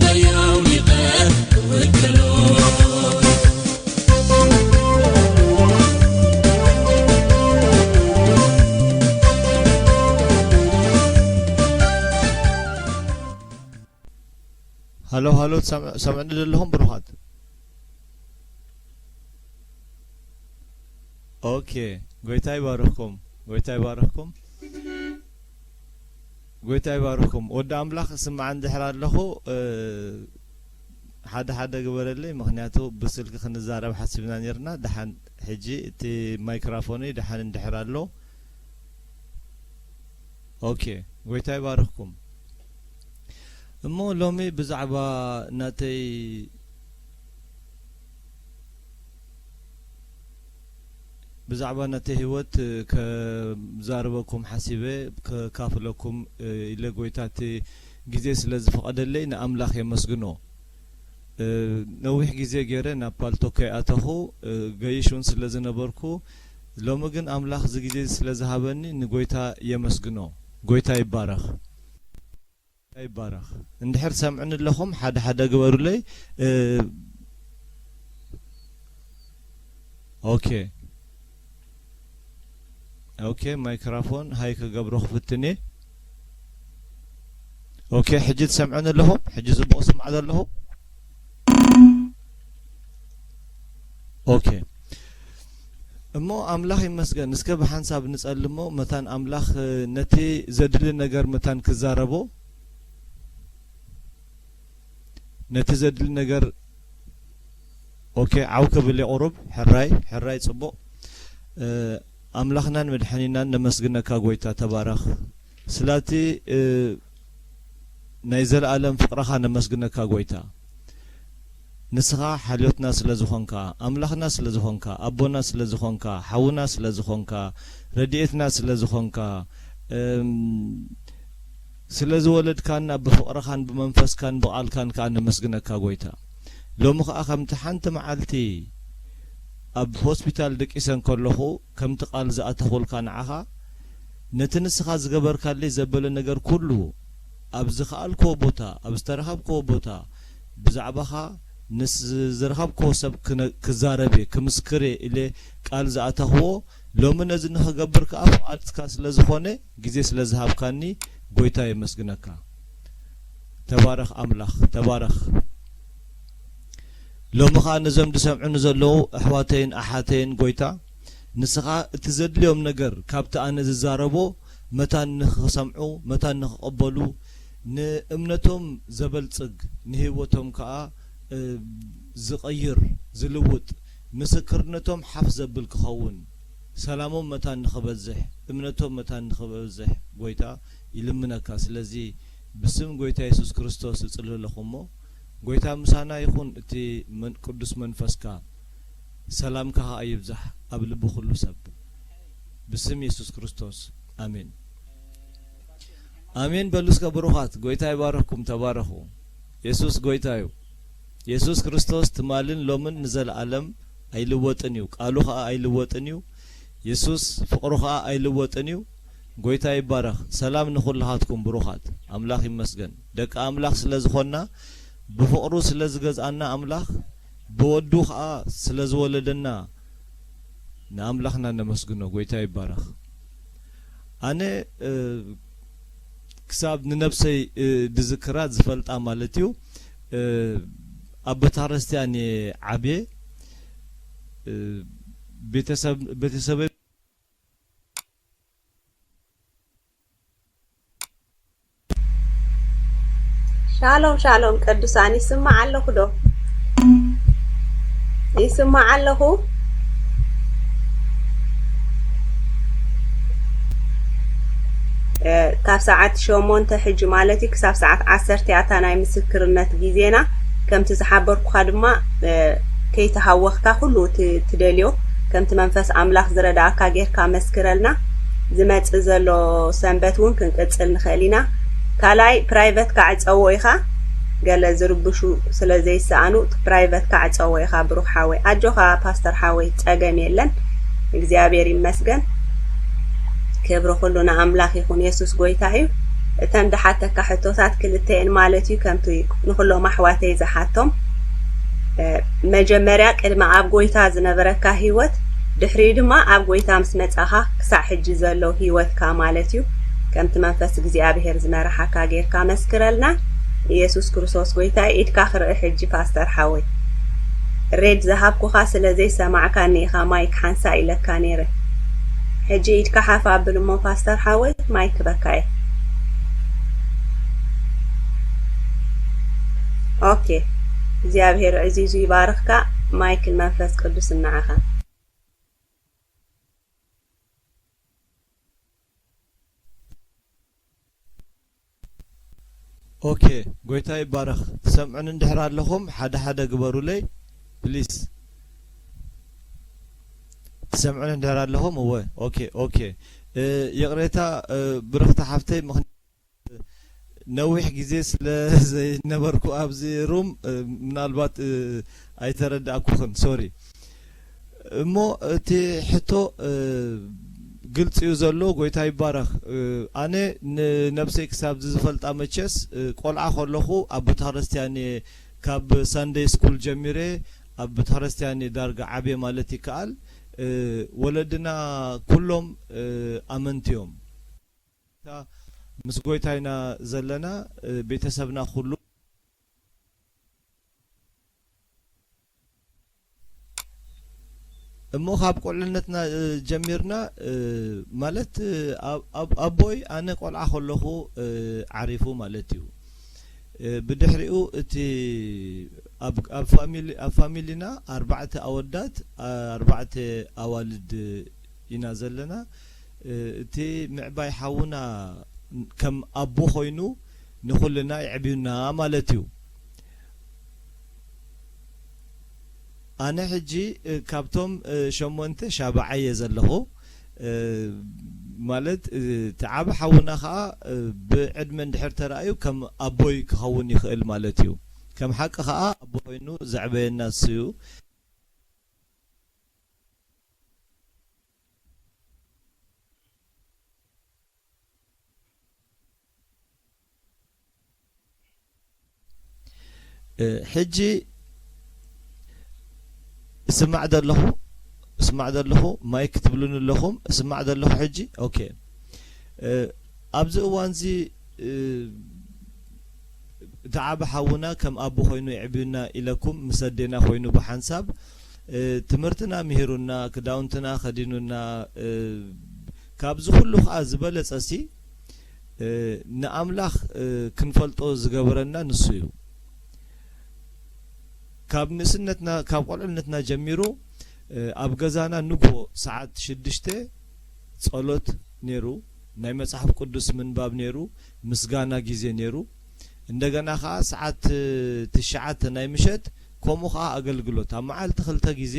በያውሊቐ ክውክሎ። ሃሎ፣ ሃሎ፣ ትሰምዕ-፣ ሰምዕኒ ዘለኹም ብሩኻት? ኦኬ፣ ጎይታ ይባርኽኩም፣ ጎይታ ይባርኽኩም፣ ጎይታ ይባርኽኩም። ወዲ ኣምላኽ፣ ስማዕ እንድሕር ኣለኹ፣ እ፣ ሓደ ሓደ ግበረለይ፣ ምኽንያቱ ብስልኪ ክንዛረብ ሓሲብና ኔርና። ደሓን፣ ሕጂ እቲ ማይክራፎነይ ደሓን እንድሕር ኣሎ። ኦኬ፣ ጎይታ ይባርኽኩም። እሞ ሎሚ ብዛዕባ ናተይ፣ ብዛዕባ ናተይ ህይወት ከዛርበኩም ሓሲበ፣ ከካፍለኩም ኢለ፣ ጎይታ እቲ ግዜ ስለ ዝፈቐደለይ ንኣምላኽ የመስግኖ። እ፣ ነዊሕ ግዜ ገይረ ናብ ፓልቶክ ከይኣተኹ፣ እ፣ ገይሽ እውን ስለ ዝነበርኩ፣ ሎሚ ግን ኣምላኽ እዚ ግዜ ስለ ዝሃበኒ ንጎይታ የመስግኖ። ጎይታ ይባረኽ። ይባረኽ። እንድሕር ትሰምዑኒ ኣለኹም፣ ሓደ ሓደ ግበሩለይ። እ፣ ኦኬ። ኦኬ፣ ማይክራፎን ሃይ ክገብሮ ክፍትን እየ። ኦኬ፣ ሕጂ ትሰምዑኒ ኣለኹም? ሕጂ ጽቡቕ ስማዕ ዘለኹ? ኦኬ። እሞ ኣምላኽ ይመስገን። እስከ ብሓንሳብ ንጸሊ እሞ፣ መታን ኣምላኽ፣ እ፣ ነቲ ዘድሊ ነገር መታን ክዛረቦ፣ ነቲ ዘድሊ ነገር፣ ኦኬ፣ ዓው ክብል እየ ቁሩብ። ሕራይ፣ ሕራይ፣ ጽቡቕ። እ፣ ኣምላኽናን መድሓኒናን ነመስግነካ ጎይታ፣ ተባረኽ። ስላቲ፣ እ፣ ናይ ዘለኣለም ፍቕርኻ ነመስግነካ ጎይታ። ንስኻ ሓልዮትና ስለ ዝኾንካ፣ ኣምላኽና ስለ ዝኾንካ፣ ኣቦና ስለ ዝኾንካ፣ ሓውና ስለ ዝኾንካ፣ ረድኤትና ስለ ዝኾንካ፣ እም፣ ስለ ዝወለድካና ብፍቕርኻን ብመንፈስካን ብቓልካን ከኣ ነመስግነካ ጎይታ። ሎሚ ከኣ ከምቲ ሓንቲ መዓልቲ ኣብ ሆስፒታል ደቂሰ እንከለኹ ከምቲ ቃል ዝኣተኹልካ ንዓኻ፣ ነቲ ንስኻ ዝገበርካለይ ዘበለ ነገር ኩሉ ኣብ ዝኸኣልክዎ ቦታ፣ ኣብ ዝተረኸብክዎ ቦታ ብዛዕባኻ ምስ ዝረኸብክዎ ሰብ ክነ-፣ ክዛረብ እየ፣ ክምስክር እየ ኢለ ቃል ዝኣተኽዎ፣ ሎሚ ነዚ ንኽገብር ከኣ ፍቓድካ ስለ ዝኾነ፣ ግዜ ስለ ዝሃብካኒ፣ ጎይታ የመስግነካ። ተባረኽ ኣምላኽ፣ ተባረኽ። ሎሚ ኸኣ ነዞም ዝሰምዑኒ ዘለዉ ኣሕዋተይን ኣሓተይን፣ ጎይታ፣ ንስኻ እቲ ዘድልዮም ነገር ካብቲ ኣነ ዝዛረቦ መታን ንኽሰምዑ፣ መታን ንኽቕበሉ፣ ንእምነቶም ዘበልጽግ፣ ንህይወቶም ከኣ፣ እ፣ ዝቕይር፣ ዝልውጥ፣ ምስክርነቶም ሓፍ ዘብል ክኸውን፣ ሰላሞም መታን ንኽበዝሕ፣ እምነቶም መታን ንኽበዝሕ፣ ጎይታ፣ ይልምነካ። ስለዚ ብስም ጎይታ የሱስ ክርስቶስ እጽሊ ኣለኹ እሞ፣ ጎይታ ምሳና ይኹን፣ እቲ መን-፣ ቅዱስ መንፈስካ ሰላምካ ኸኣ ይብዛሕ ኣብ ልቢ ኩሉ ሰብ። ብስም የሱስ ክርስቶስ፣ ኣሜን። ኣሜን በሉ እስከ ብሩኻት። ጎይታ ይባርኽኩም፣ ተባረኹ። የሱስ ጎይታ እዩ። የሱስ ክርስቶስ ትማልን ሎምን ንዘለኣለም ኣይልወጥን እዩ። ቃሉ ኸኣ ኣይልወጥን እዩ። የሱስ ፍቕሩ ኸኣ ኣይልወጥን እዩ። ጎይታ ይባረኽ። ሰላም ንኹልኻትኩም ብሩኻት። ኣምላኽ ይመስገን። ደቂ ኣምላኽ ስለ ዝኾንና፣ ብፍቕሩ ስለ ዝገዝኣና ኣምላኽ፣ ብወዱ ኸኣ ስለ ዝወለደና ንኣምላኽና ነመስግኖ። ጎይታ ይባረኽ። ኣነ፣ እ፣ ክሳብ ንነብሰይ፣ እ፣ ድዝክራ ዝፈልጣ ማለት እዩ። እ፣ ኣብ ቤተክርስትያን እየ ዓብየ። እ፣ ቤተሰብ-፣ ቤተሰበይ ሻሎም ሻሎም ቅዱሳን፣ ይስማዕ ኣለኹ ዶ? ይስማዕ ኣለኹ። እ፣ ካብ ሰዓት ሸሞንተ ሕጂ ማለት እዩ ክሳብ ሰዓት ዓሰርተ እያ እታ ናይ ምስክርነት ግዜና። ከምቲ ዝሓበርኩኻ ድማ፣ እ፣ ከይተሃወኽካ ኩሉ እቲ ትደልዮ ከምቲ መንፈስ ኣምላኽ ዝረድኣካ ጌርካ መስክረልና። ዝመጽእ ዘሎ ሰንበት እውን ክንቅጽል ንኽእል ኢና። ካልኣይ ፕራይቨት ካዕጸዎ ኢኻ፣ ገለ ዝርብሹ ስለ ዘይሰኣኑ ፕራይቨት ካዕጸዎ ኢኻ ብሩኽ ሓወይ። ኣጆኻ ፓስተር ሓወይ፣ ጸገም የለን። እግዚኣብሔር ይመስገን። ክብሪ ኩሉ ንኣምላኽ ይኹን። የሱስ ጎይታ እዩ። እተን ዝሓተካ ሕቶታት ክልተ እየን ማለት እዩ፣ ከምቲ ንኹሎም ኣሕዋተይ ዝሓቶም። እ፣ መጀመርያ ቅድሚ ኣብ ጎይታ ዝነበረካ ህይወት፣ ድሕሪኡ ድማ ኣብ ጎይታ ምስ መጻኻ ክሳዕ ሕጂ ዘሎ ህይወትካ ማለት እዩ። ከምቲ መንፈስ እግዚኣብሔር ዝመርሓካ ጌርካ መስክረልና። ኢየሱስ ክርስቶስ ጎይታ፣ ኢድካ ክርኢ ሕጂ ፓስተር ሓወይ። ሬድ ዝሃብኩኻ ስለ ዘይሰማዕካኒ ኢኻ ማይክ ሓንሳእ ኢለካ ነይረ። ሕጂ ኢድካ ሓፍ ኣብል እሞ ፓስተር ሓወይ፣ ማይክ ክበካ እየ። ኦኬ፣ እግዚኣብሔር ዕዚዙ ይባርኽካ። ማይክ ንመንፈስ ቅዱስ ንዓኻ። ኦኬ፣ ጎይታ ይባረኽ። ትሰምዑኒ እንድሕር ኣለኹም ሓደ ሓደ ግበሩለይ ፕሊስ። ትሰምዑኒ እንድሕር ኣለኹም? እወ። ኦኬ፣ ኦኬ። እ፣ ይቕሬታ፣ እ፣ ብርኽቲ ሓፍተይ፣ ምኽንያቱ ነዊሕ ግዜ ስለ ዘይነበርኩ ኣብዚ ሩም፣ እ፣ ምናልባት፣ እ፣ ኣይተረዳእኩኽን፣ ሶሪ። እሞ እቲ ሕቶ፣ እ፣ ግልጺ እዩ ዘሎ። ጎይታ ይባረኽ። እ፣ ኣነ ንነብሰይ ክሳብ ዝፈልጣ መቸስ፣ እ፣ ቆልዓ ከለኹ ኣብ ቤተክርስትያን እየ፣ ካብ ሳንደይ ስኩል ጀሚረ ኣብ ቤተክርስትያን እየ ዳርጋ ዓብየ ማለት ይከኣል። እ፣ ወለድና ኩሎም፣ እ፣ ኣመንቲ እዮም። ምስ ጎይታ ኢና ዘለና፣ እ፣ ቤተሰብና ኩሉ። እሞ ካብ ቁልዕነትና፣ እ፣ ጀሚርና፣ እ፣ ማለት፣ እ፣ ኣብ-፣ ኣብ-፣ ኣቦይ ኣነ ቆልዓ ከለኹ፣ እ፣ ዓሪፉ ማለት እዩ። እ፣ ብድሕሪኡ እቲ ኣብ፣ ኣብ ፋሚሊ፣ ኣብ ፋሚሊና ኣርባዕተ ኣወዳት፣ ኣርባዕተ ኣዋልድ ኢና ዘለና። እ፣ እቲ ምዕባይ ሓውና ከም ኣቦ ኮይኑ ንኹልና የዕብዩና ማለት እዩ። ኣነ ሕጂ፣ እ፣ ካብቶም፣ እ፣ ሸሞንተ ሻብዓይ እየ ዘለኹ። እ፣ ማለት፣ እ፣ እቲ ዓቢ ሓውና ኸኣ፣ እ፣ ብዕድመ እንድሕር ተራእዩ ከም ኣቦይ ክኸውን ይኽእል ማለት እዩ። ከም ሓቂ ኸኣ ኣቦ ኮይኑ ዘዕበየና እሱ እዩ። እ፣ ሕጂ እስማዕ ዶ ኣለኹ? እስማዕ ዶ ኣለኹ? ማይክ ትብሉኒ ኣለኹም? እስማዕ ዶ ኣለኹ ሕጂ? ኦኬ። እ፣ ኣብዚ እዋንዚ፣ እ፣ እቲ ዓቢ ሓውና ከም ኣቦ ኮይኑ የዕብዩና ኢለኩም ምስ ኣዴና ኮይኑ ብሓንሳብ፣ እ፣ ትምህርትና ምሂሩና፣ ክዳውንትና ከዲኑና፣ እ፣ ካብዚ ኩሉ ኸኣ ዝበለጸሲ፣ እ፣ ንኣምላኽ፣ እ፣ ክንፈልጦ ዝገበረና ንሱ እዩ። ካብ ንእስነትና፣ ካብ ቆልዕነትና ጀሚሩ፣ እ፣ ኣብ ገዛና ንግሆ ሰዓት ሽዱሽተ ጸሎት ነይሩ፣ ናይ መጽሓፍ ቅዱስ ምንባብ ነይሩ፣ ምስጋና ግዜ ነይሩ። እንደገና ኸኣ ሰዓት፣ እ፣ ትሽዓተ ናይ ምሸት ከምኡ ኸኣ ኣገልግሎት። ኣብ መዓልቲ ክልተ ግዜ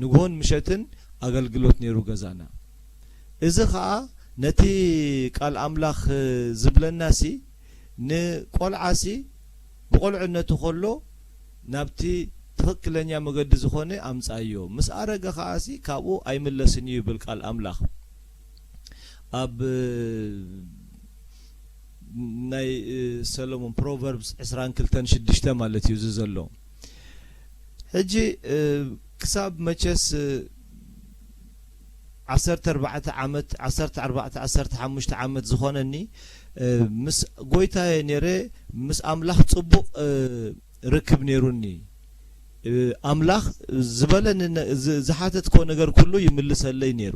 ንግሆን ምሸትን ኣገልግሎት ነይሩ ገዛና። እዚ ኸኣ ነቲ ቃል ኣምላኽ፣ እ፣ ዝብለናሲ ንቆልዓሲ ብቆልዕነቱ ከሎ ናብቲ ትኽክለኛ መገዲ ዝኾነ ኣምጻዮ። ምስ ኣረገ ኸኣሲ ካብኡ ኣይምለስን እዩ ይብል ቃል ኣምላኽ። ኣብ፣ እ፣ ናይ፣ እ፣ ሰሎሞን ፕሮቨርብስ ዕስራን ክልተን ሽዱሽተ ማለት እዩ እዚ ዘሎ። ሕጂ፣ እ፣ ክሳብ መቸስ፣ እ፣ ዓሰርተ ኣርባዕተ ዓመት፣ ዓሰርተ ኣርባዕተ፣ ዓሰርተ ሓሙሽተ ዓመት ዝኾነኒ፣ እ፣ ምስ ጎይታየ ነይረ፣ ምስ ኣምላኽ ጽቡቕ፣ እ፣ ርክብ ነይሩኒ። እ፣ ኣምላኽ ዝበለኒ ነ-፣ ዝ-፣ ዝሓተትኮ ነገር ኩሉ ይምልሰለይ ነይሩ።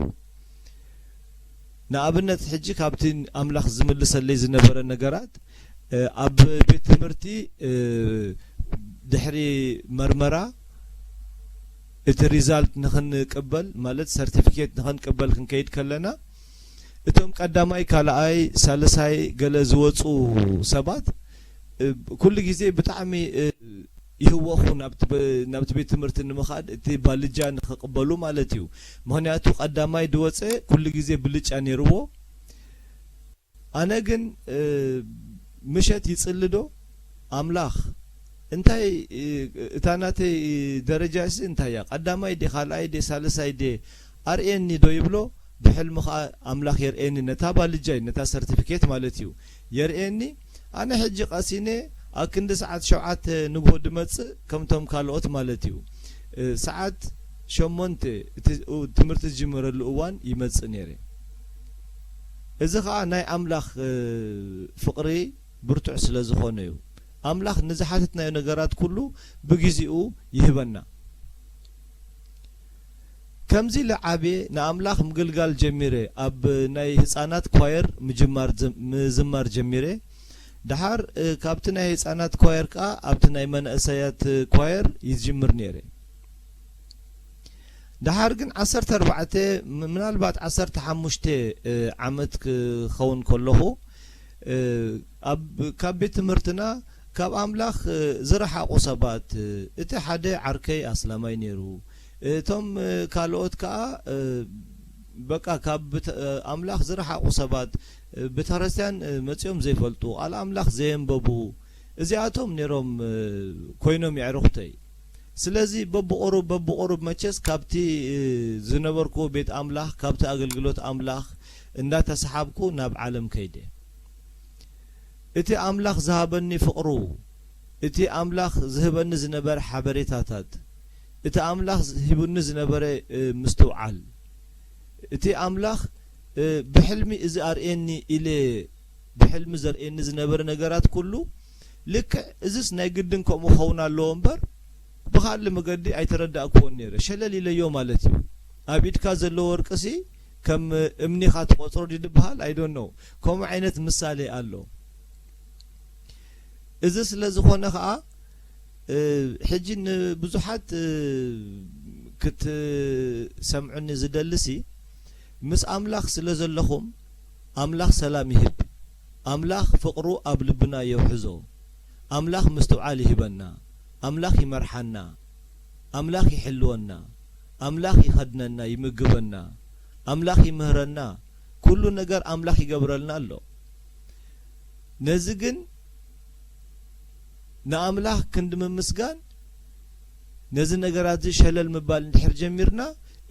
ንኣብነት ሕጂ ካብቲ ኣምላኽ ዝምልሰለይ ዝነበረ ነገራት፣ እ፣ ኣብ ቤት ትምህርቲ፣ እ፣ ድሕሪ መርመራ እቲ ሪዛልት ንኽንቅበል፣ ማለት ሰርቲፊኬት ንኽንቅበል ክንከይድ ከለና፣ እቶም ቀዳማይ፣ ካልኣይ፣ ሳልሳይ ገለ ዝወጹ ሰባት፣ እ፣ ኩሉ ግዜ ብጣዕሚ፣ እ፣ ይህወኹ ናብቲ በ-፣ ናብቲ ቤት ትምህርቲ ንምኻድ፣ እቲ ባልጃ ንኽቕበሉ ማለት እዩ። ምኽንያቱ ቀዳማይ ዝወጸ ኩሉ ግዜ ብልጫ ነይርዎ። ኣነ ግን፣ እ፣ ምሸት ይጽሊ ዶ? ኣምላኽ፣ እንታይ፣ እ፣ እታ ናተይ ደረጃሲ እንታይ እያ? ቀዳማይ ድየ፣ ካልኣይ ድየ፣ ሳልሳይ ድየ? ኣርእየኒ ዶ ይብሎ። ብሕልሚ ኸኣ ኣምላኽ የርእየኒ፣ ነታ ባልጃይ፣ ነታ ሰርቲፊኬት ማለት እዩ፣ የርእየኒ። ኣነ ሕጂ ቀሲነ ኣብ ክንዲ ሰዓት ሸውዓተ ንግሆ ድመጽእ ከምቶም ካልኦት ማለት እዩ። እ፣ ሰዓት ሸሞንተ እቲ እ፣ ትምህርቲ ዝጅመረሉ እዋን ይመጽእ ነይረ። እዚ ኸኣ ናይ ኣምላኽ፣ እ፣ ፍቕሪ ብርቱዕ ስለ ዝኾነ እዩ። ኣምላኽ ንዝሓተትናዮ ነገራት ኩሉ ብግዜኡ ይህበና። ከምዚ ኢለ ዓብየ ንኣምላኽ ምግልጋል ጀሚረ፣ ኣብ ናይ ህጻናት ኳየር ምጅማር ጀ-፣ ምዝማር ጀሚረ። ደሓር፣ እ፣ ካብቲ ናይ ህጻናት ኳየር ከኣ ኣብቲ ናይ መናእሰያት ኳየር ይጅምር ነይረ። ደሓር ግን ዓሰርተ ኣርባዕተ ም-፣ ምናልባት ዓሰርተ ሓሙሽተ፣ እ፣ ዓመት ክኸውን ከለኹ፣ እ፣ ኣብ፣ ካብ ቤት ትምህርትና ካብ ኣምላኽ፣ እ፣ ዝረሓቑ ሰባት፣ እ፣ እቲ ሓደ ዓርከይ ኣስላማይ ነይሩ። እቶም፣ እ፣ ካልኦት ከኣ፣ እ፣ በቃ ካብ ብተ-፣ እ፣ ኣምላኽ ዝረሓቑ ሰባት፣ እ፣ ቤተክርስትያን፣ እ፣ መጺኦም ዘይፈልጡ፣ ቃል ኣምላኽ ዘየንበቡ፣ እዚኣቶም ነይሮም፣ እ፣ ኮይኖም የዕሩኽተይ። ስለዚ በብቑሩብ፣ በብቑሩብ መቸስ ካብቲ፣ እ፣ ዝነበርኩዎ ቤት ኣምላኽ፣ ካብቲ ኣገልግሎት ኣምላኽ እንዳተሰሓብኩ ናብ ዓለም ከይደ። እቲ ኣምላኽ ዝሃበኒ ፍቕሩ፣ እቲ ኣምላኽ ዝህበኒ ዝነበረ ሓበሬታታት፣ እቲ ኣምላኽ ሂቡኒ ዝነበረ፣ እ፣ ምስትውዓል፣ እቲ ኣምላኽ፣ እ፣ ብሕልሚ እዚ ኣርእየኒ ኢለ ብሕልሚ ዘርእየኒ ዝነበረ ነገራት ኩሉ፣ ልክዕ እዝስ ናይ ግድን ከምኡ ክኸውን ኣለዎ እምበር፣ ብኻልእ መገዲ ኣይተረዳእክዎን ነይረ። ሸለል ኢለዮ ማለት እዩ። ኣብ ኢድካ ዘሎ ወርቅሲ ከም እምኒኻ ትቖጽሮ ድዩ ዝበሃል? I don't know። ከምኡ ዓይነት ምሳሌ ኣሎ። እዚ ስለ ዝኾነ ኸኣ፣ እ፣ ሕጂ ንብዙሓት፣ እ፣ ክትሰምዑኒ ዝደልሲ፣ ምስ ኣምላኽ ስለ ዘለኹም፣ ኣምላኽ ሰላም ይህብ። ኣምላኽ ፍቕሩ ኣብ ልብና የውሕዞ። ኣምላኽ ምስትውዓል ይህበና። ኣምላኽ ይመርሓና። ኣምላኽ ይሕልወና። ኣምላኽ ይኸድነና፣ ይምግበና። ኣምላኽ ይምህረና። ኩሉ ነገር ኣምላኽ ይገብረልና ኣሎ። ነዚ ግን ንኣምላኽ ክንዲ ምምስጋን፣ ነዚ ነገራት እዚ ሸለል ምባል እንድሕር ጀሚርና፣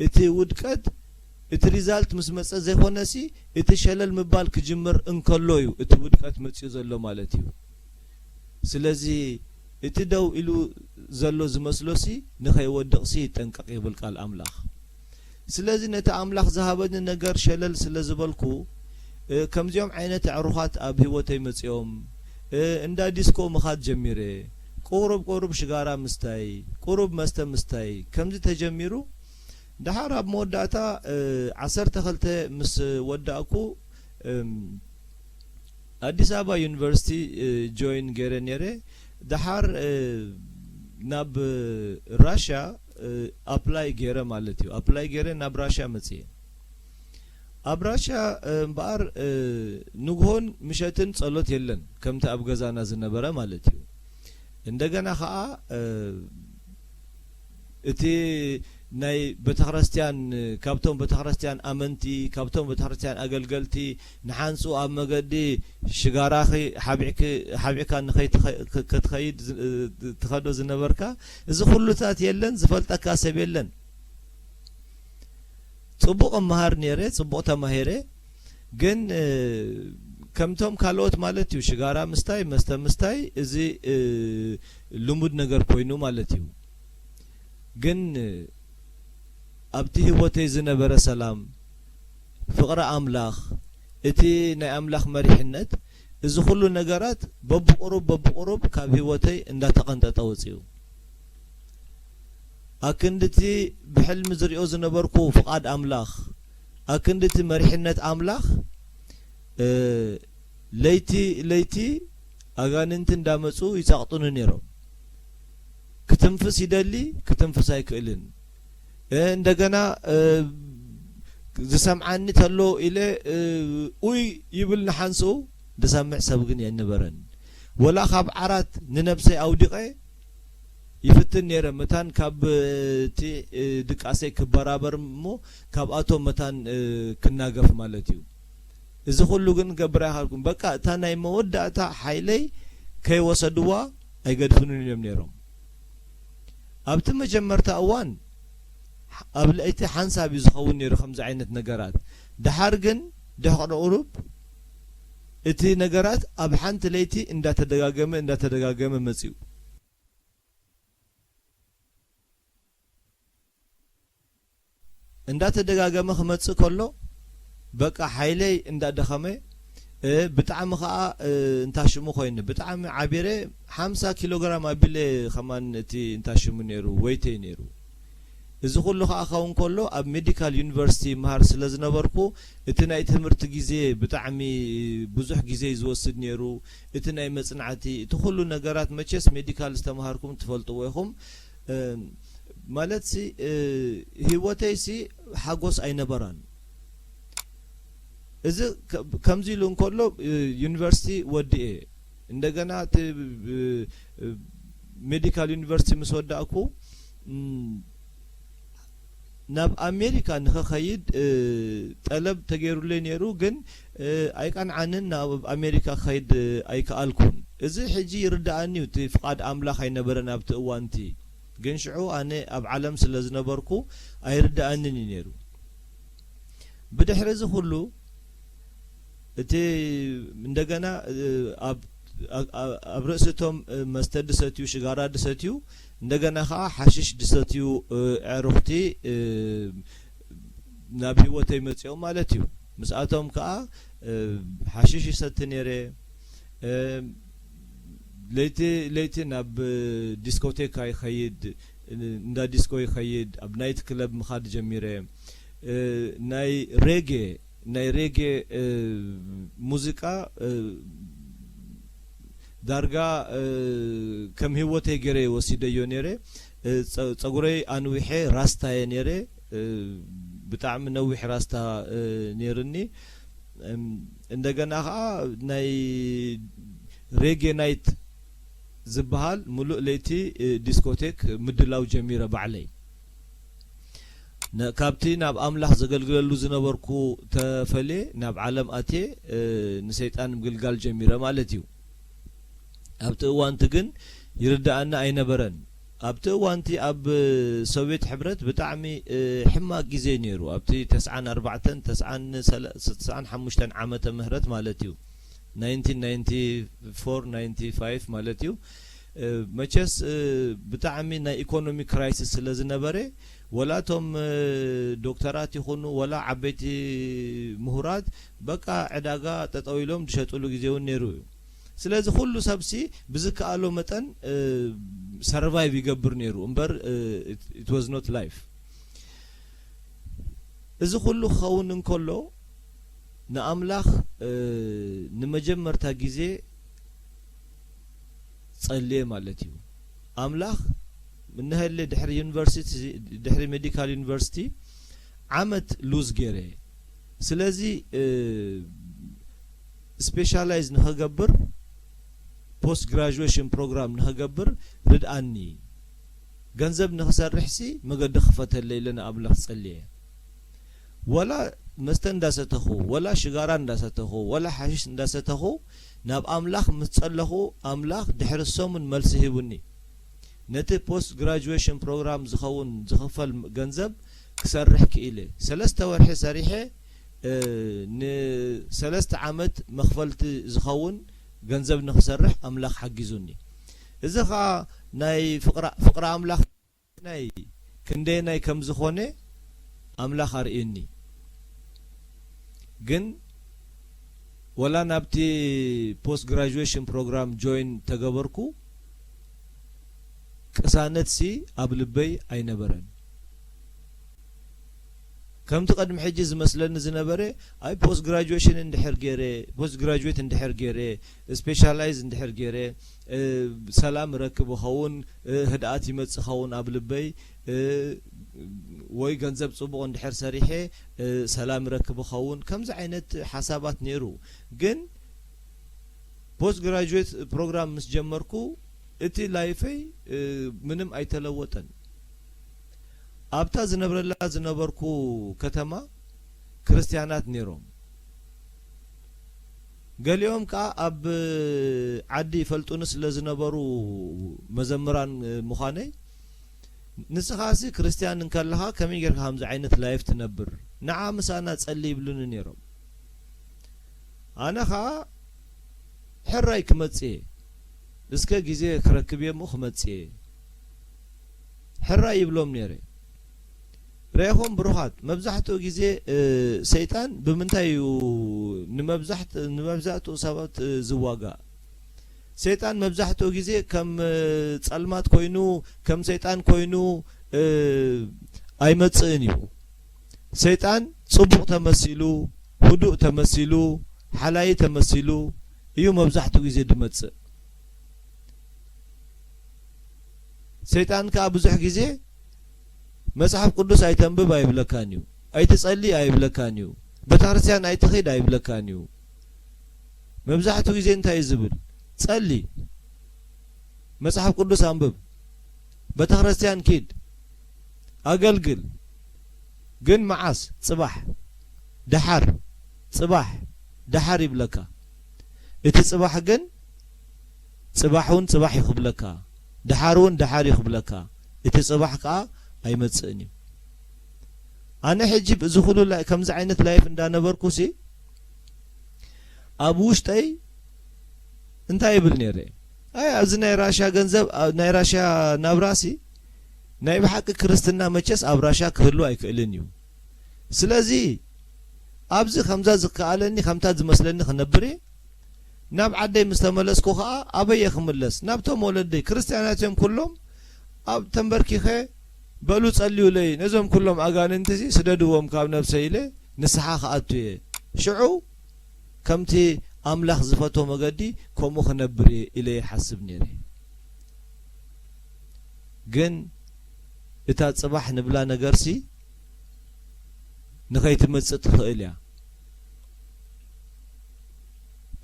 እቲ ውድቀት፣ እቲ ሪዛልት ምስ መጸ ዘይኮነሲ፣ እቲ ሸለል ምባል ክጅምር እንከሎ እዩ እቲ ውድቀት መጺኡ ዘሎ ማለት እዩ። ስለዚ እቲ ደው ኢሉ ዘሎ ዝመስሎሲ ንኸይወድቕሲ ይጠንቀቕ ይብል ቃል ኣምላኽ። ስለዚ ነቲ ኣምላኽ ዝሃበኒ ነገር ሸለል ስለ ዝበልኩ፣ እ፣ ከምዚኦም ዓይነት ኣዕሩኻት ኣብ ህይወተይ መጺኦም፣ እ፣ እንዳ ዲስኮ ምኻድ ጀሚረ። ቁሩብ ቁሩብ ሽጋራ ምስታይ፣ ቁሩብ መስተ ምስታይ፣ ከምዚ ተጀሚሩ። ደሓር ኣብ መወዳእታ፣ እ፣ ዓሰርተ ክልተ ምስ ወዳእኩ፣ እም፣ ኣዲስ ኣበባ ዩኒቨርሲቲ፣ እ፣ ጆይን ገይረ ነይረ። ደሓር፣ እ፣ ናብ፣ እ፣ ራሽያ፣ እ፣ ኣፕላይ ገይረ ማለት እዩ። ኣፕላይ ገይረ ናብ ራሽያ መጽየ። ኣብ ራሽያ፣ እ፣ እምበኣር፣ እ፣ ንግሆን ምሸትን ጸሎት የለን፣ ከምቲ ኣብ ገዛና ዝነበረ ማለት እዩ። እንደገና ኸኣ፣ እ፣ እቲ ናይ ቤተክርስትያን፣ ካብቶም ቤተክርስትያን ኣመንቲ፣ ካብቶም ቤተክርስትያን ኣገልገልቲ፣ ንሓንሱ ኣብ መገዲ ሽጋራኺ ሓቢዕኪ-፣ ሓቢዕካ ንኸይትኸ-፣ ክ-፣ ክትኸይድ ዝ-፣ ትኸዶ ዝነበርካ፣ እዚ ኩሉታት የለን፣ ዝፈልጠካ ሰብ የለን። ጽቡቕ እመሃር ነይረ፣ ጽቡቕ ተማሂረ። ግን፣ እ፣ ከምቶም ካልኦት ማለት እዩ፣ ሽጋራ ምስታይ፣ መስተ ምስታይ፣ እዚ፣ እ፣ ልሙድ ነገር ኮይኑ ማለት እዩ። ግን፣ እ፣ ኣብቲ ህይወተይ ዝነበረ ሰላም፣ ፍቕሪ ኣምላኽ፣ እቲ ናይ ኣምላኽ መሪሕነት፣ እዚ ኩሉ ነገራት በብቑሩብ፣ በብቑሩብ ካብ ህይወተይ እንዳተቐንጠጠ ወጺኡ። ኣክንድቲ ብሕልሚ ዝሪኦ ዝነበርኩ ፍቓድ ኣምላኽ፣ ኣክንድቲ መሪሕነት ኣምላኽ፣ እ፣ ለይቲ ለይቲ ኣጋንንቲ እንዳመጹ ይጸቕጡኒ ነይሮም። ክትንፍስ ይደሊ፣ ክትንፍስ ኣይክእልን። እ፣ እንደገና፣ እ፣ ዝሰምዓኒ ተሎ ኢለ፣ እ፣ ኡይ ይብል ንሓንስኡ፣ ዝሰምዕ ሰብ ግን ኣይነበረን። ወላ ካብ ዓራት ንነብሰይ ኣውዲቐ ይፍትን ነይረ፣ መታን ካብ፣ እ፣ እቲ፣ እ፣ ድቃሰይ ክበራበር እሞ ካብኣቶም መታን፣ እ፣ ክናገፍ ማለት እዩ። እዚ ኩሉ ግን ክገብር ኣይከኣልኩን። በቃ እታ ናይ መወዳእታ ሓይለይ ከይወሰድዋ ኣይገድፉንን እዮም ነይሮም። ኣብቲ መጀመርታ እዋን ኣብ ለይቲ ሓንሳብ እዩ ዝኸውን ነይሩ ከምዚ ዓይነት ነገራት። ደሓር ግን ድሕሪ ቁሩብ እቲ ነገራት ኣብ ሓንቲ ለይቲ እንዳተደጋገመ እንዳተደጋገመ መጺኡ። እንዳተደጋገመ ክመጽእ ከሎ በቃ ሓይለይ እንዳደኸመ፣ እ፣ ብጣዕሚ ኸኣ፣ እ፣ እንታሽሙ ኮይኒ። ብጣዕሚ ዓቢረ ሓምሳ ኪሎ ግራም ኣቢለ ከማን እቲ እንታሽሙ ነይሩ፣ ወይተይ ነይሩ። እዚ ኩሉ ኸኣ ኸውን ከሎ ኣብ ሜዲካል ዩኒቨርሲቲ ይመሃር ስለ ዝነበርኩ እቲ ናይ ትምህርቲ ግዜ ብጣዕሚ ብዙሕ ግዜ እዩ ዝወስድ ነይሩ። እቲ ናይ መጽናዕቲ፣ እቲ ኩሉ ነገራት መቸስ ሜዲካል ዝተምሃርኩም ትፈልጥዎ ኢኹም። እ፣ ማለትሲ፣ እ፣ ህይወተይሲ ሓጎስ ኣይነበራን። እዚ ከ-፣ ከምዚ ኢሉ እንከሎ፣ እ፣ ዩኒቨርሲቲ ወዲኤ። እንደገና እቲ፣ እ፣ እ፣ ሜዲካል ዩኒቨርሲቲ ምስ ወዳእኩ፣ እም፣ ናብ ኣሜሪካ ንኽኸይድ፣ እ፣ ጠለብ ተገይሩለይ ነይሩ፣ ግን፣ እ፣ ኣይቀንዓንን፣ ናብ ኣሜሪካ ክኸይድ፣ እ፣ ኣይከኣልኩን። እዚ ሕጂ ይርድኣኒ እዩ፣ እቲ ፍቓድ ኣምላኽ ኣይነበረን ኣብቲ እዋንቲ። ግን ሽዑ ኣነ ኣብ ዓለም ስለ ዝነበርኩ ኣይርድኣንን እዩ ነይሩ። ብድሕሪ እዚ ኩሉ እቲ እንደገና፣ እ፣ ኣብ፣ ኣብ፣ ኣብ ርእሲ እቶም፣ እ፣ መስተ ድሰትዩ፣ ሽጋራ ድሰትዩ፣ እንደገና ኸዓ ሓሽሽ ድሰትዩ፣ እ፣ ኣዕሩኽቲ፣ እ፣ ናብ ህይወተይ መጺኦም ማለት እዩ። ምስኣቶም ከኣ፣ እ፣ ሓሽሽ ይሰቲ ነይረ። እ፣ ለይቲ ለይቲ ናብ፣ እ፣ ዲስኮቴካ ይኸይድ፣ እ፣ እንዳ ዲስኮ ይኸይድ፣ ኣብ ናይት ክለብ ምኻድ ጀሚረ። እ፣ ናይ ሬጌ ናይ ሬጌ፣ እ፣ ሙዚቃ፣ እ፣ ዳርጋ፣ እ፣ ከም ህይወተይ ገይረ ወሲደዮ ነይረ። እ፣ ጸ-፣ ጸጉረይ ኣንዊሐ ራስታየ ነይረ። እ፣ ብጣዕሚ ነዊሕ ራስታ፣ እ፣ ነይርኒ። እም፣ እንደገና ኸዓ ናይ ሬጌ ናይት ዝበሃል ምሉእ ለይቲ፣ እ፣ ዲስኮቴክ ምድላው ጀሚረ ባዕለይ። ነ-፣ ካብቲ ናብ ኣምላኽ ዘገልግለሉ ዝነበርኩ ተፈልየ ናብ ዓለም ኣትየ፣ እ፣ ንሰይጣን ምግልጋል ጀሚረ ማለት እዩ። ኣብቲ እዋንቲ ግን ይርድኣኒ ኣይነበረን። ኣብቲ እዋንቲ ኣብ ሶቪየት ሕብረት ብጣዕሚ፣ እ፣ ሕማቕ ግዜ ነይሩ። ኣብቲ ተስዓን ኣርባዕተን፣ ተስዓን ሰለ-፣ ተስዓን ሓሙሽተን ዓመተ ምህረት ማለት እዩ። ናይንቲን ናይንቲ ፎር ናይንቲ ፋይቭ ማለት እዩ። እ፣ መቸስ፣ እ፣ ብጣዕሚ ናይ ኢኮኖሚ ክራይሲስ ስለ ዝነበረ፣ ወላ እቶም፣ እ፣ ዶክተራት ይኹኑ፣ ወላ ዓበይቲ ምሁራት፣ በቃ ዕዳጋ ጠጠው ኢሎም ዝሸጥሉ ግዜ እውን ነይሩ እዩ። ስለዚ ኩሉ ሰብሲ ብዝከኣሎ መጠን፣ እ፣ ሰርቫይቭ ይገብር ነይሩ እምበር፣ እ፣ it፣ it was not life። እዚ ኩሉ ክኸውን እንከሎ ንኣምላኽ፣ እ፣ ንመጀመርታ ግዜ ጸልየ ማለት እዩ። ኣምላኽ፣ እንሀለ ድሕሪ ዩኒቨርሲቲ፣ ድሕሪ ሜዲካል ዩኒቨርሲቲ ዓመት ሉዝ ገይረ። ስለዚ፣ እ፣ ስፔሻላይዝ ንኸገብር፣ ፖስት ግራጁዌሽን ፕሮግራም ንኸገብር ርድኣኒ። ገንዘብ ንኽሰርሕሲ መገዲ ክፈተለይ ኢለ ንኣምላኽ ጸልየ። ወላ መስተ እንዳሰተኹ፣ ወላ ሽጋራ እንዳሰተኹ፣ ወላ ሓሽሽ እንዳሰተኹ፣ ናብ ኣምላኽ ምስ ጸለኹ፣ ኣምላኽ ድሕሪ ሰሙን መልሲ ሂቡኒ። ነቲ ፖስት ግራጁዌሽን ፕሮግራም ዝኸውን ዝኽፈል ገንዘብ ክሰርሕ ክኢለ። ሰለስተ ወርሒ ሰሪሐ፣ እ፣ ንሰለስተ ዓመት መኽፈልቲ ዝኸውን ገንዘብ ንኽሰርሕ ኣምላኽ ሓጊዙኒ። እዚ ኸኣ ናይ ፍቕራ-፣ ፍቕሪ ኣምላኽ ናይ ክንደየናይ ከም ዝኾነ ኣምላኽ ኣርእየኒ። ግን ወላ ናብቲ ፖስት ግራጁዌሽን ፕሮግራም ጆይን ተገበርኩ፣ ቅሳነትሲ ኣብ ልበይ ኣይነበረን። ከምቲ ቅድሚ ሕጂ ዝመስለኒ ዝነበረ፣ ኣይ ፖስት ግራጁዌሽን እንድሕር ገይረ፣ ፖስት ግራጁዌት እንድሕር ገይረ፣ ስፔሻላይዝ እንድሕር ገይረ፣ እ፣ ሰላም እረክብ እኸውን፣ እ፣ ህድኣት ይመጽእ ኸውን ኣብ ልበይ፣ እ፣ ወይ ገንዘብ ጽቡቕ እንድሕር ሰሪሐ፣ እ፣ ሰላም እረክብ እኸውን፣ ከምዚ ዓይነት ሓሳባት ነይሩ። ግን ፖስት ግራጁዌት ፕሮግራም ምስ ጀመርኩ እቲ ላይፈይ፣ እ፣ ምንም ኣይተለወጠን። ኣብታ ዝነብረላ ዝነበርኩ ከተማ ክርስትያናት ነይሮም። ገሊኦም ከኣ ኣብ ዓዲ ይፈልጡኒ ስለ ዝነበሩ መዘምራን ምዃነይ ንስኻሲ ክርስትያን እንከለኻ ከመይ ጌርካ ከምዚ ዓይነት ላይፍ ትነብር? ንዓ ምሳና ጸሊ ይብሉኒ ነይሮም። ኣነ ኸኣ ሕራይ ክመጽእ እየ፣ እስከ ግዜ ክረክብ እየ እሞ ክመጽእ እየ፣ ሕራይ ይብሎም ነይረ። ርኢኹም ብሩኻት፣ መብዛሕትኡ ግዜ፣ እ፣ ሰይጣን ብምንታይ እዩ ንመብዛሕት-፣ ንመብዛሕትኡ ሰባት፣ እ፣ ዝዋጋእ? ሰይጣን መብዛሕትኡ ግዜ ከም፣ እ፣ ጸልማት ኮይኑ፣ ከም ሰይጣን ኮይኑ፣ እ፣ ኣይመጽእን እዩ። ሰይጣን ጽቡቕ ተመሲሉ፣ ህዱእ ተመሲሉ፣ ሓላይ ተመሲሉ እዩ መብዛሕትኡ ግዜ ዝመጽእ። ሰይጣን ከኣ ብዙሕ ግዜ መጽሓፍ ቅዱስ ኣይተንብብ ኣይብለካን እዩ። ኣይትጸሊ ኣይብለካን እዩ። ቤተክርስትያን ኣይትኺድ ኣይብለካን እዩ። መብዛሕትኡ ግዜ እንታይ እዩ ዝብል? ጸሊ፣ መጽሓፍ ቅዱስ ኣንብብ፣ ቤተክርስትያን ኪድ፣ ኣገልግል። ግን መዓስ? ጽባሕ፣ ደሓር፣ ጽባሕ፣ ደሓር ይብለካ። እቲ ጽባሕ ግን ጽባሕ እውን ጽባሕ እዩ ክብለካ፣ ደሓር እውን ደሓር እዩ ክብለካ። እቲ ጽባሕ ከኣ ኣይመጽእን እዩ። ኣነ ሕጂ እዚ ኩሉ ላይ-፣ ከምዚ ዓይነት ላይፍ እንዳነበርኩሲ ኣብ ውሽጠይ እንታይ ይብል ነይረ? ኣይ፣ ኣብዚ ናይ ራሻ ገንዘብ፣ ኣ-፣ ናይ ራሻ ናብራሲ ናይ ብሓቂ ክርስትና መቸስ ኣብ ራሻ ክህሉ ኣይክእልን እዩ። ስለዚ ኣብዚ ከምዛ ዝከኣለኒ፣ ከምታ ዝመስለኒ ክነብር እየ። ናብ ዓደይ ምስ ተመለስኩ ኸኣ ኣበይ እየ ክምለስ? ናብቶም ወለደይ። ክርስትያናት እዮም ኩሎም። ኣብ ተንበርኪኸ፣ በሉ ጸልዩለይ፣ ነዞም ኩሎም ኣጋንንትሲ ስደድዎም ካብ ነብሰይ ኢለ ንስሓ ክኣቱ እየ። ሽዑ ከምቲ ኣምላኽ ዝፈትዎ መገዲ ከምኡ ክነብር እየ ኢለ ይሓስብ ነይረ። ግን እታ ጽባሕ ንብላ ነገርሲ ንኸይትመጽእ ትኽእል እያ።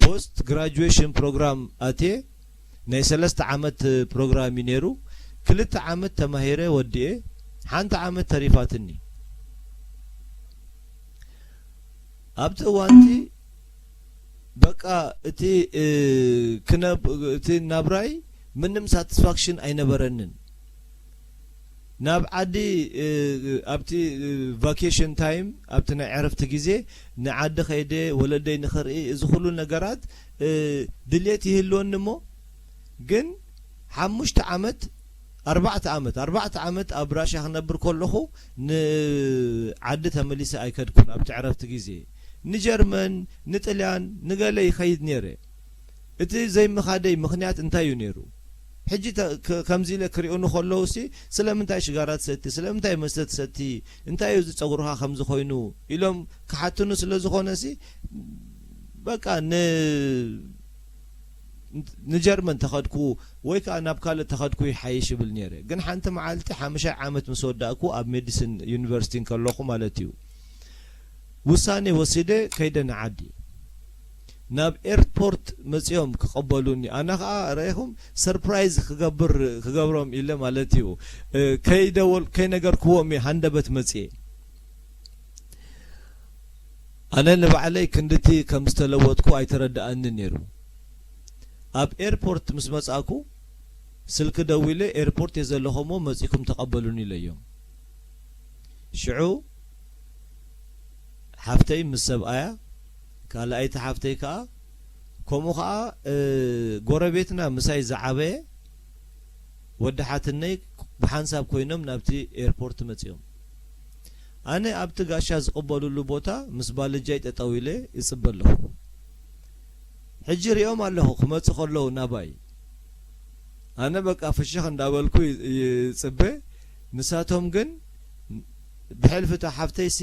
ፖስት ግራጁዌሽን ፕሮግራም ኣትየ፣ ናይ ሰለስተ ዓመት ፕሮግራም እዩ ነይሩ። ክልተ ዓመት ተማሂረ ወዲኤ፣ ሓንቲ ዓመት ተሪፋትኒ። ኣብቲ እዋንቲ በቃ እቲ፣ እ፣ ክነብ-፣ እቲ ናብራይ ምንም ሳቲስፋክሽን ኣይነበረንን። ናብ ዓዲ፣ እ፣ ኣብቲ፣ እ፣ ቫኬሽን ታይም፣ ኣብቲ ናይ ዕረፍቲ ግዜ ንዓዲ ከይደ ወለደይ ንኽርኢ፣ እዚ ኩሉ ነገራት፣ እ፣ ድልየት ይህልወኒ እሞ፣ ግን ሓሙሽተ ዓመት፣ ኣርባዕተ ዓመት፣ ኣርባዕተ ዓመት ኣብ ራሻ ክነብር ከለኹ ንዓዲ ተመሊሰ ኣይከድኩን ኣብቲ ዕረፍቲ ግዜ። ንጀርመን፣ ንጥልያን፣ ንገለ ይኸይድ ነይረ። እቲ ዘይምኻደይ ምኽንያት እንታይ እዩ ነይሩ? ሕጂ ተ-፣ ከ-፣ ከምዚ ኢለ ክሪኡኒ ከለዉሲ፣ "ስለምንታይ ሽጋራ ትሰቲ? ስለምንታይ መስተ ትሰቲ? እንታይ እዩ እዚ ጸጉርኻ ከምዚ ኮይኑ?" ኢሎም ክሓትኑ ስለ ዝኾነሲ፣ በቃ ን-፣ ንጀርመን ተኸድኩ ወይ ከኣ ናብ ካልእ ተኸድኩ ይሓይሽ እብል ነይረ። ግን ሓንቲ መዓልቲ ሓምሻይ ዓመት ምስ ወዳእኩ፣ ኣብ ሜዲሲን ዩኒቨርሲቲ እንከለኹ ማለት እዩ፣ ውሳኔ ወሲደ ከይደ ንዓዲ። ናብ ኤርፖርት መጺኦም ክቐበሉኒ፣ ኣነ ኸኣ ርኢኹም ሰርፕራይዝ ክገብር፣ ክገብሮም ኢለ ማለት እዩ። እ፣ ከይደወል-፣ ከይነገርክዎም እየ ሃንደበት መጽየ። ኣነ ንባዕለይ ክንድቲ ከም ዝተለወጥኩ ኣይተረድኣንን ነይሩ። ኣብ ኤርፖርት ምስ መጻእኩ፣ ስልኪ ደዊለ፣ "ኤርፖርት እየ ዘለኹ እሞ መጺእኩም ተቐበሉኒ" ኢለዮም። ሽዑ ሓፍተይ ምስ ሰብኣያ፣ ካልኣይቲ ሓፍተይ ከኣ፣ ከምኡ ከኣ፣ እ፣ ጎረቤትና ምሳይ ዝዓበየ ወዲ ሓትነይ ብሓንሳብ ኮይኖም ናብቲ ኤርፖርት መጺኦም። ኣነ ኣብቲ ጋሻ ዝቕበሉሉ ቦታ ምስ ባልጃይ ጠጠው ኢለ ይጽበ ኣለኹ። ሕጂ ሪኦም ኣለኹ ክመጹ ከለዉ ናባይ። ኣነ በቃ ፍሽኽ እንዳበልኩ ይ-፣ ይጽበ። ንሳቶም ግን ብሕልፊ እታ ሓፍተይሲ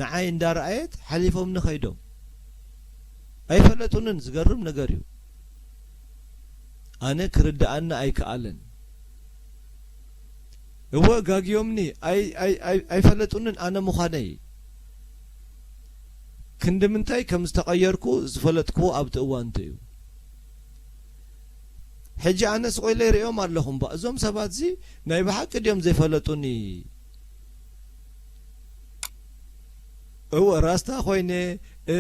ንዓይ እንዳረኣየት ሓሊፎምኒ ከይዶም። ኣይፈለጡንን፣ ዝገርም ነገር እዩ። ኣነ ክርድኣኒ ኣይከኣለን። እወ ጋግዮምኒ፣ ኣይ-፣ ኣይ-፣ ኣይ-፣ ኣይፈለጡንን ኣነ ምዃነይ። ክንዲ ምንታይ ከም ዝተቐየርኩ ዝፈለጥኩዎ ኣብቲ እዋን እዩ። ሕጂ ኣነ ስቕ ኢለ ይርእዮም ኣለኹ እምባ፣ እዞም ሰባትዚ ናይ ብሓቂ ድዮም ዘይፈለጡኒ? እወ ራስታ ኮይነ፣ እ፣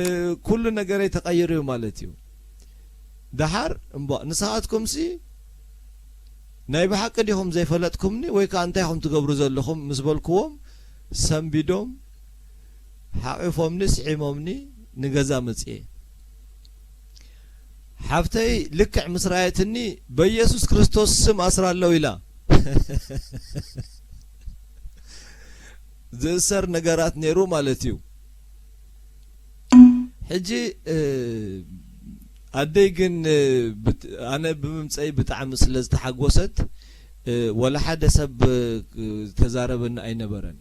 ኩሉ ነገረይ ተቐይሩ እዩ ማለት እዩ። ደሓር እምባ ንስኻትኩምሲ ናይ ብሓቂ ዲኹም ዘይፈለጥኩምኒ ወይ ከኣ እንታይ ኢኹም ትገብሩ ዘለኹም ምስ በልክዎም፣ ሰንቢዶም ሓቒፎምኒ ስዒሞምኒ ንገዛ መጽየ። ሓፍተይ ልክዕ ምስ ረኣየትኒ በኢየሱስ ክርስቶስ ስም ኣስራ ኣለዉ ኢላ። ዝእሰር ነገራት ነይሩ ማለት እዩ። ሕጂ ኣደይ ግን ኣነ ብምምፀይ ብጣዕሚ ስለ ዝተሓጎሰት፣ ወላ ሓደ ሰብ ተዛረበኒ ኣይነበረን።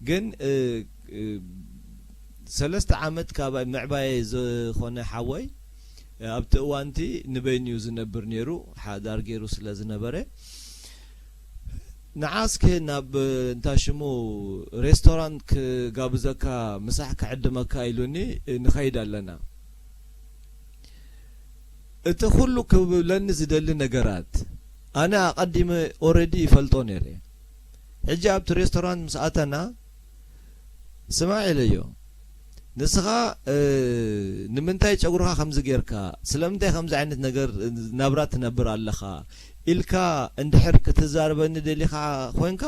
ግን ሰለስተ ዓመት ካባይ ምዕባየ ዝኾነ ሓወይ ኣብቲ እዋንቲ ንበይኑ እዩ ዝነብር ነይሩ፣ ሓዳር ገይሩ ስለ ዝነበረ፣ ንዓ እስከ ናብ እንታ ሽሙ ሬስቶራንት ክጋብዘካ ምሳሕ ክዕድመካ ኢሉኒ ንኸይድ ኣለና። እቲ ኩሉ ክብለኒ ዝደሊ ነገራት ኣነ ኣቐዲመ ኦረዲ ይፈልጦ ነይረ። ሕጂ ኣብቲ ሬስቶራንት ምስ ኣተና ስማዕ ኢለዮ፣ ንስኻ ንምንታይ ጨጉርኻ ከምዚ ጌርካ፣ ስለምንታይ ከምዚ ዓይነት ነገር ናብራ ትነብር ኣለኻ ኢልካ እንድሕር ክትዛረበኒ ደሊኻ ኮይንካ፣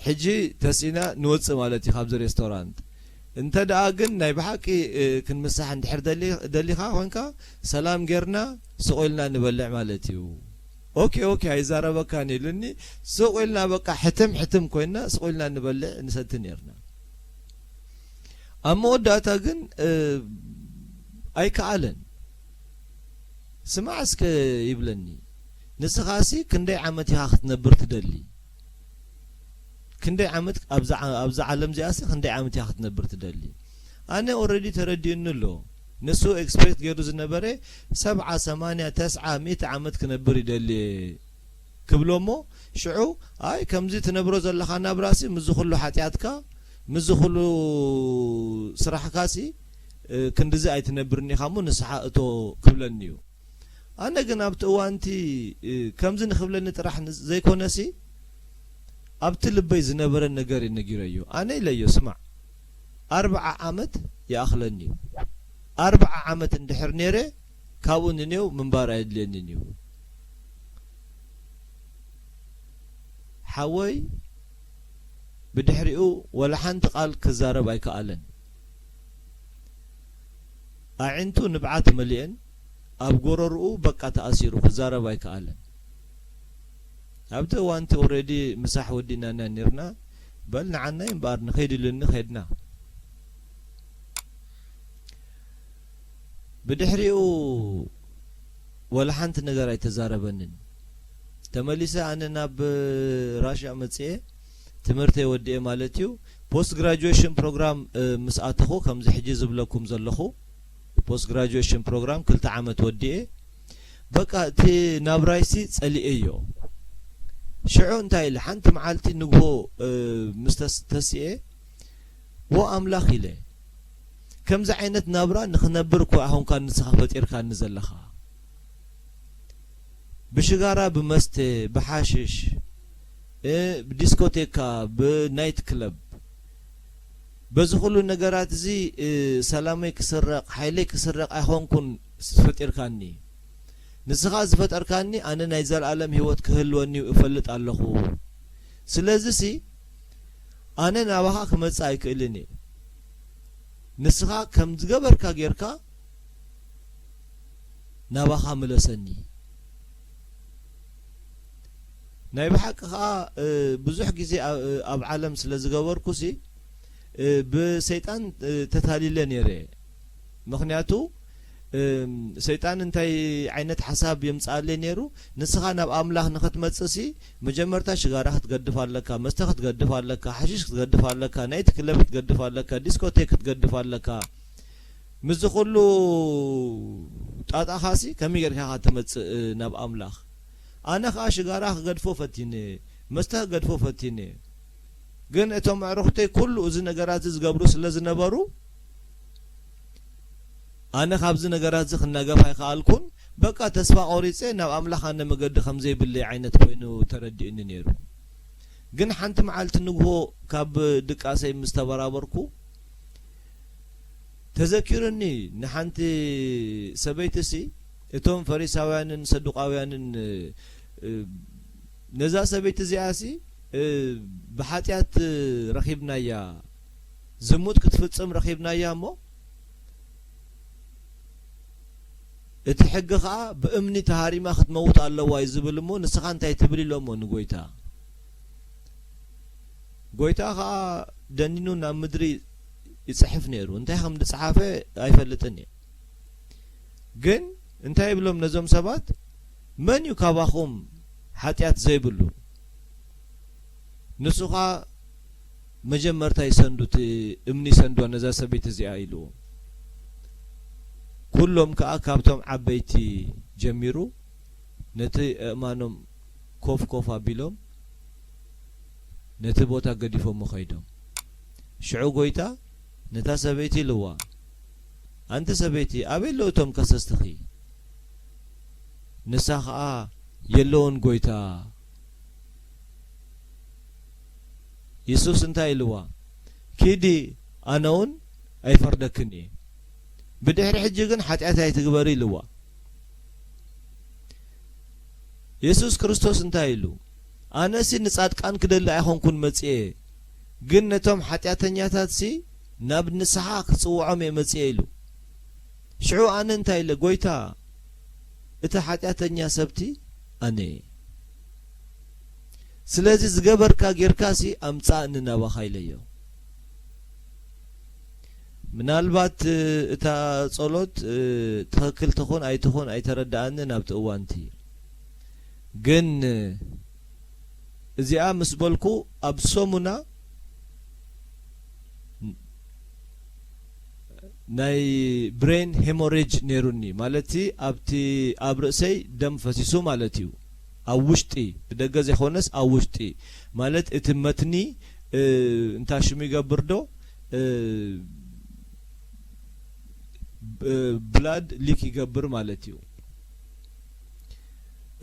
ሕጂ ተሲእና ንወጽእ ማለት እዩ ካብዚ ሬስቶራንት። እንተ ደኣ ግን ናይ ብሓቂ ክንምሳሕ እንድሕር ደሊኻ ኮይንካ፣ ሰላም ጌርና ስቕ ኢልና ንበልዕ ማለት እዩ። ኦኬ ኦኬ ኣይዛረበካን ኢሉኒ። ስቕ ኢልና በቃ ሕትም ሕትም ኮይንና ስቕ ኢልና ንበልዕ ንሰቲ ኔርና። ኣብ መወዳእታ ግን ኣይከኣለን። ስማዕ እስከ ይብለኒ፣ ንስኻሲ ክንደይ ዓመት ኢኻ ክትነብር ትደሊ? ክንደይ ዓመት ኣብዛ ዓለም እዚኣሲ ክንደይ ዓመት ኢኻ ክትነብር ትደሊ? ኣነ ኦረዲ ተረዲኡኒ ኣሎ። ንሱ ኤክስፔክት ገይሩ ዝነበረ ሰብዓ፣ ሰማንያ፣ ተስዓ፣ ሚእቲ ዓመት ክነብር ይደሊ ክብሎ እሞ ሽዑ ኣይ ከምዚ ትነብሮ ዘለኻ ናብራሲ ምዚ ኩሉ ሓጢኣትካ ምዚ ኩሉ ስራሕካሲ ክንድዚ ኣይትነብርን ኢኻ እሞ ንስሓ እቶ ክብለኒ እዩ። ኣነ ግን ኣብቲ እዋንቲ ከምዚ ንኽብለኒ ጥራሕ ዘይኮነሲ ኣብቲ ልበይ ዝነበረ ነገር እዩ ነጊረዮ። ኣነ ኢለዮ ስማዕ ኣርብዓ ዓመት ይኣኽለኒ እዩ። ኣርብዓ ዓመት እንድሕር ነይረ ካብኡ ንኔው ምንባር ኣየድልየንን እዩ። ሓወይ ብድሕሪኡ ወላ ሓንቲ ቃል ክዛረብ ኣይከኣለን። ኣዒንቱ ንብዓት መሊአን ኣብ ጎረርኡ በቃ ተኣሲሩ ክዛረብ ኣይከኣለን። ኣብቲ እዋንቲ ኦረዲ ምሳሕ ወዲእናና ኔርና በል ንዓናይ እምበኣር ንኸይድ ኢሉኒ ኸድና። ብድሕሪኡ ወላ ሓንቲ ነገር ኣይተዛረበንን። ተመሊሰ ኣነ ናብ ራሽያ መጽኤ ትምህርተይ ወዲኤ ማለት እዩ። ፖስት ግራጁዌሽን ፕሮግራም ምስ ኣተኹ ከምዚ ሕጂ ዝብለኩም ዘለኹ ፖስት ግራጁዌሽን ፕሮግራም ክልተ ዓመት ወዲኤ በቃ እቲ ናብራይሲ ጸሊኤዮ። ሽዑ እንታይ ኢለ ሓንቲ መዓልቲ ንግሆ ምስ ተስኤ ዎ ኣምላኽ ኢለ ከምዚ ዓይነት ናብራ ንኽነብር እኮ ኣኹንካ ንስኻ ፈጢርካኒ ዘለኻ። ብሽጋራ ብመስተ ብሓሽሽ ብዲስኮቴካ ብናይት ክለብ በዚ ኩሉ ነገራት እዚ ሰላመይ ክስረቕ ሓይለይ ክስረቕ ኣይኾንኩን ፈጢርካኒ። ንስኻ ዝፈጠርካኒ ኣነ ናይ ዘለኣለም ህይወት ክህልወኒ እፈልጥ ኣለኹ። ስለዚ ሲ ኣነ ናባኻ ክመጽእ ኣይክእልን እየ። ንስኻ ከም ዝገበርካ ጌርካ ናባኻ ምለሰኒ። ናይ ብሓቂ ኸኣ ብዙሕ ግዜ ኣብ ዓለም ስለ ዝገበርኩሲ ብሰይጣን ተታሊለ ነይረ። ምኽንያቱ ሰይጣን እንታይ ዓይነት ሓሳብ የምጽኣለይ ነይሩ? ንስኻ ናብ ኣምላኽ ንኽትመጽእሲ መጀመርታ ሽጋራ ክትገድፍ ኣለካ፣ መስተ ክትገድፍ ኣለካ፣ ሓሽሽ ክትገድፍ ኣለካ፣ ናይት ክለብ ክትገድፍ ኣለካ፣ ዲስኮቴክ ክትገድፍ ኣለካ። ምስዚ ኩሉ ጣጣኻሲ ከመይ ጌርካ ኢኻ ትመጽእ ናብ ኣምላኽ? ኣነ ኸኣ ሽጋራ ክገድፎ ፈቲነ፣ መስተ ክገድፎ ፈቲነ። ግን እቶም ኣዕሩኽተይ ኩሉ እዚ ነገራት እዚ ዝገብሩ ስለ ዝነበሩ ኣነ ካብዚ ነገራት እዚ ክናገፍ ኣይከኣልኩን። በቃ ተስፋ ቆሪጸ ናብ ኣምላኽ ኣነ መገዲ ከም ዘይብለይ ዓይነት ኮይኑ ተረዲኡኒ ነይሩ። ግን ሓንቲ መዓልቲ ንግሆ ካብ ድቃሰይ ምስ ተበራበርኩ ተዘኪሩኒ ንሓንቲ ሰበይቲ ሲ እቶም ፈሪሳውያንን ሰዱቃውያንን፣ እ፣ እ፣ ነዛ ሰበይቲ እዚኣሲ፣ እ፣ ብሓጢኣት ረኺብናያ፣ ዝሙት ክትፍጽም ረኺብናያ እሞ፣ እቲ ሕጊ ኸኣ ብእምኒ ተሃሪማ ክትመውት ኣለዋ እዩ ዝብል እሞ፣ ንስኻ እንታይ ትብል ኢሎሞ ንጎይታ። ጎይታ ኸኣ ደኒኑ ናብ ምድሪ ይጽሕፍ ነይሩ። እንታይ ከም ዝጸሓፈ ኣይፈልጥን እየ። ግን እንታይ ይብሎም ነዞም ሰባት? "መን እዩ ካባኹም ሓጢኣት ዘይብሉ? ንሱ ኸኣ መጀመርታ ይሰንዱ፣ እቲ እምኒ ይሰንድዋ ነዛ ሰበይቲ እዚኣ" ኢልዎ። ኩሎም ከኣ ካብቶም ዓበይቲ ጀሚሩ ነቲ ኣእማኖም ኮፍ ኮፍ ኣቢሎም ነቲ ቦታ ገዲፎሞ ኸይዶም። ሽዑ ጎይታ ነታ ሰበይቲ ኢልዋ፣ "ኣንቲ ሰበይቲ፣ ኣበይ ኣለዉ እቶም ከሰስትኺ?" ንሳ ኸኣ፣ "የለውን ጎይታ።" የሱስ እንታይ ኢልዋ? "ኪዲ፣ ኣነ እውን ኣይፈርደክን እየ። ብድሕሪ ሕጂ ግን ሓጢኣት ኣይትግበሪ" ኢልዋ። የሱስ ክርስቶስ እንታይ ኢሉ? "ኣነሲ ንጻድቃን ክደሊ ኣይኮንኩን መጽኤ፣ ግን ነቶም ሓጢኣተኛታትሲ ናብ ንስሓ ክጽውዖም እየ መጽኤ" ኢሉ። ሽዑ ኣነ እንታይ ኢለ? "ጎይታ፣ እቲ ሓጢኣተኛ ሰብቲ ኣነ እየ። ስለዚ ዝገበርካ ጌርካሲ ኣምጽኣኒ ናባኻ" ኢለዮ። ምናልባት፣ እ፣ እታ ጸሎት፣ እ፣ ትኽክል ትኹን ኣይትኹን ኣይተረድኣንን ኣብቲ እዋንቲ። ግን፣ እ፣ እዚኣ ምስ በልኩ ኣብ ሰሙና ናይ ብሬን ሄሞሬጅ ነይሩኒ። ማለትሲ ኣብቲ፣ ኣብ ርእሰይ ደም ፈሲሱ ማለት እዩ። ኣብ ውሽጢ፣ ብደገ ዘይኮነስ ኣብ ውሽጢ። ማለት እቲ መትኒ፣ እ፣ እንታይ ሽሙ ይገብር ዶ? እ፣ ብ-፣ ብላድ ሊክ ይገብር ማለት እዩ።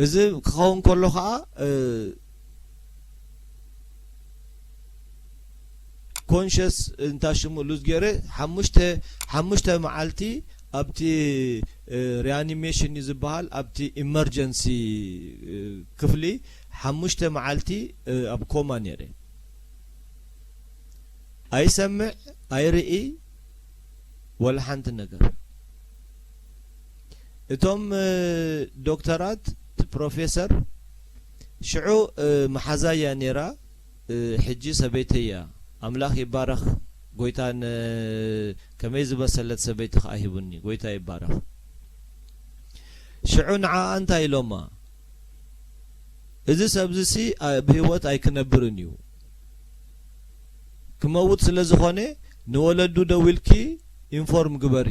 እዚ ክኸውን ከሎ ኸኣ፣ እ፣ ኮንሸስ እንታይ ሽሙ ሉዝ ገይረ ሓሙሽተ፣ ሓሙሽተ መዓልቲ ኣብቲ፣ እ፣ ሪያኒሜሽን እዩ ዝበሃል፣ ኣብቲ ኢመርጀንሲ፣ እ፣ ክፍሊ ሓሙሽተ መዓልቲ፣ እ፣ ኣብ ኮማ ነይረ። ኣይሰምዕ፣ ኣይርኢ፣ ወላ ሓንቲ ነገር። እቶም፣ እ፣ ዶክተራት፣ እቲ ፕሮፌሰር፣ ሽዑ፣ እ፣ መሓዛይ እያ ነይራ፣ እ፣ ሕጂ ሰበይተይ እያ። ኣምላኽ ይባረኽ፣ ጎይታ ን-፣ ከመይ ዝበሰለት ሰበይቲ ከኣ ሂቡኒ። ጎይታ ይባረኽ። ሽዑ ንዓኣ እንታይ ኢሎማ? "እዚ ሰብዚሲ፣ ኣ-፣ ብህይወት ኣይክነብርን እዩ። ክመውት ስለ ዝኾነ፣ ንወለዱ ደዊልኪ ኢንፎርም ግበሪ።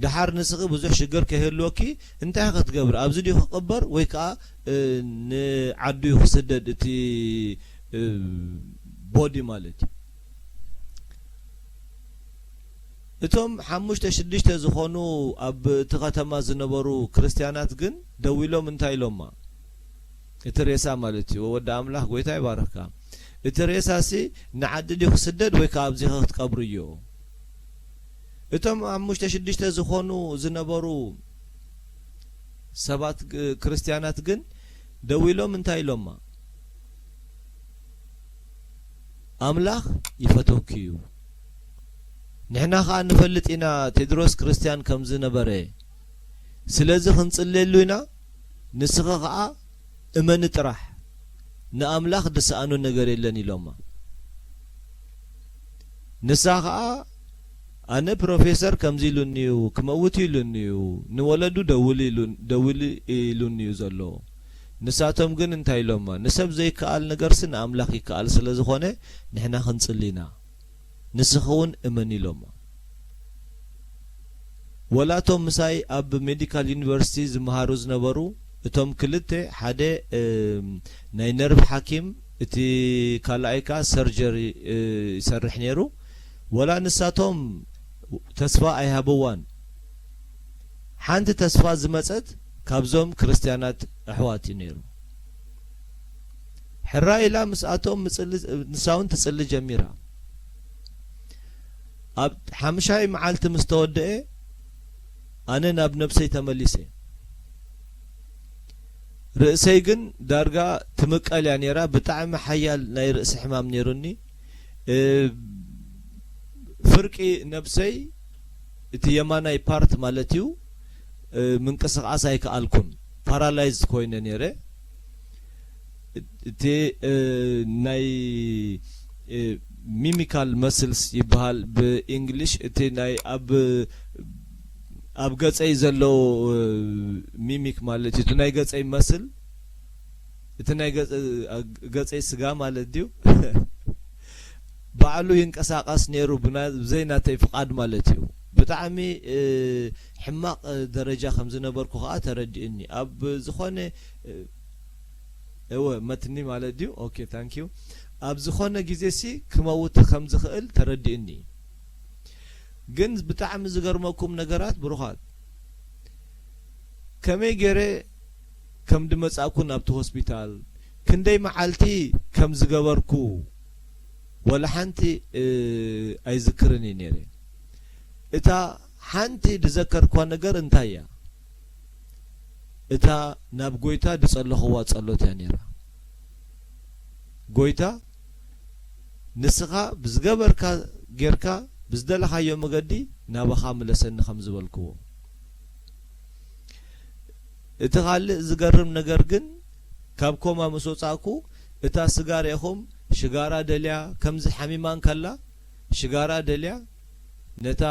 ደሓር ንስኺ ብዙሕ ሽግር ከይህልወኪ እንታይ ክትገብሪ? ኣብዚ ድዩ ክቕበር ወይ ከኣ፣ እ፣ ንዓዱ እዩ ክስደድ እቲ፣ እ፣ ቦዲ ማለት እዩ?" እቶም ሓሙሽተ ሽዱሽተ ዝኾኑ ኣብ እቲ ከተማ ዝነበሩ ክርስትያናት ግን ደዊሎም እንታይ ኢሎማ? እቲ ሬሳ ማለት እዩ። ወዲ ኣምላኽ ጎይታ ይባርኽካ። እቲ ሬሳሲ ንዓዲ ድዩ ክስደድ ወይ ከኣ ኣብዚ ክትቀብርዮ? እቶም ሓሙሽተ ሽዱሽተ ዝኾኑ ዝነበሩ ሰባት ግ-፣ ክርስትያናት ግን ደዊሎም እንታይ ኢሎማ? ኣምላኽ ይፈትወኪ እዩ። ንሕና ኸኣ ንፈልጥ ኢና ቴድሮስ ክርስትያን ከም ዝነበረ። ስለዚ ክንጽልየሉ ኢና። ንስኺ ኸኣ እመኒ ጥራሕ። ንኣምላኽ ዝሰኣኖ ነገር የለን ኢሎማ። ንሳ ኸኣ ኣነ ፕሮፌሰር ከምዚ ኢሉኒ እዩ፣ ክመውት እዩ ኢሉኒ እዩ፣ ንወለዱ ደውል ኢሉ-፣ ደውል ኢሉኒ እዩ ዘሎ። ንሳቶም ግን እንታይ ኢሎማ? ንሰብ ዘይከኣል ነገርሲ ንኣምላኽ ይከኣል ስለ ዝኾነ ንሕና ክንጽሊ ኢና። ንስኺ እውን እመኒ ኢሎማ። ወላ እቶም ምሳይ ኣብ ሜዲካል ዩኒቨርሲቲ ዝመሃሩ ዝነበሩ እቶም ክልተ፣ ሓደ፣ እም፣ ናይ ነርቭ ሓኪም፣ እቲ ካልኣይ ከኣ ሰርጀሪ፣ እ፣ ይሰርሕ ነይሩ። ወላ ንሳቶም ተስፋ ኣይሃብዋን። ሓንቲ ተስፋ ዝመጸት ካብዞም ክርስትያናት ኣሕዋት እዩ ነይሩ። ሕራይ ኢላ ምስኣቶም ምጽሊ፣ ንሳ እውን ትጽሊ ጀሚራ። ኣብ ሓምሻይ መዓልቲ ምስ ተወደኤ፣ ኣነ ናብ ነብሰይ ተመሊሰ። ርእሰይ ግን ዳርጋ ትምቀል እያ ነይራ። ብጣዕሚ ሓያል ናይ ርእሲ ሕማም ነይሩኒ። እ፣ ፍርቂ ነብሰይ፣ እቲ የማናይ ፓርት ማለት እዩ፣ እ፣ ምንቅስቓስ ኣይከኣልኩን። ፓራላይዝድ ኮይነ ነይረ። እቲ፣ እ፣ ናይ፣ እ፣ ሚሚካል መስልስ ይበሃል ብእንግሊሽ። እቲ ናይ ኣብ፣ ኣብ ገጸይ ዘሎ፣ እ፣ ሚሚክ ማለት እዩ። እቲ ናይ ገጸይ መስል፣ እቲ ናይ ገጸ-፣ እ፣ ገጸይ ስጋ ማለት ድዩ? ባዕሉ ይንቀሳቐስ ነይሩ ብና-፣ ብዘይ ናተይ ፍቓድ ማለት እዩ። ብጣዕሚ፣ እ፣ ሕማቕ፣ እ፣ ደረጃ ከም ዝነበርኩ ከኣ ተረዲኡኒ። ኣብ ዝኾነ፣ እ፣ እወ፣ መትኒ ማለት ድዩ? ኦኬ፣ ታንክ ዩ። ኣብ ዝኾነ ግዜሲ ክመውት ከም ዝኽእል ተረዲኡኒ። ግን ብጣዕሚ ዝገርመኩም ነገራት፣ ብሩኻት፣ ከመይ ገይረ ከም ድመጻእኩ ናብቲ ሆስፒታል፣ ክንደይ መዓልቲ ከም ዝገበርኩ፣ ወላ ሓንቲ፣ እ፣ ኣይዝክርን እየ ነይረ። እታ ሓንቲ ዝዘከርኳ ነገር እንታይ እያ? እታ ናብ ጎይታ ዝጸለኽዋ ጸሎት እያ ነይራ። ጎይታ፣ ንስኻ ብዝገበርካ ጌርካ፣ ብዝደለኻዮ መገዲ ናባኻ ምለሰኒ ከም ዝበልክዎ። እቲ ካልእ ዝገርም ነገር ግን፣ ካብ ኮማ ምስ ወጻእኩ፣ እታ ስጋ ርኢኹም፣ ሽጋራ ደልያ፣ ከምዚ ሓሚማ እንከላ፣ ሽጋራ ደልያ፣ ነታ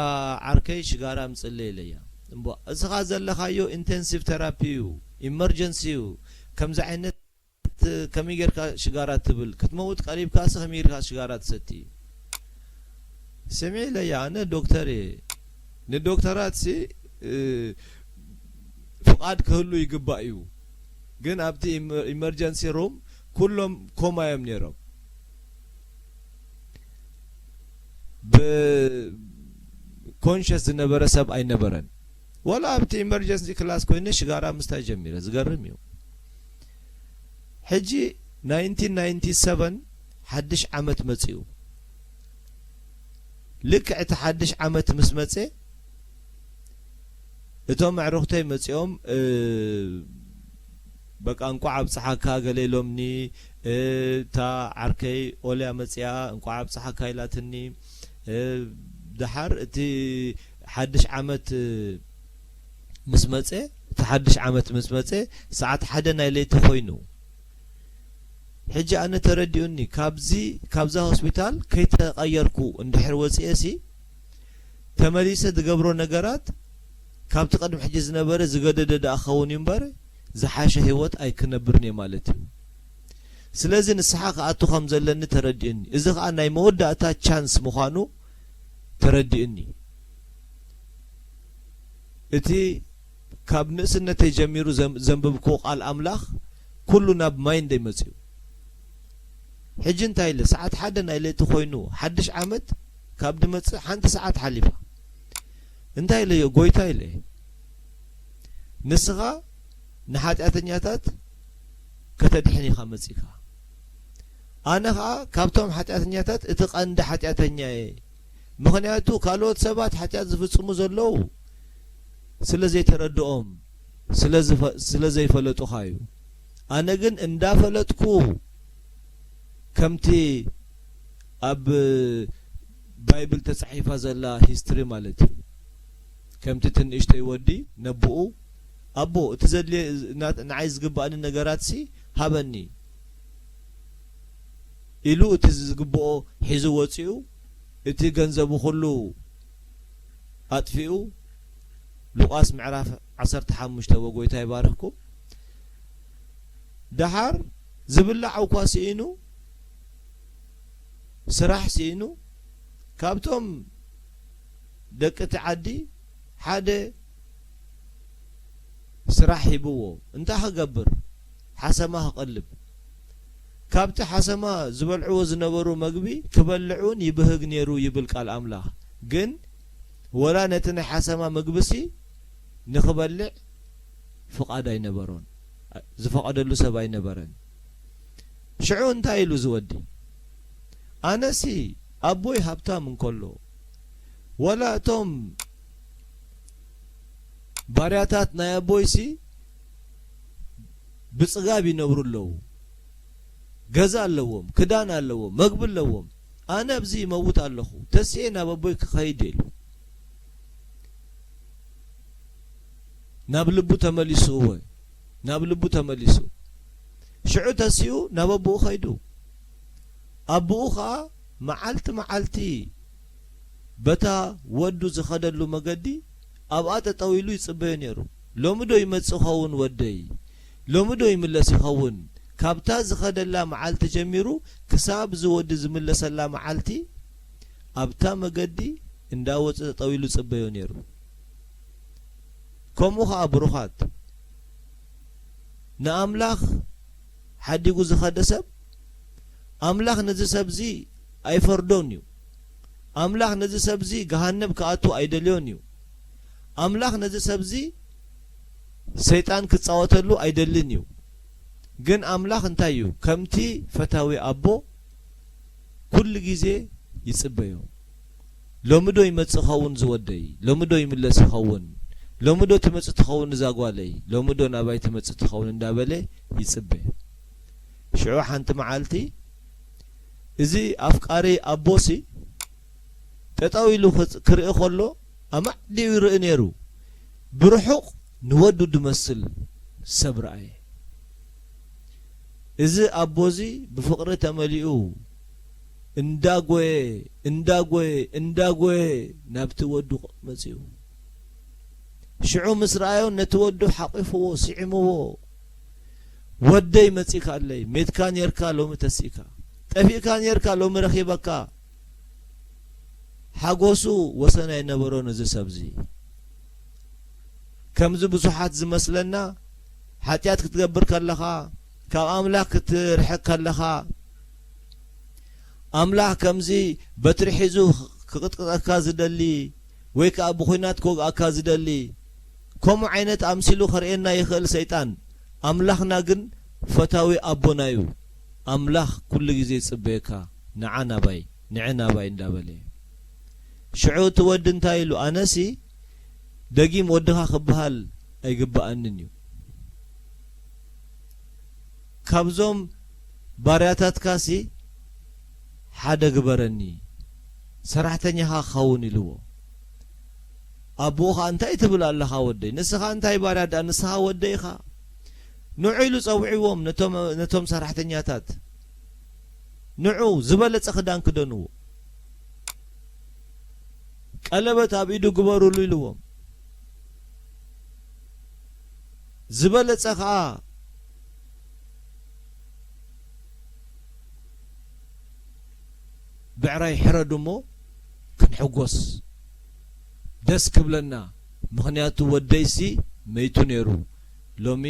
ዓርከይ ሽጋራ ኣምጽለይ ኢለያ። እምቧ፣ እስኻ ዘለኻዮ ኢንቴንሲቭ ቴራፒ እዩ፣ ኢመርጀንሲ እዩ። ከምዚ ዓይነት ከመይ ጌርካ ሽጋራ ትብል? ክትመውት ቀሪብካሲ ከመይ ጌርካ ሽጋራ ትሰቲ? ስምዒ ኢለያ፣ ኣነ ዶክተር እየ። ንዶክተራትሲ፣ እ፣ ፍቓድ ክህሉ ይግባእ እዩ። ግን ኣብቲ ኢመ-፣ ኢመርጀንሲ ሩም ኩሎም ኮማ እዮም ነይሮም። ብ-፣ ኮንሸስ ዝነበረ ሰብ ኣይነበረን። ዋላ ኣብቲ ኢመርጀንሲ ክላስ ኮይነ ሽጋራ ምስታይ ጀሚረ። ዝገርም እዩ። ሕጂ ናይንቲን ናይንቲ ሰቨን ሓድሽ ዓመት መጺኡ። ልክዕ እቲ ሓድሽ ዓመት ምስ መጸ፣ እቶም ኣዕሩኽተይ መጺኦም፣ እ፣ በቃ፣ "እንቋዕ ኣብጽሓካ" ገለ ኢሎምኒ። እ፣ እታ ዓርከይ ኦልያ መጺኣ፣ "እንቋዕ ኣብጽሓካ" ኢላትኒ። እ፣ ደሓር እቲ ሓድሽ ዓመት፣ እ፣ ምስ መጸ፣ እቲ ሓድሽ ዓመት ምስ መጸ፣ ሰዓት ሓደ ናይ ለይቲ ኮይኑ። ሕጂ ኣነ ተረዲኡኒ፣ ካብዚ፣ ካብዛ ሆስፒታል ከይተቐየርኩ እንድሕር ወጺኤሲ፣ ተመሊሰ ዝገብሮ ነገራት ካብቲ ቅድሚ ሕጂ ዝነበረ ዝገደደ ደኣ ክኸውን እዩ እምበር፣ ዝሓሸ ህይወት ኣይክነብርን እየ ማለት እዩ። ስለዚ ንስሓ ክኣቱ ከም ዘለኒ ተረዲኡኒ። እዚ ኸኣ ናይ መወዳእታ ቻንስ ምዃኑ ተረዲኡኒ። እቲ ካብ ንእስነተይ ጀሚሩ ዘም-፣ ዘንበብክዎ ቃል ኣምላኽ ኩሉ ናብ ማይንደይ መጺኡ። ሕጂ እንታይ ኢለ? ሰዓት ሓደ ናይ ለይቲ ኮይኑ፣ ሓድሽ ዓመት ካብ ድመጽእ ሓንቲ ሰዓት ሓሊፋ። እንታይ ኢለዮ? "ጎይታ" ኢለ፣ "ንስኻ ንሓጢኣተኛታት ከተድሕን ኢኻ መጺእካ። ኣነ ኸኣ ካብቶም ሓጢኣተኛታት እቲ ቀንዲ ሓጢኣተኛ እየ። ምኽንያቱ ካልኦት ሰባት ሓጢኣት ዝፍጽሙ ዘለዉ ስለ ዘይተረድኦም፣ ስለ ዝፈ-፣ ስለ ዘይፈለጡኻ እዩ። ኣነ ግን እንዳፈለጥኩ፣ ከምቲ ኣብ ባይብል ተጻሒፋ ዘላ ሂስትሪ ማለት እዩ፣ ከምቲ እቲ ንእሽተይ ወዲ ነቦኡ፣ 'ኣቦ፣ እቲ ዘድልየ፣ ና-፣ ንዓይ ዝግባእኒ ነገራትሲ ሃበኒ' ኢሉ፣ እቲ ዝግብኦ ሒዙ ወጺኡ፣ እቲ ገንዘቡ ኩሉ ኣጥፊኡ። ሉቃስ ምዕራፍ ዓሰርተ ሓሙሽተ፣ ወጎይታ ይባርኽኩም። ደሓር ዝብላዕ እኳ ስኢኑ፣ ስራሕ ስኢኑ፣ ካብቶም ደቂ እቲ ዓዲ ሓደ ስራሕ ሂብዎ። እንታይ ክገብር? ሓሰማ ክቐልብ። ካብቲ ሓሰማ ዝበልዕዎ ዝነበሩ መግቢ ክበልዕ እውን ይብህግ ነይሩ ይብል ቃል ኣምላኽ። ግን ወላ ነቲ ናይ ሓሰማ መግብሲ ንኽበልዕ ፍቓድ ኣይነበሮን። ዝፈቐደሉ ሰብ ኣይነበረን። ሽዑ እንታይ ኢሉ እዚ ወዲ? ኣነሲ ኣቦይ ሃብታም እንከሎ፣ ወላ እቶም ባርያታት ናይ ኣቦይሲ ብጽጋብ ይነብሩ ኣለዉ። ገዛ ኣለዎም፣ ክዳን ኣለዎም፣ መግቢ ኣለዎም። ኣነ ኣብዚ ይመውት ኣለኹ፣ ተሲኤ ናብ ኣቦይ ክኸይድ ኢሉ። ናብ ልቡ ተመሊሱ፣ እወ፣ ናብ ልቡ ተመሊሱ። ሽዑ ተሲኡ ናብ ኣቦኡ ኸይዱ። ኣቦኡ ኸኣ መዓልቲ መዓልቲ በታ ወዱ ዝኸደሉ መገዲ ኣብኣ ጠጠው ኢሉ ይጽበዮ ነይሩ። ሎሚ ዶ ይመጽእ ኸውን ወደይ? ሎሚ ዶ ይምለስ ይኸውን? ካብታ ዝኸደላ መዓልቲ ጀሚሩ ክሳብ እዚ ወዲ ዝምለሰላ መዓልቲ ኣብታ መገዲ እንዳወጸ ጠጠው ኢሉ ይጽበዮ ነይሩ። ከምኡ ኸኣ ብሩኻት፣ ንኣምላኽ ሓዲጉ ዝኸደ ሰብ፣ ኣምላኽ ነዚ ሰብዚ ኣይፈርዶን እዩ። ኣምላኽ ነዚ ሰብዚ ገሃነብ ክኣቱ ኣይደልዮን እዩ። ኣምላኽ ነዚ ሰብዚ ሰይጣን ክጻወተሉ ኣይደልን እዩ። ግን ኣምላኽ እንታይ እዩ? ከምቲ ፈታዊ ኣቦ ኩሉ ግዜ ይጽበዮ። ሎሚ ዶ ይመጽእ ኸውን ዝወደይ? ሎሚ ዶ ይምለስ ይኸውን? ሎሚ ዶ ትመጽእ ትኸውን እዛ ጓለይ? ሎሚ ዶ ናባይ ትመጽእ ትኸውን እንዳበለ ይጽበ። ሽዑ ሓንቲ መዓልቲ እዚ ኣፍቃሪ ኣቦሲ ጠጠው ኢሉ ክጽ-፣ ክርኢ ከሎ ኣማዕዲኡ ይርኢ ነይሩ። ብርሑቕ ንወዱ ድመስል ሰብ ረኣየ። እዚ ኣቦዚ ብፍቕሪ ተመሊኡ እንዳጎየ፣ እንዳጎየ፣ እንዳጎየ ናብቲ ወዱ መጺኡ። ሽዑ ምስ ረኣዮ ነቲ ወዱ ሓቂፍዎ፣ ስዒምዎ፣ "ወደይ መጺእካለይ፣ ሜትካ ኔርካ ሎሚ ተሲእካ፣ ጠፊእካ ኔርካ ሎሚ ረኺበካ።" ሓጎሱ ወሰን ኣይነበሮን እዚ ሰብዚ። ከምዚ ብዙሓት ዝመስለና፣ ሓጢኣት ክትገብር ከለኻ፣ ካብ ኣምላኽ ክትርሕቅ ከለኻ፣ ኣምላኽ ከምዚ በትሪ ሒዙ ክቕጥቅጠካ ዝደሊ ወይ ከኣ ብኹናት ክወግኣካ ዝደሊ፣ ከምኡ ዓይነት ኣምሲሉ ከርእየና ይኽእል ሰይጣን። ኣምላኽና ግን ፈታዊ ኣቦና እዩ። ኣምላኽ ኩሉ ግዜ ይጽበየካ፣ "ንዓ ናባይ፣ ንዒ ናባይ" እንዳበለ። ሽዑ እቲ ወዲ እንታይ ኢሉ? "ኣነሲ ደጊም ወድኻ ክበሃል ኣይግብኣንን እዩ። ካብዞም ባርያታትካሲ ሓደ ግበረኒ፣ ሰራሕተኛኻ ክኸውን" ኢልዎ። ኣቦኡ ኸኣ፣ "እንታይ ትብል ኣለኻ ወደይ? ንስኻ እንታይ ባርያ ደኣ? ንስኻ ወደይ ኢኻ?" ንዑ ኢሉ ጸውዕዎም ነቶም፣ ነቶም ሰራሕተኛታት። "ንዑ ዝበለጸ ክዳን ክደንዎ፣ ቀለበት ኣብ ኢዱ ግበሩሉ" ኢልዎም። ዝበለጸ ኸኣ ብዕራይ ሕረዱ እሞ ክንሕጎስ፣ ደስ ክብለና። ምኽንያቱ ወደይሲ መይቱ ነይሩ፣ ሎሚ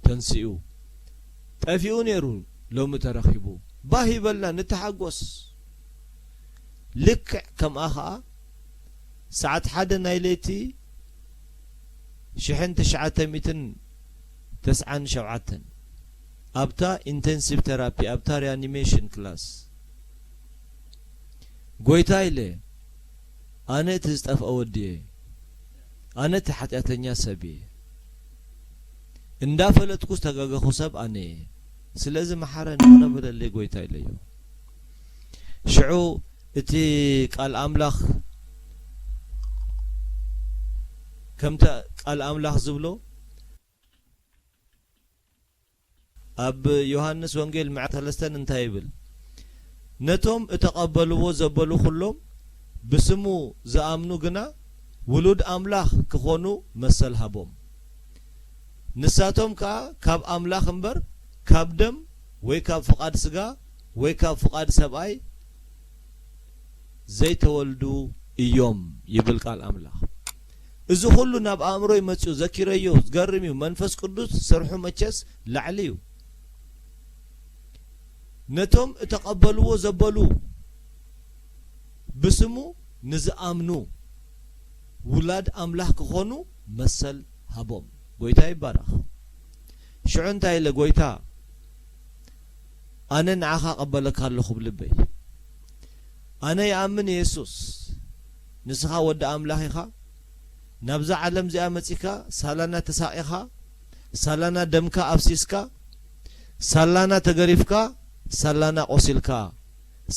ተንሲኡ። ጠፊኡ ነይሩ፣ ሎሚ ተረኺቡ። ባህ ይበልና፣ ንተሓጎስ። ልክዕ ከምኣ ኸኣ ሰዓት ሓደ ናይ ለይቲ ሽሕን ትሽዓተ ሚእትን ተስዓን ሸውዓተን ኣብታ ኢንተንሲቭ ተራፒ፣ ኣብታ ሪያኒሜሽን ክላስ፣ "ጎይታ" ኢለ፣ "ኣነ እቲ ዝጠፍአ ወዲ እየ። ኣነ እቲ ሓጢኣተኛ ሰብ እየ። እንዳፈለጥኩ ዝተጋገኹ ሰብ ኣነ እየ። ስለዚ መሓረኒ፣ ይቕረ በለለይ ጎይታ" ኢለዮ። ሽዑ እቲ ቃል ኣምላኽ፣ ከምቲ ቃል ኣምላኽ ዝብሎ፣ ኣብ ዮሃንስ ወንጌል ምዕራፍ ሰለስተን እንታይ ይብል? "ነቶም እተቐበልዎ ዘበሉ ኩሎም፣ ብስሙ ዝኣምኑ ግና ውሉድ ኣምላኽ ክኾኑ መሰል ሃቦም። ንሳቶም ከኣ ካብ ኣምላኽ እምበር፣ ካብ ደም ወይ ካብ ፍቓድ ስጋ ወይ ካብ ፍቓድ ሰብኣይ ዘይተወልዱ እዮም" ይብል ቃል ኣምላኽ። እዚ ኹሉ ናብ ኣእምሮይ መጺኡ፣ ዘኪረዮ፣ ዝገርም እዩ። መንፈስ ቅዱስ ስርሑ መቸስ ላዕሊ እዩ። "ነቶም እተቐበልዎ ዘበሉ፣ ብስሙ ንዝኣምኑ፣ ውላድ ኣምላኽ ክኾኑ መሰል ሃቦም።" ጎይታ ይባረኽ። ሽዑ እንታይ ኢለ? "ጎይታ፣ ኣነ ንዓኻ እቐበለካ ኣለኹ ብልበይ። ኣነ ይኣምን፣ የሱስ፣ ንስኻ ወዲ ኣምላኽ ኢኻ፣ ናብዛ ዓለም እዚኣ መጺካ፣ ሳላና ተሳቒኻ፣ ሳላና ደምካ ኣፍሲስካ፣ ሳላና ተገሪፍካ፣ ሳላና ቆሲልካ፣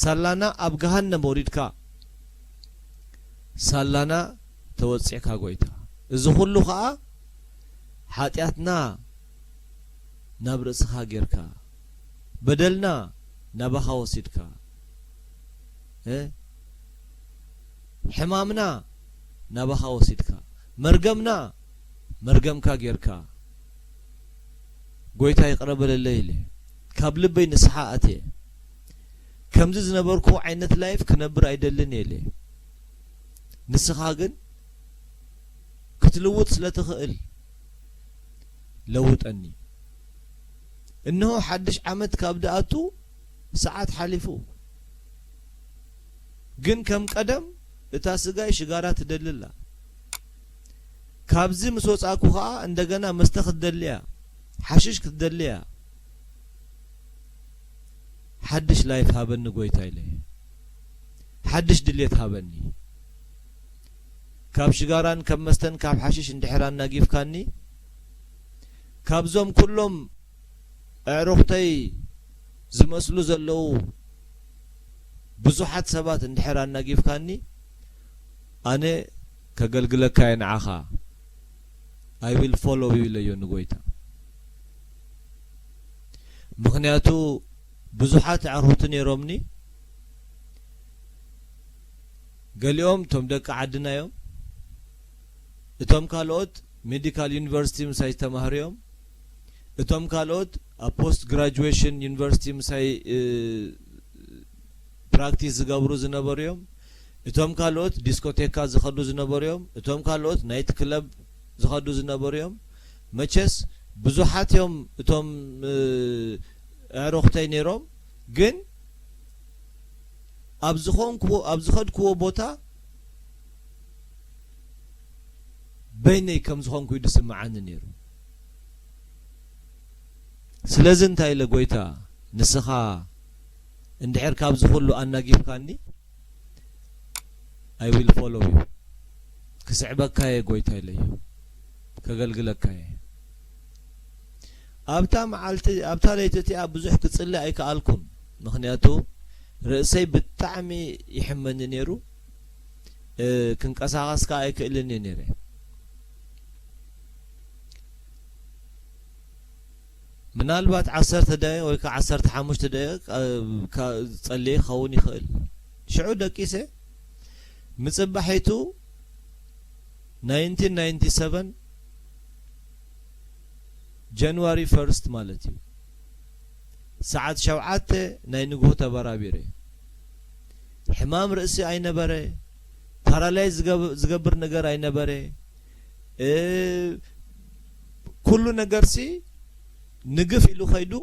ሳላና ኣብ ገሃነም ወሪድካ፣ ሳላና ተወጺዕካ ጎይታ። እዚ ኩሉ ኸኣ ሓጢኣትና ናብ ርእስኻ ጌርካ፣ በደልና ናባኻ ወሲድካ፣ እ? ሕማምና ናባኻ ወሲድካ፣ መርገምና መርገምካ ጌርካ፣ ጎይታ ይቕረ በለለይ ኢለ ካብ ልበይ ንስሓ ኣትየ። ከምዚ ዝነበርኩ ዓይነት ላይፍ ክነብር ኣይደልን እየ ኢለ። ንስኻ ግን ክትልውጥ ስለ ትኽእል ለውጠኒ። እንሆ ሓድሽ ዓመት ካብ ድኣቱ ሰዓት ሓሊፉ። ግን ከም ቀደም እታ ስጋይ ሽጋራ ትደሊ ኣላ። ካብዚ ምስ ወጻእኩ ኸኣ እንደገና መስተ ክትደሊ እያ፣ ሓሽሽ ክትደሊ እያ። ሓድሽ ላይፍ ሃበኒ ጎይታ ኢለ። ሓድሽ ድሌት ሃበኒ። ካብ ሽጋራን ካብ መስተን ካብ ሓሽሽ እንድሕር ኣናጊፍካኒ፣ ካብዞም ኩሎም ኣዕሩኽተይ ዝመስሉ ዘለዉ ብዙሓት ሰባት እንድሕር ኣናጊፍካኒ፣ ኣነ ከገልግለካ እየ ንዓኻ። I will follow you ኢለዮ ንጎይታ። ምኽንያቱ ብዙሓት ኣዕሩኽቲ ነይሮምኒ። ገሊኦም እቶም ደቂ ዓድና እዮም። እቶም ካልኦት ሜዲካል ዩኒቨርሲቲ ምሳይ ዝተማህሩ እዮም። እቶም ካልኦት ኣብ ፖስት ግራጁዌሽን ዩኒቨርሲቲ ምሳይ፣ እ፣ ፕራክቲስ ዝገብሩ ዝነበሩ እዮም። እቶም ካልኦት ዲስኮቴካ ዝኸዱ ዝነበሩ እዮም። እቶም ካልኦት ናይት ክለብ ዝኸዱ ዝነበሩ እዮም። መቸስ ብዙሓት እዮም እቶም፣ እ፣ ኣዕሩኽተይ ነይሮም፣ ግን ኣብ ዝኾንኩዎ፣ ኣብ ዝኸድኩዎ ቦታ በይነይ ከም ዝኾንኩ እዩ ዝስምዓኒ ነይሩ። ስለዚ እንታይ ኢለ፣ ጎይታ፣ ንስኻ እንድሕር ካብዚ ኩሉ ኣናጊፍካኒ፣ I will follow you፣ ክስዕበካ እየ ጎይታ ኢለዮ፣ ከገልግለካ እየ። ኣብታ መዓልቲ፣ ኣብታ ለይቲ እቲኣ ብዙሕ ክጽሊ ኣይከኣልኩን፣ ምኽንያቱ ርእሰይ ብጣዕሚ ይሕመኒ ነይሩ፣ እ፣ ክንቀሳቐስ ከኣ ኣይክእልን እየ ነይረ። ምናልባት ዓሰርተ ደቂቕ ወይ ከዓ ዓሰርተ ሓሙሽተ ደቂቕ፣ እ፣ ካ-፣ ጸልየ ክኸውን ይኽእል። ሽዑ ደቂሰ፣ ምጽባሒቱ ናይንቲን ናይንቲ ሰቨን ጃንዋሪ ፈርስት ማለት እዩ። ሰዓት ሸውዓተ ናይ ንግሆ ተበራቢረ። ሕማም ርእሲ ኣይነበረ፣ ፓራላይዝ ዝገብ-፣ ዝገብር ነገር ኣይነበረ። እ፣ ኩሉ ነገርሲ ንግፍ ኢሉ ኸይዱ፣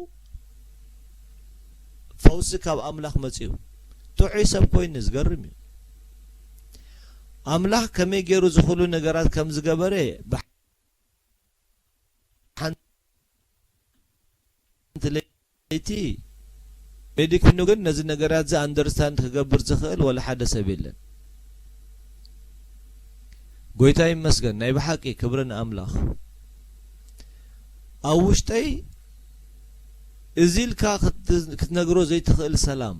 ፈውሲ ካብ ኣምላኽ መጺኡ። ጥዑይ ሰብ ኮይኑ፣ ዝገርም እዩ። ኣምላኽ ከመይ ገይሩ እዚ ኩሉ ነገራት ከም ዝገበረ ብሓንቲ ለይቲ ሜዲክ ኮይኑ ግን ነዚ ነገራት እዚ ኣንደርስታንድ ክገብር ዝኽእል ወላ ሓደ ሰብ የለን። ጎይታ ይመስገን፣ ናይ ብሓቂ ክብሪ ንኣምላኽ። ኣብ ውሽጠይ እዚ ኢልካ ክት-፣ ክትነግሮ ዘይትኽእል ሰላም።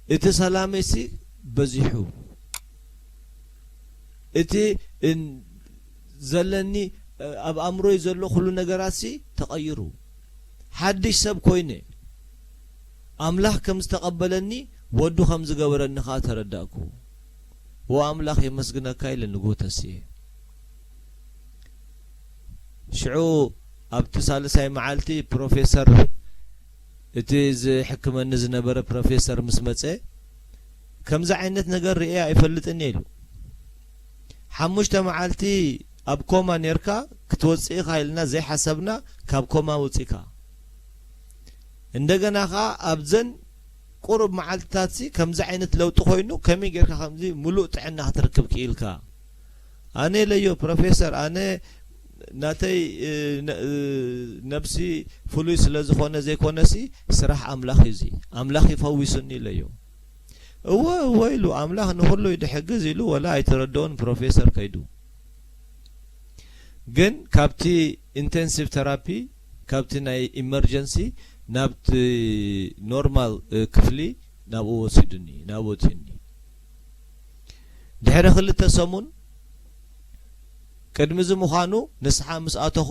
እቲ ሰላመይሲ በዚሑ። እቲ እን-፣ ዘለኒ፣ ኣብ ኣእምሮይ ዘሎ ኩሉ ነገራትሲ ተቐይሩ። ሓድሽ ሰብ ኮይነ። ኣምላኽ ከም ዝተቐበለኒ፣ ወዱ ከም ዝገበረኒ ኸኣ ተረዳእኩ። ኦ ኣምላኽ የመስግነካ ኢለ ንግሆ ተስኤ። ሽዑ ኣብቲ ሳልሳይ መዓልቲ ፕሮፌሰር፣ እቲ ዝሕክመኒ ዝነበረ ፕሮፌሰር ምስ መጸ፣ ከምዚ ዓይነት ነገር ርእየ ኣይፈልጥን እየ ኢሉ። ሓሙሽተ መዓልቲ ኣብ ኮማ ኔርካ ክትወጽእ ኢኻ ኢልና ዘይሓሰብና ካብ ኮማ ወጺእካ። እንደገና ኸኣ ኣብዘን ቁሩብ መዓልትታትሲ ከምዚ ዓይነት ለውጢ ኮይኑ ከመይ ጌርካ ከምዚ ምሉእ ጥዕና ክትርክብ ክኢልካ? ኣነ ኢለዮ፣ ፕሮፌሰር፣ ኣነ ናተይ፣ እ፣ ነ-፣ እ፣ ነብሲ ፍሉይ ስለ ዝኾነ ዘይኮነሲ ስራሕ ኣምላኽ እዩ እዚ። ኣምላኽ እዩ ፈዊሱኒ ኢለዮ። እወ እወ ኢሉ ኣምላኽ ንኹሉ እዩ ድሕግዝ ኢሉ ወላ ኣይተረድኦን ፕሮፌሰር ከይዱ። ግን ካብቲ ኢንቴንሲቭ ተራፒ፣ ካብቲ ናይ ኢመርጀንሲ ናብቲ ኖርማል ክፍሊ ናብኡ ወሲዱኒ፣ ናብኡ ወሲዱኒ። ድሕሪ ክልተ ሰሙን ቅድሚ እዚ ምዃኑ ንስሓ ምስ ኣተኹ፣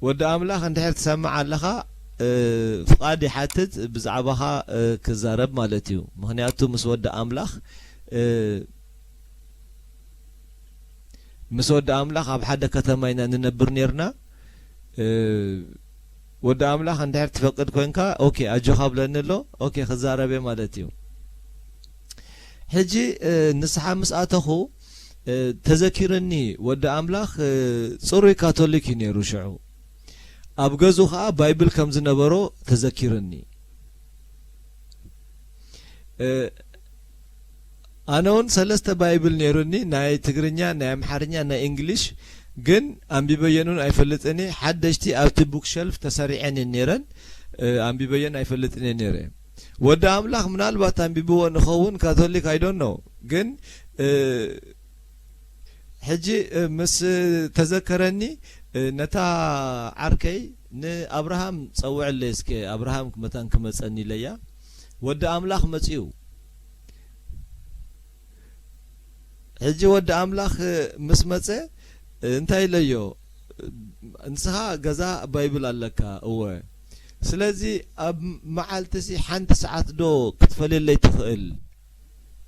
ወዲ ኣምላኽ እንድሕር ትሰምዕ ኣለኻ፣ ፍቓድ ይሓትት ብዛዕባኻ ክዛረብ ማለት እዩ። ምኽንያቱ ምስ ወዲ ኣምላኽ ምስ ወዲ ኣምላኽ ኣብ ሓደ ከተማ ኢና ንነብር ነርና። ወዲ ኣምላኽ እንድሕር ትፈቅድ ኮንካ ኦኬ ኣጆኻ ብለኒ ኣሎ። ኦኬ ክዛረብ እየ ማለት እዩ። ሕጂ ንስሓ ምስ ኣተኹ ተዘኪርኒ፣ ወዲ ኣምላኽ ጽሩይ ካቶሊክ እዩ ነይሩ ሽዑ። ኣብ ገዝኡ ኸኣ ባይብል ከም ዝነበሮ ተዘኪርኒ። ኣነ እውን ሰለስተ ባይብል ነይሩኒ፣ ናይ ትግርኛ፣ ናይ ኣምሓርኛ፣ ናይ እንግሊሽ። ግን ኣንቢበየን እውን ኣይፈልጥን እየ። ሓደሽቲ ኣብቲ ቡክሸልፍ ተሰሪዐን እየን ነይረን። ኣንቢበየን ኣይፈልጥን እየ ነይረ። ወዲ ኣምላኽ ምናልባት ኣንቢብዎ ንኸውን፣ ካቶሊክ፣ I don't know። ግን ሕጂ ምስ ተዘከረኒ፣ ነታ ዓርከይ ንኣብርሃም ጸውዕለይ እስከ፣ ኣብርሃም መታን ክመጸኒ ኢለያ። ወዲ ኣምላኽ መጺኡ። ሕጂ ወዲ ኣምላኽ ምስ መጸ እንታይ ኢለዮ? ንስኻ ገዛ ባይብል ኣለካ። እወ። ስለዚ ኣብ መዓልቲሲ ሓንቲ ሰዓት ዶ ክትፈልየለይ ትኽእል?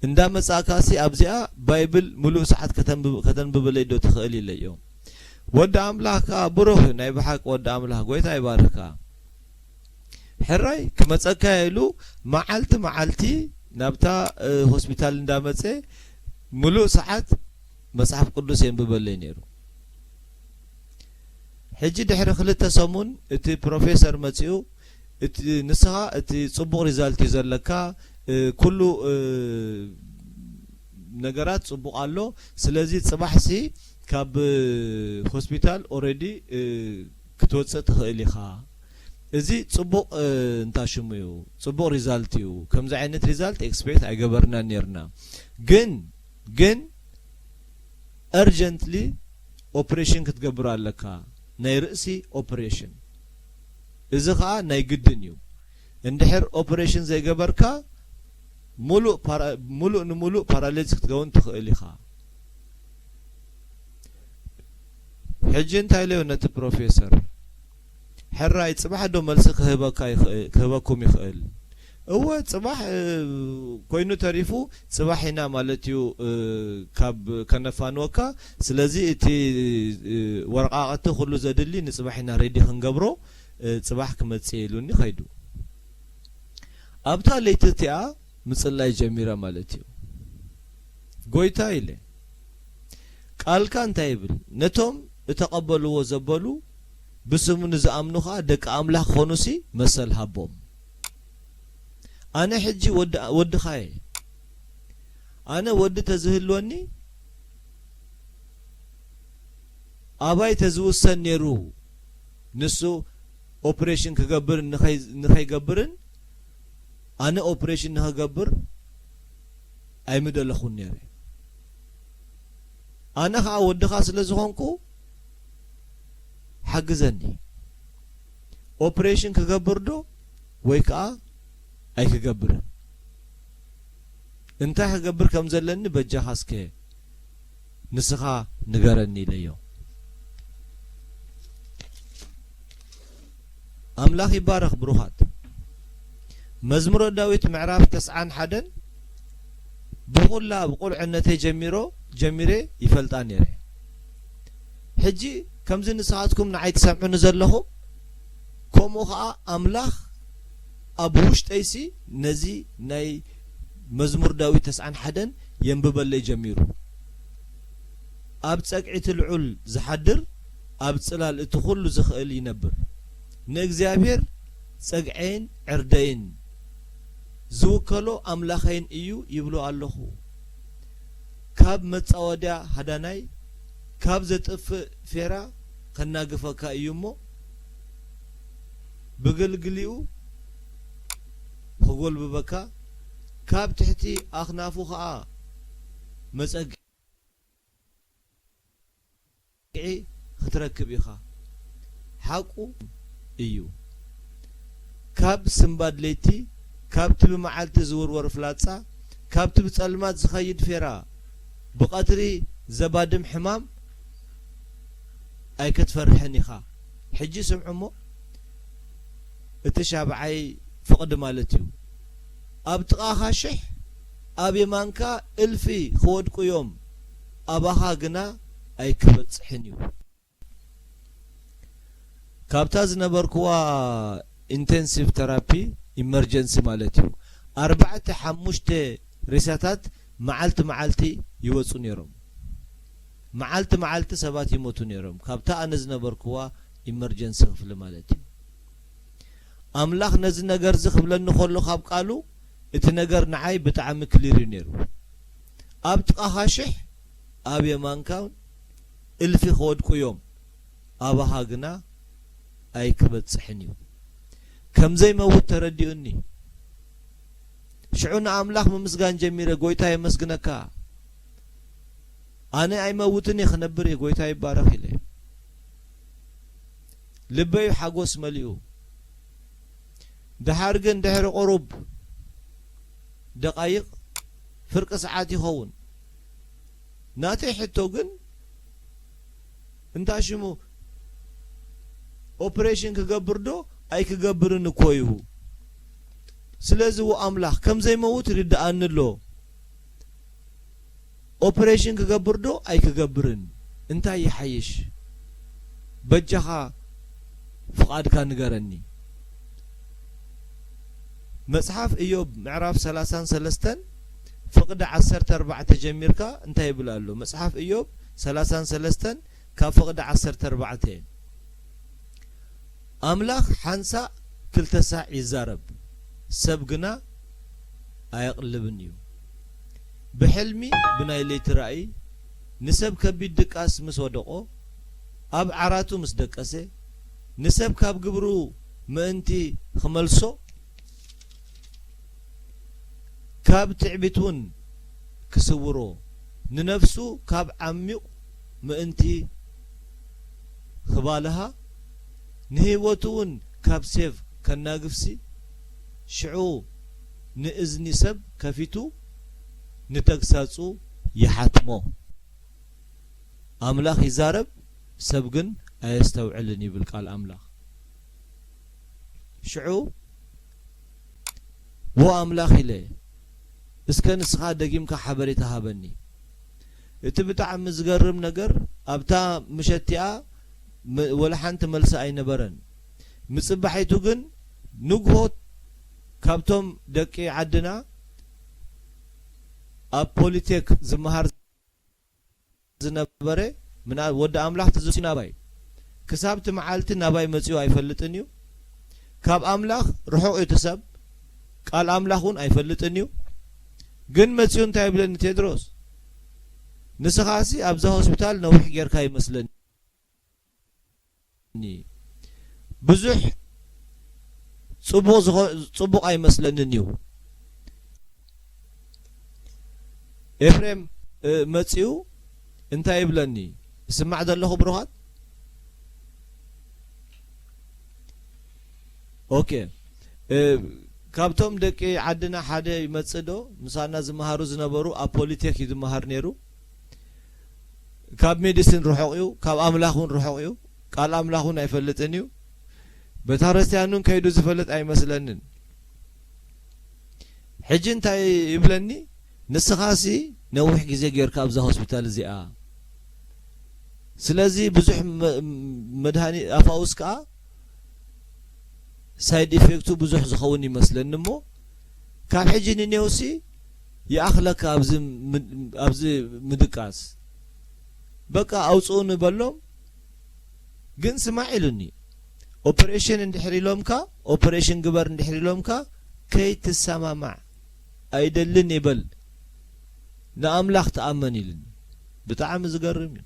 እንዳ መጻእካሲ ኣብዚኣ ባይብል ምሉእ ሰዓት ከተንብብ-፣ ከተንብበለይ ዶ ትኽእል ኢለዮ። ወዲ ኣምላኽ ከኣ ብሩኽ እዩ፣ ናይ ብሓቂ ወዲ ኣምላኽ፣ ጎይታ ይባርኽካ። ሕራይ ክመጸካ ኢሉ መዓልቲ መዓልቲ ናብታ ሆስፒታል እንዳመጸ ምሉእ ሰዓት መጽሓፍ ቅዱስ የንብበለይ ነይሩ። ሕጂ ድሕሪ ክልተ ሰሙን እቲ ፕሮፌሰር መጺኡ፣ እቲ ንስኻ እቲ ጽቡቕ ሪዛልት እዩ ዘለካ፣ ኩሉ ነገራት ጽቡቕ ኣሎ። ስለዚ ጽባሕሲ ካብ ሆስፒታል ኦረዲ ክትወጽእ ትኽእል ኢኻ። እዚ ጽቡቕ እንታ ሽሙ እዩ፣ ጽቡቕ ሪዛልት እዩ። ከምዚ ዓይነት ሪዛልት ኤክስፔክት ኣይገበርናን ነርና። ግን ግን እርጀንትሊ ኦፕሬሽን ክትገብር ኣለካ፣ ናይ ርእሲ ኦፕሬሽን። እዚ ኸኣ ናይ ግድን እዩ። እንድሕር ኦፕሬሽን ዘይገበርካ ሙሉእ ፓራ-፣ ሙሉእ ንሙሉእ ፓራሊዝ ክትከውን ትኽእል ኢኻ። ሕጂ እንታይ ኢለዮ ነቲ ፕሮፌሰር? ሕራይ ጽባሕ ዶ መልሲ ክህበካ ይኽእል፣ ክህበኩም ይኽእል? እወ፣ ጽባሕ ኮይኑ ተሪፉ ጽባሕ ኢና ማለት እዩ ካብ ከነፋንወካ። ስለዚ እቲ ወረቓቕቲ ኩሉ ዘድሊ ንጽባሕ ኢና ሬዲ ክንገብሮ፣ ጽባሕ ክመጽእ ኢሉኒ ኸይዱ። ኣብታ ለይቲ እቲኣ ምጽላይ ጀሚረ ማለት እዩ። ጎይታ ኢለ፣ ቃልካ እንታይ ይብል? ነቶም እተቐበልዎ ዘበሉ ብስሙ ንዝኣምኑ ኸኣ ደቂ ኣምላኽ ክኾኑሲ መሰል ሃቦም። ኣነ ሕጂ ወዲ፣ ወድኻ እየ። ኣነ ወዲ ተዝህልወኒ ኣባይ ተዝውሰን ነይሩ ንሱ ኦፕሬሽን ክገብር ንኸይ-፣ ንኸይገብርን ኣነ ኦፕሬሽን ንኸገብር ኣይምደለኹን ነይረ። ኣነ ኸዓ ወድኻ ስለ ዝኾንኩ ሓግዘኒ። ኦፕሬሽን ክገብር ዶ ወይ ከኣ ኣይክገብርን? እንታይ ክገብር ከም ዘለኒ በጃኻ እስከ ንስኻ ንገረኒ ኢለዮ። ኣምላኽ ይባረኽ ብሩኻት። መዝሙረ ዳዊት ምዕራፍ ተስዓን ሓደን ብኹላ ብቁልዕነተይ ጀሚሮ፣ ጀሚረ ይፈልጣ ነይረ። ሕጂ ከምዚ ንስኻትኩም ንዓይ ትሰምዑኒ ዘለኹም፣ ከምኡ ኸዓ ኣምላኽ ኣብ ውሽጠይሲ ነዚ ናይ መዝሙር ዳዊት ተስዓን ሓደን የንብበለይ ጀሚሩ። ኣብ ጸግዒ እቲ ልዑል ዝሓድር፣ ኣብ ጽላል እቲ ኩሉ ዝኽእል ይነብር። ንእግዚኣብሔር ጸግዐይን ዕርደይን ዝውከሎ ኣምላኸይን እዩ ይብሎ ኣለኹ። ካብ መጻወድያ ሃዳናይ፣ ካብ ዘጥፍእ ፌራ ከናግፈካ እዩ እሞ፣ ብግልግሊኡ ክጎልብበካ፣ ካብ ትሕቲ ኣኽናፉ ኸኣ መጸግዒ ክትረክብ ኢኻ። ሓቁ እዩ። ካብ ስንባድ ለይቲ፣ ካብቲ ብመዓልቲ ዝውርወር ፍላጻ፣ ካብቲ ብጸልማት ዝኸይድ ፌራ፣ ብቐትሪ ዘባድም ሕማም ኣይክትፈርሕን ኢኻ። ሕጂ ስምዑ እሞ፣ እቲ ሻብዓይ ፍቕዲ ማለት እዩ። ኣብ ጥቓኻ ሽሕ፣ ኣብ የማንካ እልፊ ክወድቁ እዮም፣ ኣባኻ ግና ኣይክበጽሕን እዩ። ካብታ ዝነበርኩዋ ኢንቴንሲቭ ተራፒ፣ ኢመርጀንሲ ማለት እዩ፣ ኣርባዕተ ሓሙሽተ ሬሳታት መዓልቲ መዓልቲ ይወጹ ነይሮም። መዓልቲ መዓልቲ ሰባት ይሞቱ ነይሮም፣ ካብታ ኣነ ዝነበርኩዋ ኢመርጀንሲ ክፍሊ ማለት እዩ። ኣምላኽ ነዚ ነገር እዚ ክብለኒ ከሎ ካብ ቃሉ፣ እቲ ነገር ንዓይ ብጣዕሚ ክሊር እዩ ነይሩ። ኣብ ጥቓኻ ሽሕ፣ ኣብ የማንካ እውን እልፊ ክወድቁ እዮም፣ ኣባኻ ግና ኣይክበጽሕን እዩ። ከም ዘይመውት ተረዲኡኒ። ሽዑ ንኣምላኽ ምምስጋን ጀሚረ፣ "ጎይታ የመስግነካ፣ ኣነ ኣይመውትን እየ፣ ክነብር እየ፣ ጎይታ ይባረኽ" ኢለ። ልበይ ሓጎስ መሊኡ። ደሓር ግን ድሕሪ ቁሩብ ደቓይቕ፣ ፍርቂ ሰዓት ይኸውን፣ ናተይ ሕቶ ግን፣ እንታ ሽሙ ኦፕሬሽን ክገብር ዶ ኣይክገብርን እኮ እዩ። ስለዚ፣ ወ ኣምላኽ ከም ዘይመውት ይርድኣኒ ኣሎ። ኦፕሬሽን ክገብር ዶ ኣይክገብርን? እንታይ ይሓይሽ? በጃኻ ፍቓድካ ንገረኒ። መጽሓፍ ኢዮብ ምዕራፍ ሰላሳን ሰለስተን ፍቕዲ ዓሰርተ ኣርባዕተ ጀሚርካ እንታይ ይብል ኣሎ? መጽሓፍ ኢዮብ ሰላሳን ሰለስተን ካብ ፍቕዲ ዓሰርተ ኣርባዕተ፣ ኣምላኽ ሓንሳእ ክልተ ሳዕ ይዛረብ፣ ሰብ ግና ኣየቕልብን እዩ። ብሕልሚ፣ ብናይ ለይቲ ራእይ፣ ንሰብ ከቢድ ድቃስ ምስ ወደቖ፣ ኣብ ዓራቱ ምስ ደቀሰ፣ ንሰብ ካብ ግብሩ ምእንቲ ክመልሶ፣ ካብ ትዕቢት እውን ክስውሮ፣ ንነፍሱ ካብ ዓሚቕ ምእንቲ ክባልሃ፣ ንህይወቱ እውን ካብ ሴፍ ከናግፍሲ፣ ሽዑ ንእዝኒ ሰብ ከፊቱ ንተግሳጹ ይሓትሞ። ኣምላኽ ይዛረብ፣ ሰብ ግን ኣየስተውዕልን ይብል ቃል ኣምላኽ። ሽዑ፣ "ዎ ኣምላኽ" ኢለ፣ "እስከ ንስኻ ደጊምካ ሓበሬታ ሃበኒ።" እቲ ብጣዕሚ ዝገርም ነገር፣ ኣብታ ምሸት እቲኣ መ-፣ ወላ ሓንቲ መልሲ ኣይነበረን። ምጽባሒቱ ግን ንግሆ ካብቶም ደቂ ዓድና ኣብ ፖሊቴክ ዝመሃር ዝነበረ፣ ምና-፣ ወዲ ኣምላኽ ትዝሲ ናባይ፣ ክሳብ እቲ መዓልቲ ናባይ መጺኡ ኣይፈልጥን እዩ። ካብ ኣምላኽ ርሑቕ እዩ እቲ ሰብ፣ ቃል ኣምላኽ እውን ኣይፈልጥን እዩ። ግን መጺኡ እንታይ ይብለኒ፣ "ቴድሮስ፣ ንስኻሲ ኣብዛ ሆስፒታል ነዊሕ ጌርካ ይመስለኒ። ብዙሕ ጽቡቕ ዝኸ-፣ ጽቡቕ ኣይመስለንን እዩ።" ኤፍሬም፣ እ፣ መጺኡ እንታይ ይብለኒ? እስማዕ ዘለኹ ብሩኻት? ኦኬ። እ፣ ካብቶም ደቂ ዓድና ሓደ ይመጽእ ዶ? ምሳና ዝመሃሩ ዝነበሩ፣ ኣብ ፖሊቴክ እዩ ዝመሃር ነይሩ። ካብ ሜዲሲን ርሑቕ እዩ፣ ካብ ኣምላኽ እውን ርሑቕ እዩ። ቃል ኣምላኽ እውን ኣይፈልጥን እዩ። ቤተክርስትያን እውን ከይዱ ዝፈልጥ ኣይመስለንን። ሕጂ እንታይ ይብለኒ? "ንስኻሲ ነዊሕ ግዜ ጌርካ ኣብዛ ሆስፒታል እዚኣ። ስለዚ ብዙሕ መ-፣ መድሃኒ-፣ ኣፋውስ ከኣ ሳይድ ኢፌክቱ ብዙሕ ዝኸውን ይመስለኒ እሞ፣ ካብ ሕጂ ንኔውሲ ይኣኽለካ ኣብዚ ም-፣ ኣብዚ ምድቃስ። በቃ ኣውጽኡኒ" በሎም። ግን ስማዕ ኢሉኒ። "ኦፕሬሽን እንድሕር ኢሎምካ፣ ኦፕሬሽን ግበር እንድሕር ኢሎምካ፣ ከይትሰማማዕ፣ ኣይደልን ይበል፣ ንኣምላኽ ተኣመን" ኢሉኒ። ብጣዕሚ ዝገርም እዩ።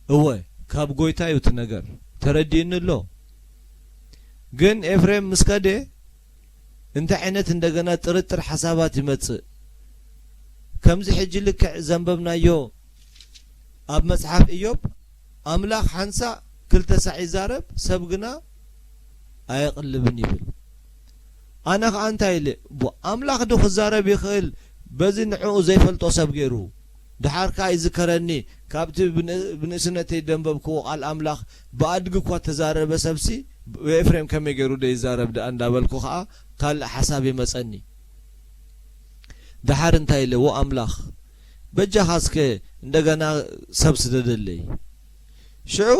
እወ፣ ካብ ጎይታ እዩ እቲ ነገር። ተረዲእኒ ኣሎ። ግን ኤፍሬም ምስ ከደ እንታይ ዓይነት እንደገና ጥርጥር ሓሳባት ይመጽእ? ከምዚ ሕጂ ልክዕ ዘንበብናዮ ኣብ መጽሓፍ ኢዮብ ኣምላኽ ሓንሳእ ክልተ ሳዕ ይዛረብ፣ ሰብ ግና ኣየቕልብን ይብል። ኣነ ኸኣ እንታይ ኢለ፣ ቡ-፣ ኣምላኽ ዶ ክዛረብ ይኽእል? በዚ ንዕኡ ዘይፈልጦ ሰብ ገይሩ። ደሓር ከኣ ይዝከረኒ፣ ካብቲ ብን-፣ ብንእስነተይ ደንበብክዎ ቃል ኣምላኽ ብኣድጊ እኳ ተዛረበ ሰብሲ፣ ኤፍሬም ከመይ ገይሩ ዶ ይዛረብ ደኣ እንዳበልኩ ኸኣ ካልእ ሓሳብ ይመጸኒ። ደሓር እንታይ ኢለ፣ ዎ ኣምላኽ፣ በጃኻ እስከ እንደገና ሰብ ስደደለይ። ሽዑ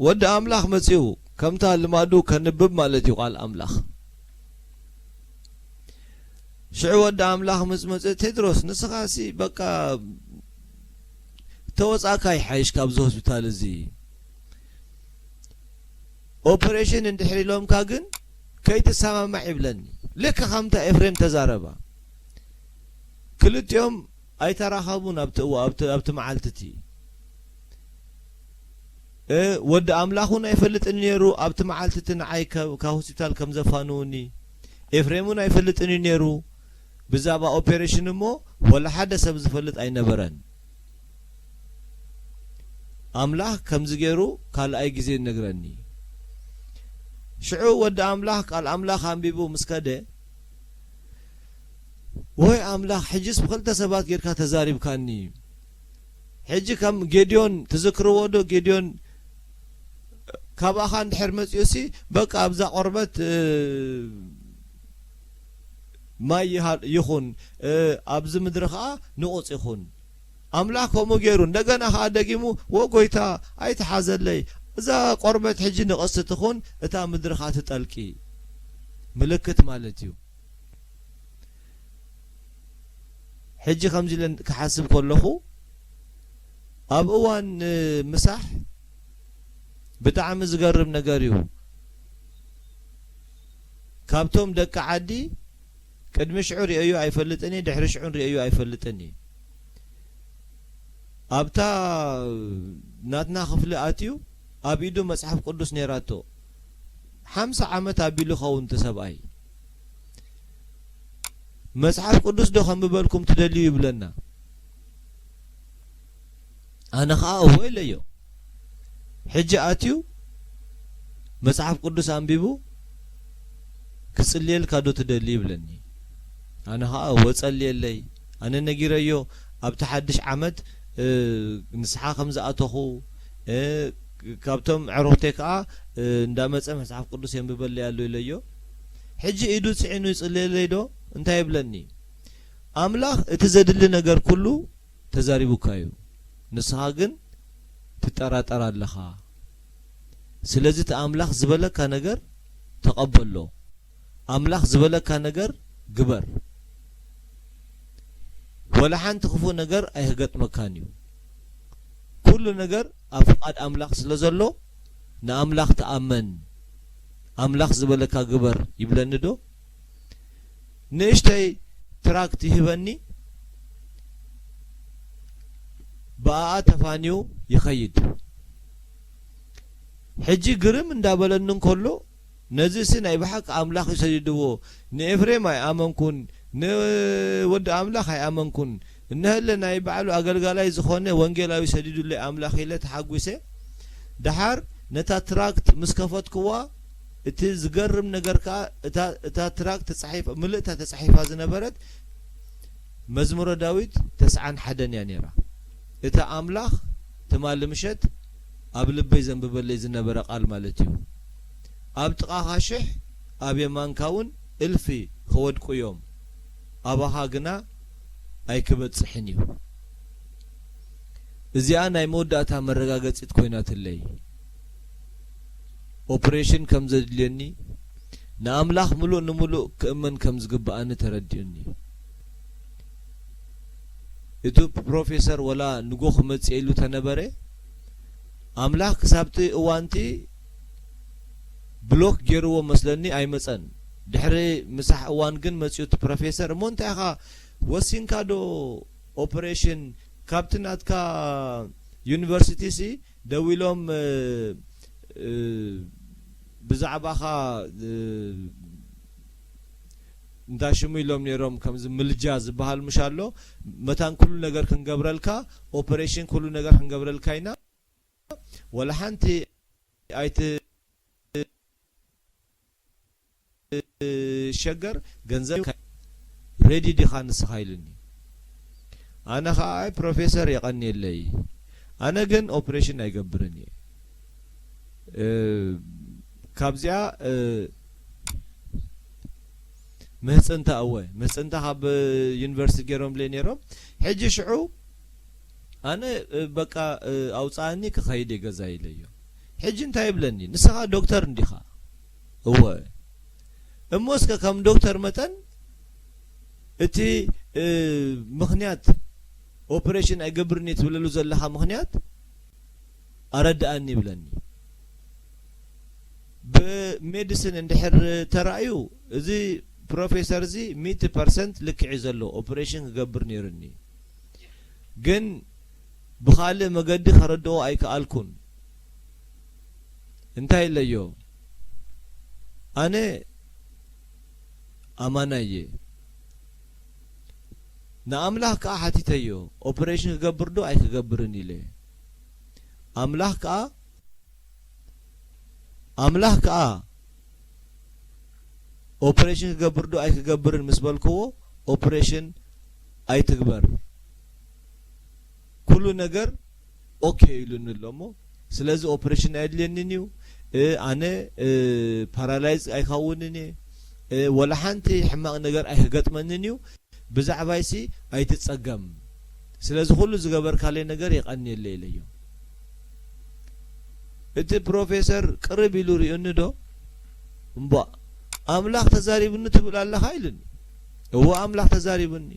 ወዲ ኣምላኽ መጺኡ፣ ከምታ ልማዱ ከንብብ ማለት እዩ ቃል ኣምላኽ። ሽዑ ወዲ ኣምላኽ ምስ መጸ፣ "ቴድሮስ፣ ንስኻሲ በቃ ተወጻእካ ይሓይሽ ካብዚ ሆስፒታል እዚ። ኦፐሬሽን እንድሕር ኢሎምካ ግን ከይትሰማማዕ" ይብለኒ። ልክ ከምታ ኤፍሬም ተዛረባ። ክልቲኦም ኣይተራኸቡን ኣብቲ እዋ-፣ ኣብቲ፣ ኣብቲ መዓልቲ እቲ። እ፣ ወዲ ኣምላኽ እውን ኣይፈልጥን ነይሩ፣ ኣብቲ መዓልቲ እቲ ንዓይ ከ-፣ ካብ ሆስፒታል ከም ዘፋንውኒ። ኤፍሬም እውን ኣይፈልጥን እዩ ነይሩ። ብዛዕባ ኦፔሬሽን እሞ ወላ ሓደ ሰብ ዝፈልጥ ኣይነበረን። ኣምላኽ ከምዚ ገይሩ ካልኣይ ግዜ ይነግረኒ። ሽዑ ወዲ ኣምላኽ ቃል ኣምላኽ ኣንቢቡ ምስ ከደ፣ "ወይ ኣምላኽ፣ ሕጅስ ብኽልተ ሰባት ጌርካ ተዛሪብካኒ። ሕጂ ከም ጌድዮን ትዝክርዎ ዶ? ጌድዮን ካባኻ እንድሕር መጺኡሲ፣ በቃ ኣብዛ ቆርበት፣ እ፣ ማይ ይሃ-፣ ይኹን፣ እ፣ ኣብዚ ምድሪ ኸኣ ንቑጽ ይኹን። ኣምላኽ ከምኡ ገይሩ፣ እንደገና ኸኣ ደጊሙ፣ 'ወ ጎይታ፣ ኣይትሓዘለይ፣ እዛ ቆርበት ሕጂ ንቕስቲ ትኹን፣ እታ ምድሪ ኸኣ ትጠልቂ። ምልክት ማለት እዩ። ሕጂ ከምዚ ኢለ ክሓስብ ከለኹ፣ ኣብ እዋን፣ እ፣ ምሳሕ ብጣዕሚ ዝገርም ነገር እዩ። ካብቶም ደቂ ዓዲ ቅድሚ ሽዑ ርእየዮ ኣይፈልጥን እየ፣ ድሕሪ ሽዑ ርእየዮ ኣይፈልጥን እየ። ኣብታ ናትና ክፍሊ ኣትዩ ኣብ ኢዱ መጽሓፍ ቅዱስ ነይራቶ። ሓምሳ ዓመት ኣቢሉ ኸውን እቲ ሰብኣይ። "መጽሓፍ ቅዱስ ዶ ከንብበልኩም ትደልዩ?" ይብለና። ኣነ ኸኣ "እወ" ኢለዮ። ሕጂ ኣትዩ መጽሓፍ ቅዱስ ኣንቢቡ "ክጽልየልካ ዶ ትደሊ?" ይብለኒ። ኣነ ኸኣ "እወ ጸልየለይ፣ ኣነ ነጊረዮ ኣብቲ ሓድሽ ዓመት፣ እ፣ ንስሓ ከም ዝኣተኹ፣ እ፣ ካብቶም ኣዕሩኽተይ ከኣ፣ እ፣ እንዳመጸ መጽሓፍ ቅዱስ የንብበለይ ኣሎ" ኢለዮ። ሕጂ ኢዱ ጽዒኑ ይጽልየለይ ዶ? እንታይ ይብለኒ? ኣምላኽ እቲ ዘድሊ ነገር ኩሉ ተዛሪቡካ እዩ። ንስኻ ግን ትጠራጠር ኣለኻ። ስለዚ እቲ ኣምላኽ ዝበለካ ነገር ተቐበሎ። ኣምላኽ ዝበለካ ነገር ግበር። ወላ ሓንቲ ክፉእ ነገር ኣይክገጥመካን እዩ። ኩሉ ነገር ኣብ ፍቓድ ኣምላኽ ስለ ዘሎ ንኣምላኽ ተኣመን። ኣምላኽ ዝበለካ ግበር ይብለኒ ዶ? ንእሽተይ ትራክት ይህበኒ፣ ብኣኣ ተፋንዩ ይኸይድ። ሕጂ ግርም እንዳበለኒ እንከሎ፣ ነዚሲ ናይ ብሓቂ ኣምላኽ እዩ ሰዲድዎ፣ ንኤፍሬም ኣይኣመንኩን፣ ንወዲ ኣምላኽ ኣይኣመንኩን፣ እነሀለ ናይ ባዕሉ ኣገልጋላይ ዝኾነ ወንጌላዊ ሰዲዱለይ ኣምላኽ ኢለ ተሓጒሰ። ደሓር ነታ ትራክት ምስ ከፈትክዋ፣ እቲ ዝገርም ነገር ከኣ፣ እታ፣ እታ ትራክት ተጻሒፋ፣ ምልእታ ተጻሒፋ ዝነበረት መዝሙረ ዳዊት ተስዓን ሓደን እያ ነይራ። እታ ኣምላኽ ትማሊ ምሸት ኣብ ልበይ ዘንብበለይ ዝነበረ ቃል ማለት እዩ። "ኣብ ጥቓኻ ሽሕ፣ ኣብ የማንካ እውን እልፊ ክወድቁ እዮም፣ ኣባኻ ግና ኣይክበጽሕን እዩ።" እዚኣ ናይ መወዳእታ መረጋገጺት ኮይናትለይ። ኦፕሬሽን ከም ዘድልየኒ፣ ንኣምላኽ ምሉእ ንምሉእ ክእመን ከም ዝግብኣኒ ተረዲኡኒ። እቲ ፕሮፌሰር ወላ ንጎ ክመጽእ ኢሉ ተነበረ፣ ኣምላኽ ክሳብቲ እዋንቲ ብሎክ ገይርዎ መስለኒ ኣይመጸን። ድሕሪ ምሳሕ እዋን ግን መጺኡ እቲ ፕሮፌሰር፣ "እሞ እንታይ ኢኻ ወሲንካ ዶ ኦፕሬሽን?" ካብቲ ናትካ ዩኒቨርሲቲ ሲ ደዊሎም፣ እ፣ እ፣ ብዛዕባኻ፣ እ፣ እንዳ ሽሙ ኢሎም ነይሮም፣ ከምዚ ምልጃ ዝበሃል ምሽ ኣሎ፣ መታን ኩሉ ነገር ክንገብረልካ፣ ኦፐሬሽን ኩሉ ነገር ክንገብረልካ ኢና፣ ወላ ሓንቲ ኣይትሸገር፣ ገንዘብ ሬዲ ዲኻ ንስኻ ኢሉኒ። ኣነ ኸዓ፣ ኣይ ፕሮፌሰር የቐንየለይ፣ ኣነ ግን ኦፕሬሽን ኣይገብርን እየ። እ፣ ካብዚኣ፣ እ፣ ምህጽንታ፣ እወ፣ ምህጽንታ ካብ ዩኒቨርሲቲ ገይሮምለይ ነይሮም። ሕጂ ሽዑ ኣነ፣ እ፣ በቃ፣ እ፣ ኣውጽኣኒ ክኸይድ እየ ገዛ ኢለዮ። ሕጂ እንታይ ይብለኒ? ንስኻ ዶክተር እንዲኻ? እወ። እሞ እስከ ከም ዶክተር መጠን እቲ፣ እ፣ ምኽንያት ኦፕሬሽን ኣይገብርን እየ ትብለሉ ዘለኻ ምኽንያት ኣረድኣኒ ይብለኒ። ብሜዲሲን እንድሕር ተራእዩ፣ እዚ ፕሮፌሰር እዚ ሚእቲ ፐርሰንት ልክዕ እዩ ዘሎ፣ ኦፕሬሽን ክገብር ነይሩኒ። ግን ብኻልእ መገዲ ከረድኦ ኣይከኣልኩን። እንታይ ኢለዮ? ኣነ ኣማናይ እየ። ንኣምላኽ ከኣ ሓቲተዮ፣ ኦፕሬሽን ክገብር ዶ ኣይክገብርን ኢለ። ኣምላኽ ከኣ፣ ኣምላኽ ከኣ ኦፕሬሽን ክገብር ዶ ኣይክገብርን ምስ በልክዎ፣ ኦፕሬሽን ኣይትግበር፣ ኩሉ ነገር ኦኬ ኢሉኒ ኣሎ እሞ፣ ስለዚ ኦፕሬሽን ኣየድልየንን እዩ። እ፣ ኣነ፣ እ፣ ፓራላይዝ ኣይከውንን እየ። እ፣ ወላ ሓንቲ ሕማቕ ነገር ኣይክገጥመንን እዩ። ብዛዕባይሲ ኣይትጸገም። ስለዚ ኩሉ ዝገበርካለይ ነገር የቐንየለይ ኢለዮ። እቲ ፕሮፌሰር ቅርብ ኢሉ ርእዩኒ ዶ? እምቧእ፣ ኣምላኽ ተዛሪቡኒ ትብል ኣለኻ ኢሉኒ። እወ፣ ኣምላኽ ተዛሪቡኒ።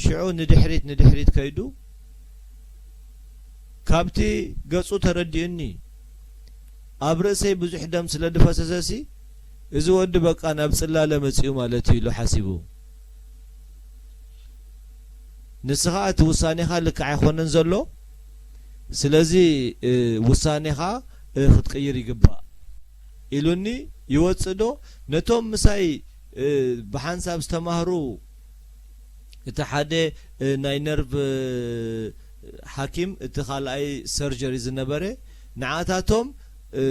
ሽዑ ንድሕሪት ንድሕሪት ከይዱ ካብቲ ገጹ ተረዲኡኒ። ኣብ ርእሰይ ብዙሕ ደም ስለ ዝፈሰሰሲ፣ እዚ ወዲ በቃ ናብ ጽላለ መጺኡ ማለት እዩ ኢሉ ሓሲቡ። ንስኻ እቲ ውሳኔኻ ልክዕ ኣይኮነን ዘሎ፣ ስለዚ፣ እ፣ ውሳኔኻ፣ እ፣ ክትቅይር ይግባእ ኢሉኒ። ይወጽእ ዶ? ነቶም ምሳይ፣ እ፣ ብሓንሳብ ዝተማህሩ፣ እቲ ሓደ፣ እ፣ ናይ ነርቭ፣ እ፣ ሓኪም፣ እቲ ካልኣይ ሰርጀሪ ዝነበረ፣ ንዓታቶም፣ እ፣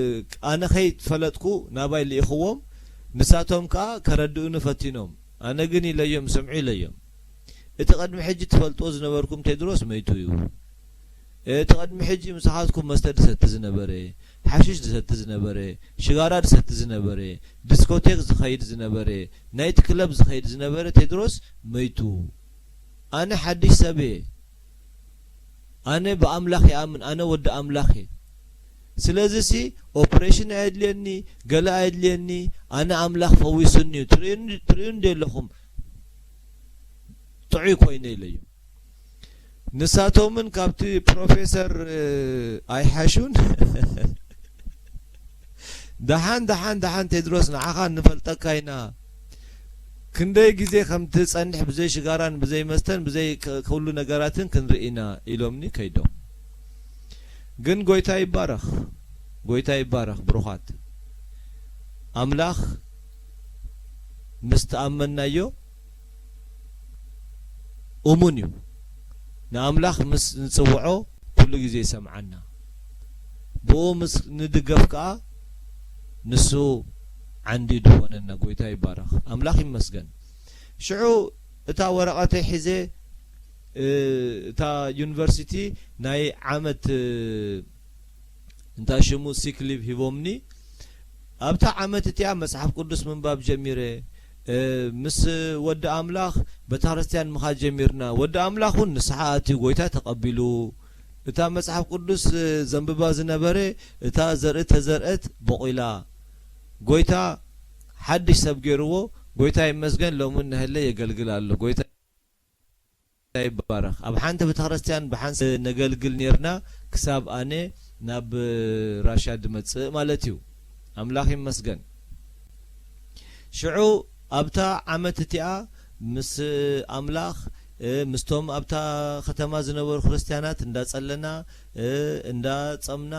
ኣነ ከይፈለጥኩ ናባይ ልኢኽዎም፣ ንሳቶም ከኣ ከረድኡኒ ፈቲኖም። ኣነ ግን ኢለዮም፣ ስምዑ ኢለዮም። እቲ ቅድሚ ሕጂ ትፈልጥዎ ዝነበርኩም ቴድሮስ መይቱ እዩ። እቲ ቅድሚ ሕጂ ምሳኻትኩም መስተ ዝሰቲ ዝነበረ፣ ሓሽሽ ዝሰቲ ዝነበረ፣ ሽጋራ ዝሰቲ ዝነበረ፣ ዲስኮቴክ ዝኸይድ ዝነበረ፣ ናይት ክለብ ዝኸይድ ዝነበረ ቴድሮስ መይቱ። ኣነ ሓድሽ ሰብ እየ። ኣነ ብኣምላኽ ይኣምን፣ ኣነ ወዲ ኣምላኽ እየ። ስለዚሲ ኦፕሬሽን ኣየድልየኒ፣ ገለ ኣየድልየኒ፣ ኣነ ኣምላኽ ፈዊሱኒ እዩ። ትርእዩኒ፣ ትርእዩኒ ዶ ኣለኹም? ጥዑይ ኮይነ ኢለዮም። ንሳቶምን ካብቲ ፕሮፌሰር፣ እ፣ ኣይሓሹን። ደሓን፣ ደሓን፣ ደሓን ቴድሮስ፣ ንዓኻ ንፈልጠካ ኢና። ክንደይ ግዜ ከም ትጸንሕ ብዘይ ሽጋራን ብዘይ መስተን ብዘይ ከ-፣ ኩሉ ነገራትን ክንርኢ ኢና ኢሎምኒ ከይዶም። ግን ጎይታ ይባረኽ፣ ጎይታ ይባረኽ ብሩኻት። ኣምላኽ ምስ ተኣመንናዮ እሙን እዩ። ንኣምላኽ ምስ ንጽውዖ ኩሉ ግዜ ይሰምዓና። ብኡ ምስ ንድገፍ ከኣ ንሱ ዓንዲ ድኾነና። ጎይታ ይባረኽ። ኣምላኽ ይመስገን። ሽዑ እታ ወረቐተይ ሒዘ፣ እ፣ እታ ዩኒቨርሲቲ ናይ ዓመት፣ እ፣ እንታይ ሽሙ ሲክ ሊቭ ሂቦምኒ። ኣብታ ዓመት እቲኣ መጽሓፍ ቅዱስ ምንባብ ጀሚረ። እ፣ ምስ ወዲ ኣምላኽ ቤተክርስትያን ምኻድ ጀሚርና። ወዲ ኣምላኽ እውን ንስሓ ኣትዩ ጎይታ ተቐቢሉ። እታ መጽሓፍ ቅዱስ፣ እ፣ ዘንብባ ዝነበረ፣ እታ ዘርኢ ተዘርአት ቦቒላ። ጎይታ ሓድሽ ሰብ ገይርዎ። ጎይታ ይመስገን፣ ሎሚ እናሃለ የገልግል ኣሎ። ጎይታ ይባረኽ። ኣብ ሓንቲ ቤተክርስትያን ብሓንስ ነገልግል ኔርና፣ ክሳብ ኣነ ናብ ራሻ ድመጽእ ማለት እዩ። ኣምላኽ ይመስገን። ሽዑ ኣብታ ዓመት እቲኣ ምስ ኣምላኽ እ፣ ምስቶም ኣብታ ከተማ ዝነበሩ ክርስትያናት እንዳጸለና፣ እ፣ እንዳጸምና፣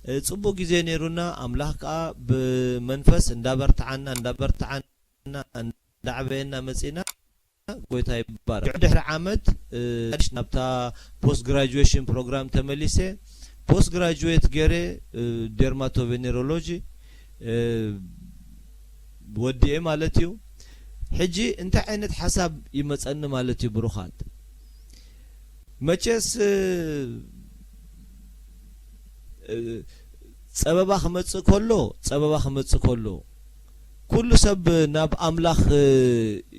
እ፣ ጽቡቕ ግዜ ነይሩና። ኣምላኽ ከኣ ብመንፈስ እንዳበርትዓና፣ እንዳበርትዓና፣ እንዳዕበየና መጺና። ጎይታ ይባረክ። ድሕሪ ዓመት፣ እ፣ ናብታ ፖስት ግራጁዌሽን ፕሮግራም ተመሊሰ። ፖስት ግራጁዌት ገይረ፣ እ፣ ዴርማቶቬኔሮሎጂ፣ እ፣ ወዲኤ ማለት እዩ። ሕጂ እንታይ ዓይነት ሓሳብ ይመጸኒ ማለት እዩ ብሩኻት? መቸስ፣ እ፣ እ፣ ጸበባ ክመጽእ ከሎ፣ ጸበባ ክመጽእ ከሎ፣ ኩሉ ሰብ ናብ ኣምላኽ፣ እ፣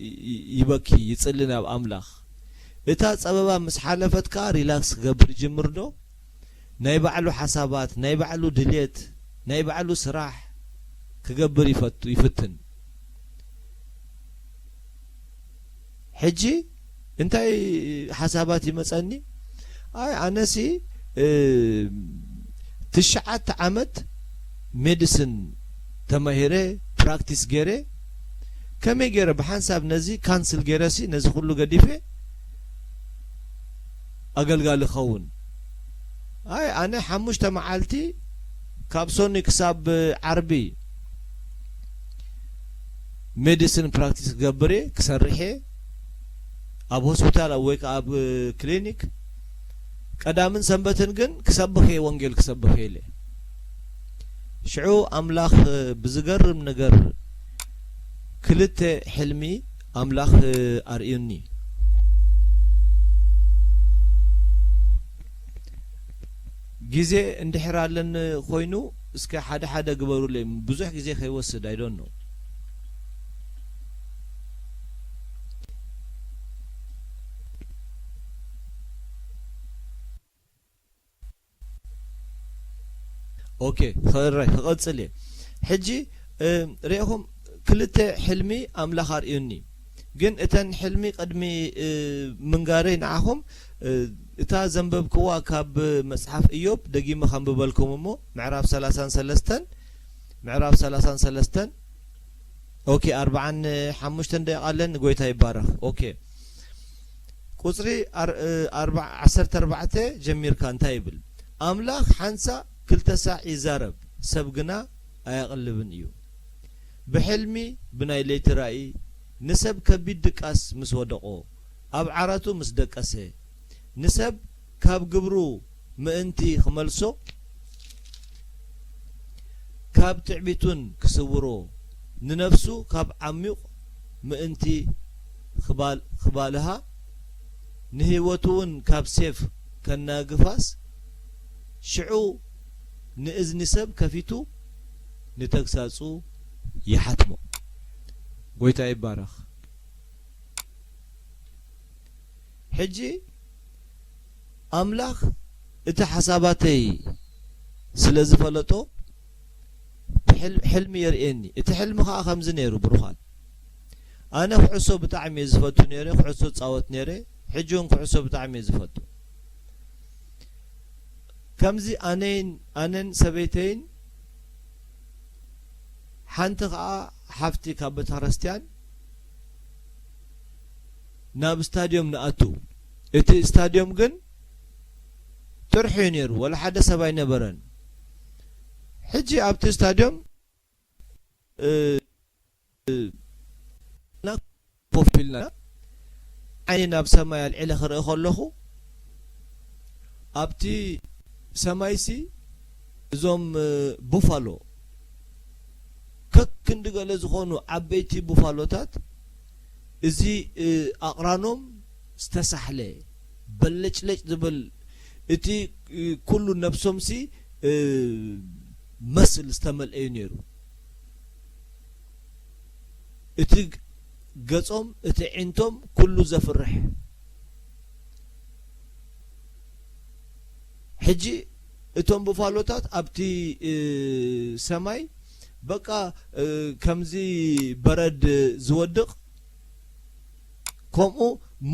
ይ-፣ ይ-፣ ይበኪ፣ ይጽሊ ናብ ኣምላኽ። እታ ጸበባ ምስ ሓለፈት ከኣ ሪላክስ ክገብር ይጅምር ዶ? ናይ ባዕሉ ሓሳባት፣ ናይ ባዕሉ ድልየት፣ ናይ ባዕሉ ስራሕ ክገብር ይፈቱ-፣ ይፍትን። ሕጂ እንታይ ሓሳባት ይመጸኒ? ኣይ፣ ኣነሲ፣ እ፣ ትሽዓተ ዓመት ሜዲስን ተማሂረ፣ ፕራክቲስ ገይረ፣ ከመይ ገይረ ብሓንሳብ ነዚ ካንስል ገይረሲ ነዚ ኩሉ ገዲፈ ኣገልጋሊ ኸውን? ኣይ፣ ኣነ ሓሙሽተ መዓልቲ ካብ ሶኒ ክሳብ ዓርቢ ሜዲስን ፕራክቲስ ክገብር እየ፣ ክሰርሕ እየ። ኣብ ሆስፒታል ወይ ከኣ ኣብ ክሊኒክ። ቀዳምን ሰንበትን ግን ክሰብኽ እየ፣ ወንጌል ክሰብኽ እየ ኢለ። ሽዑ ኣምላኽ ብዝገርም ነገር ክልተ ሕልሚ ኣምላኽ ኣርእዩኒ። ግዜ እንድሕር ኣለኒ ኮይኑ፣ እስከ ሓደ ሓደ ግበሩለይ። ብዙሕ ግዜ ከይወስድ፣ I don't know። ኦኬ፣ ክረ-፣ ክቐጽል እየ። ሕጂ፣ እ፣ ርኢኹም፣ ክልተ ሕልሚ ኣምላኽ ኣርእዩኒ። ግን እተን ሕልሚ ቅድሚ፣ እ፣ ምንጋረይ ንዓኹም፣ እ፣ እታ ዘንበብክዋ ካብ መጽሓፍ ኢዮብ ደጊመ ከንብበልኩም እሞ፣ ምዕራፍ ሰላሳን ሰለስተን፣ ምዕራፍ ሰላሳን ሰለስተን፣ ኦኬ፣ ኣርብዓን ሓሙሽተን ደቂቕ ኣለኒ፣ ጎይታ ይባረኽ። ኦኬ። ቁጽሪ ኣር-፣ እ፣ ኣርባ-፣ ዓሰርተ ኣርባዕተ ጀሚርካ እንታይ ይብል? ኣምላኽ ሓንሳእ ክልተ ሳዕ ይዛረብ፣ ሰብ ግና ኣየቕልብን እዩ። ብሕልሚ ብናይ ለይቲ ራእይ ንሰብ ከቢድ ድቃስ ምስ ወደቖ፣ ኣብ ዓራቱ ምስ ደቀሰ፣ ንሰብ ካብ ግብሩ ምእንቲ ክመልሶ፣ ካብ ትዕቢቱን ክስውሮ፣ ንነፍሱ ካብ ዓሚቕ ምእንቲ ክባል-፣ ክባልሃ፣ ንህይወቱ እውን ካብ ሴፍ ከናግፋስ፣ ሽዑ ንእዝኒ ሰብ ከፊቱ ንተግሳጹ ይሓትሞ። ጎይታ ይባረኽ። ሕጂ ኣምላኽ እቲ ሓሳባተይ ስለ ዝፈለጦ፣ ብሕል-፣ ሕልሚ የርእየኒ። እቲ ሕልሚ ኸኣ ከምዚ ነይሩ፣ ብሩኻት። ኣነ ኩዕሶ ብጣዕሚ እየ ዝፈቱ ነይረ፣ ኩዕሶ እጻወት ነይረ፣ ሕጂ እውን ኩዕሶ ብጣዕሚ እየ ዝፈቱ። ከምዚ ኣነይን፣ ኣነን ሰበይተይን፣ ሓንቲ ኸኣ ሓፍቲ ካብ ቤተክርስትያን ናብ ስታድዮም ንኣቱ። እቲ ስታድዮም ግን ጥርሑ እዩ ነይሩ፣ ወላ ሓደ ሰብ ኣይነበረን። ሕጂ ኣብቲ ስታድዮም፣ እ፣ እ፣ ኮፍ ኢልና፣ ዓይነይ ናብ ሰማይ ኣልዒለ ክርኢ ከለኹ፣ ኣብቲ ሰማይሲ እዞም፣ እ፣ ቡፋሎ፣ ከክንዲ ገለ ዝኾኑ ዓበይቲ ቡፋሎታት፣ እዚ፣ እ፣ ኣቕራኖም ዝተሳሕለ፣ በለጭለጭ ዝብል፣ እቲ፣ እ፣ ኩሉ ነብሶምሲ፣ እ፣ መስል ዝተመልአ እዩ ነይሩ። እቲ ገጾም፣ እቲ ዒንቶም ኩሉ ዘፍርሕ። ሕጂ እቶም ቡፋሎታት ኣብቲ፣ እ፣ ሰማይ በቃ፣ እ፣ ከምዚ በረድ ዝወድቕ ከምኡ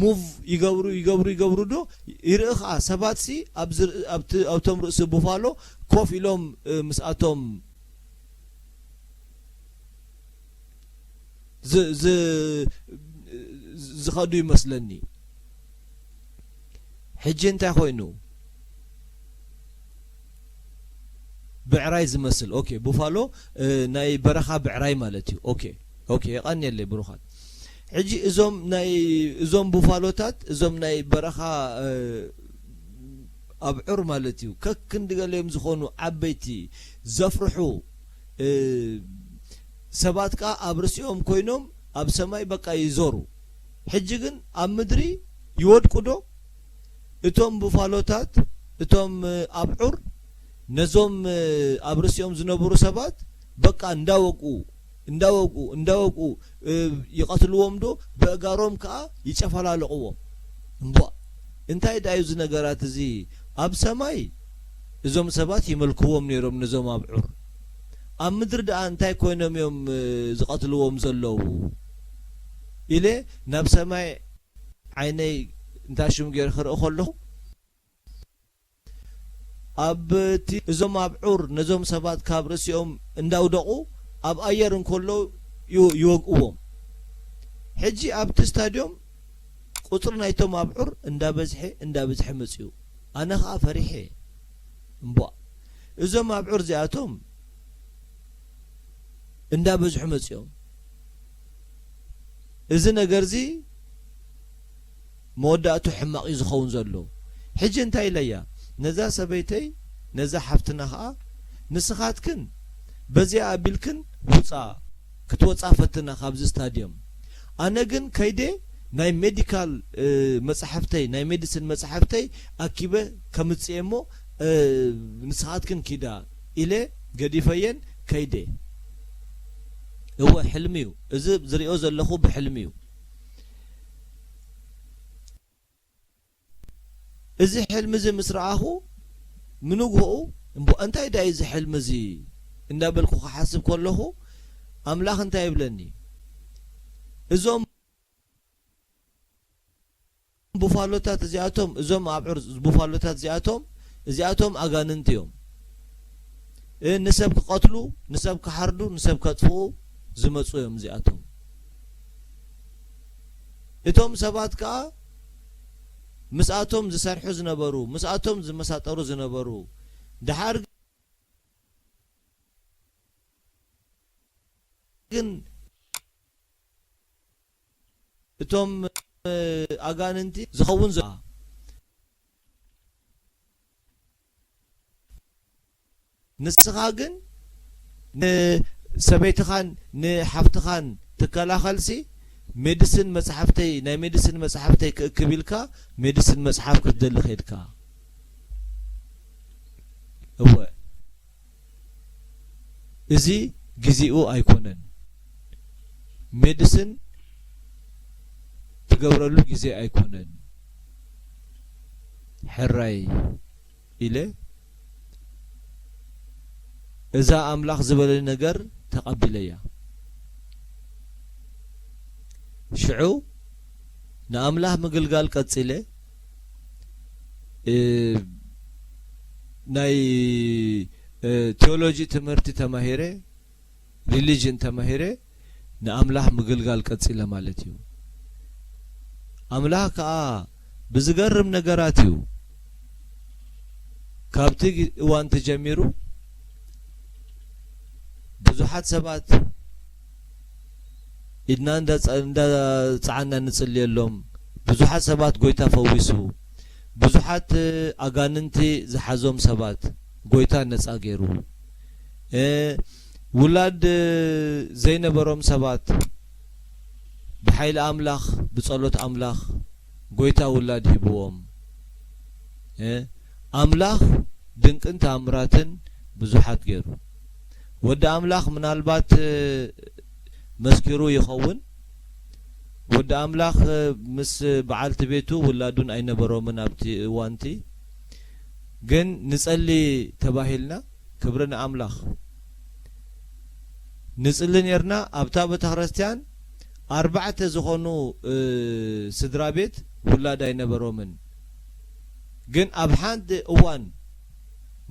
ሙቭ ይገብሩ፣ ይገብሩ፣ ይገብሩ ዶ ይርኢ ኸኣ ሰባትሲ ኣብዚ ር-፣ ኣብቲ፣ ኣብቶም ርእሲ ቡፋሎ ኮፍ ኢሎም፣ እ፣ ምስኣቶም ዝ-፣ ዝ-፣ ዝኸዱ ይመስለኒ። ሕጂ እንታይ ኮይኑ? ብዕራይ ዝመስል። ኦኬ፣ ቡፋሎ፣ እ፣ ናይ በረኻ ብዕራይ ማለት እዩ። ኦኬ፣ ኦኬ፣ የቐንየለይ ብሩኻት። ሕጂ እዞም ናይ፣ እዞም ቡፋሎታት፣ እዞም ናይ በረኻ፣ እ፣ ኣብዑር ማለት እዩ። ከክንዲ ገሊኦም ዝኾኑ ዓበይቲ ዘፍርሑ፣ እ፣ ሰባት ከኣ ኣብ ርእሲኦም ኮይኖም ኣብ ሰማይ በቃ ይዞሩ። ሕጂ ግን ኣብ ምድሪ ይወድቁ ዶ? እቶም ቡፋሎታት፣ እቶም፣ እ፣ ኣብዑር ነዞም፣ እ፣ ኣብ ርእሲኦም ዝነበሩ ሰባት በቃ እንዳወግኡ፣ እንዳወግኡ፣ እንዳወግኡ፣ እ፣ ይቐትልዎም ዶ? በእጋሮም ከኣ ይጨፈላለቕዎም። እምቧእ! እንታይ ደኣ እዩ እዚ ነገራት እዚ? ኣብ ሰማይ እዞም ሰባት ይመልክዎም ነይሮም ነዞም ኣብዑር። ኣብ ምድሪ ደኣ እንታይ ኮይኖም እዮም፣ እ፣ ዝቐትልዎም ዘለዉ? ኢለ ናብ ሰማይ ዓይነይ እንዳ ሽም ገይረ ክርኢ ከለኹ፣ ኣብ እቲ፣ እዞም ኣብዑር ነዞም ሰባት ካብ ርእሲኦም እንዳውደቑ ኣብ ኣየር እንከሎ ዩ-፣ ይወግእዎም። ሕጂ ኣብቲ ስታድዮም ቁጽሪ ናይቶም ኣብዑር እንዳበዝሐ፣ እንዳበዝሐ መጺኡ። ኣነ ኸኣ ፈሪሐ። እምቧእ! እዞም ኣብዑር እዚኣቶም እንዳበዝሑ መጺኦም። እዚ ነገርዚ መወዳእቱ ሕማቕ እዩ ዝኸውን ዘሎ። ሕጂ እንታይ ኢለያ? ነዛ ሰበይተይ፣ ነዛ ሓፍትና ኸኣ፣ "ንስኻትክን በዚኣ ኣቢልክን ውጻ፣ ክትወጻ ፈትና ካብዚ ስታድዮም። ኣነ ግን ከይደ ናይ ሜዲካል፣ እ፣ መጻሕፍተይ፣ ናይ ሜዲሲን መጻሕፍተይ ኣኪበ ከምጽእ እየ እሞ፣ እ፣ ንስኻትክን ኪዳ" ኢለ ገዲፈየን ከይደ። እወ፣ ሕልሚ እዩ። እዚ ዝሪኦ ዘለኹ ብሕልሚ እዩ። እዚ ሕልሚ እዚ ምስ ረኣኹ፣ ምንግሆኡ፣ "እምቦ፣ እንታይ ደኣ እዩ እዚ ሕልሚ እዚ?" እንዳበልኩ ክሓስብ ከለኹ፣ ኣምላኽ እንታይ ይብለኒ? "እዞም ቡፋሎታት እዚኣቶም፣ እዞም ኣብዑር ቡፋሎታት እዚኣቶም፣ እዚኣቶም ኣጋንንቲ እዮም። እ፣ ንሰብ ክቐትሉ፣ ንሰብ ክሓርዱ፣ ንሰብ ከጥፍኡ ዝመጹ እዮም እዚኣቶም። እቶም ሰባት ከኣ ምስኣቶም ዝሰርሑ ዝነበሩ፣ ምስኣቶም ዝመሳጠሩ ዝነበሩ፣ ደሓር ግን እቶም፣ እ፣ ኣጋንንቲ ዝኸውን ዘ-፣ ንስኻ ግን ንሰበይትኻን ንሓፍትኻን ትከላኸልሲ፣ ሜዲሲን መጽሓፍተይ፣ ናይ ሜዲሲን መጽሓፍተይ ክእክብ ኢልካ፣ ሜዲሲን መጽሓፍ ክትደሊ ኸድካ። እወ፣ እዚ ግዜኡ ኣይኮነን። ሜዲሲን ትገብረሉ ግዜ ኣይኮነን። ሕራይ ኢለ እዛ ኣምላኽ ዝበለኒ ነገር ተቐቢለያ። ሽዑ ንኣምላኽ ምግልጋል ቀጺለ፣ እ፣ ናይ፣ እ፣ ቴዎሎጂ ትምህርቲ ተማሂረ፣ ሪሊጅን ተማሂረ፣ ንኣምላኽ ምግልጋል ቀጺለ ማለት እዩ። ኣምላኽ ከኣ ብዝገርም ነገራት እዩ። ካብቲ እዋን ተጀሚሩ ብዙሓት ሰባት ኢድና እንዳ ጸ-፣ እንዳ ጸዓና ንጽልየሎም፣ ብዙሓት ሰባት ጎይታ ፈዊሱ፣ ብዙሓት ኣጋንንቲ ዝሓዞም ሰባት ጎይታ ነጻ ገይሩ፣ እ፣ ውላድ ዘይነበሮም ሰባት ብሓይሊ ኣምላኽ፣ ብጸሎት ኣምላኽ ጎይታ ውላድ ሂብዎም። እ፣ ኣምላኽ ድንቅን ተኣምራትን ብዙሓት ገይሩ። ወዲ ኣምላኽ ምናልባት፣ እ፣ መስኪሩ ይኸውን። ወዲ ኣምላኽ፣ እ፣ ምስ በዓልቲ ቤቱ ውላዱን ኣይነበሮምን ኣብቲ እዋንቲ። ግን ንጸሊ ተባሂልና፣ ክብሪ ንኣምላኽ። ንጽሊ ኔርና፣ ኣብታ ቤተክርስትያን ኣርባዕተ ዝኾኑ፣ እ፣ ስድራ ቤት ውላድ ኣይነበሮምን። ግን ኣብ ሓንቲ እዋን፣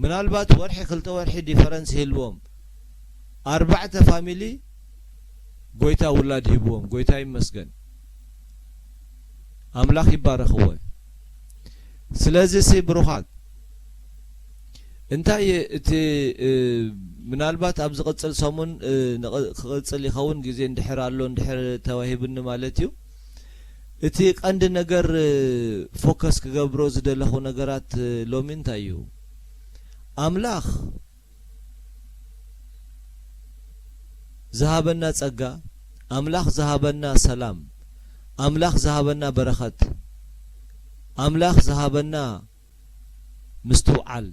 ምናልባት ወርሒ፣ ክልተ ወርሒ ዲፈረንስ ይህልዎም፣ ኣርባዕተ ፋሚሊ ጎይታ ውላድ ሂብዎም። ጎይታ ይመስገን። ኣምላኽ ይባረኽ። እወ። ስለዚ ሲ ብሩኻት እንታይ እቲ ምናልባት ኣብ ዝቕጽል ሰሙን ክቕጽል ይኸውን፣ ግዜ እንድሕር ኣሎ እንድሕር ተዋሂብኒ ማለት እዩ። እቲ ቀንዲ ነገር ፎከስ ክገብሮ ዝደለኹ ነገራት ሎሚ እንታይ እዩ? ኣምላኽ ዝሃበና ጸጋ፣ ኣምላኽ ዝሃበና ሰላም፣ ኣምላኽ ዝሃበና በረኸት፣ ኣምላኽ ዝሃበና ምስትውዓል፣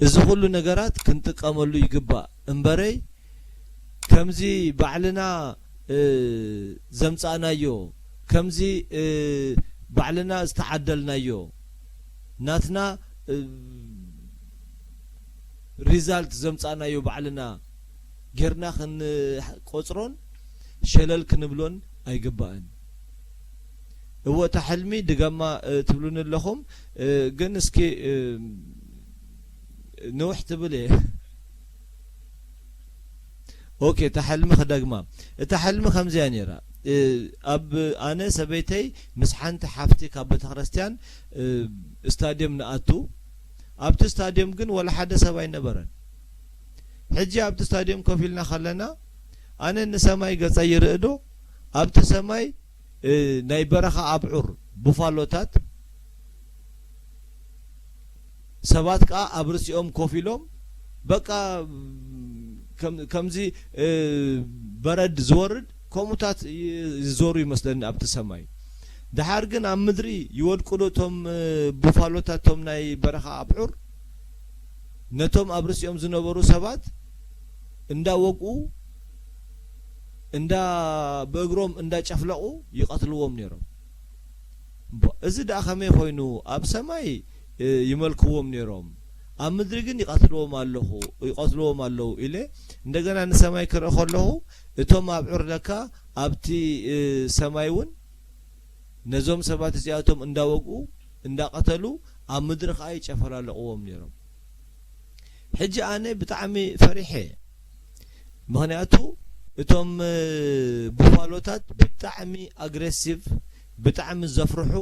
እዚ ኩሉ ነገራት ክንጥቀመሉ ይግባእ እምበረይ ከምዚ ባዕልና ዘምጻእናዮ፣ ከምዚ ባዕልና ዝተዓደልናዮ፣ ናትና ሪዛልት ዘምጻእናዮ ባዕልና ጌርና ክንቆጽሮን ሸለል ክንብሎን ኣይግባእን። እወ እታ ሕልሚ ድገማ ትብሉኒ ኣለኹም፣ ግን እስኪ ንውሕ ትብል እየ። ኦኬ፣ እታ ሕልሚ ክደግማ። እታ ሕልሚ ከምዚያ ነይራ። ኣብ ኣነ ሰበይተይ ምስ ሓንቲ ሓፍቲ ካብ ቤተክርስትያን ስታድዮም ንኣቱ። ኣብቲ ስታድዮም ግን ወላ ሓደ ሰብ ኣይነበረን። ሕጂ ኣብቲ ስታድዮም ኮፍ ኢልና ከለና ኣነ ንሰማይ ገጸይ ይርእዶ፣ ኣብቲ ሰማይ ናይ በረኻ ኣብዑር ቡፋሎታት፣ ሰባት ከኣ ኣብ ርእሲኦም ኮፍ ኢሎም በቃ ከምዚ በረድ ዝወርድ ከምኡታት ይዞሩ ይመስለኒ ኣብቲ ሰማይ። ደሓር ግን ኣብ ምድሪ ይወድቁ ዶ እቶም ቡፋሎታት፣ እቶም ናይ በረኻ ኣብዑር ነቶም ኣብ ርእሲኦም ዝነበሩ ሰባት እንዳወግኡ እንዳ ብእግሮም እንዳጨፍለቑ ይቐትልዎም ነይሮም። እሞ እዚ ደኣ ከመይ ኮይኑ ኣብ ሰማይ ይመልክዎም ነይሮም፣ ኣብ ምድሪ ግን ይቐትልዎም ኣለኹ ይቐትልዎም ኣለዉ ኢለ እንደገና ንሰማይ ክርኢ ከለኹ እቶም ኣብዑር ለካ ኣብቲ ሰማይ እውን ነዞም ሰባት እዚኣቶም እንዳወግኡ እንዳቐተሉ ኣብ ምድሪ ከዓ ይጨፈላለቕዎም ነይሮም። ሕጂ ኣነ ብጣዕሚ ፈሪሐ። ምኽንያቱ እቶም ቡፋሎታት ብጣዕሚ ኣግሬሲቭ፣ ብጣዕሚ ዘፍርሑ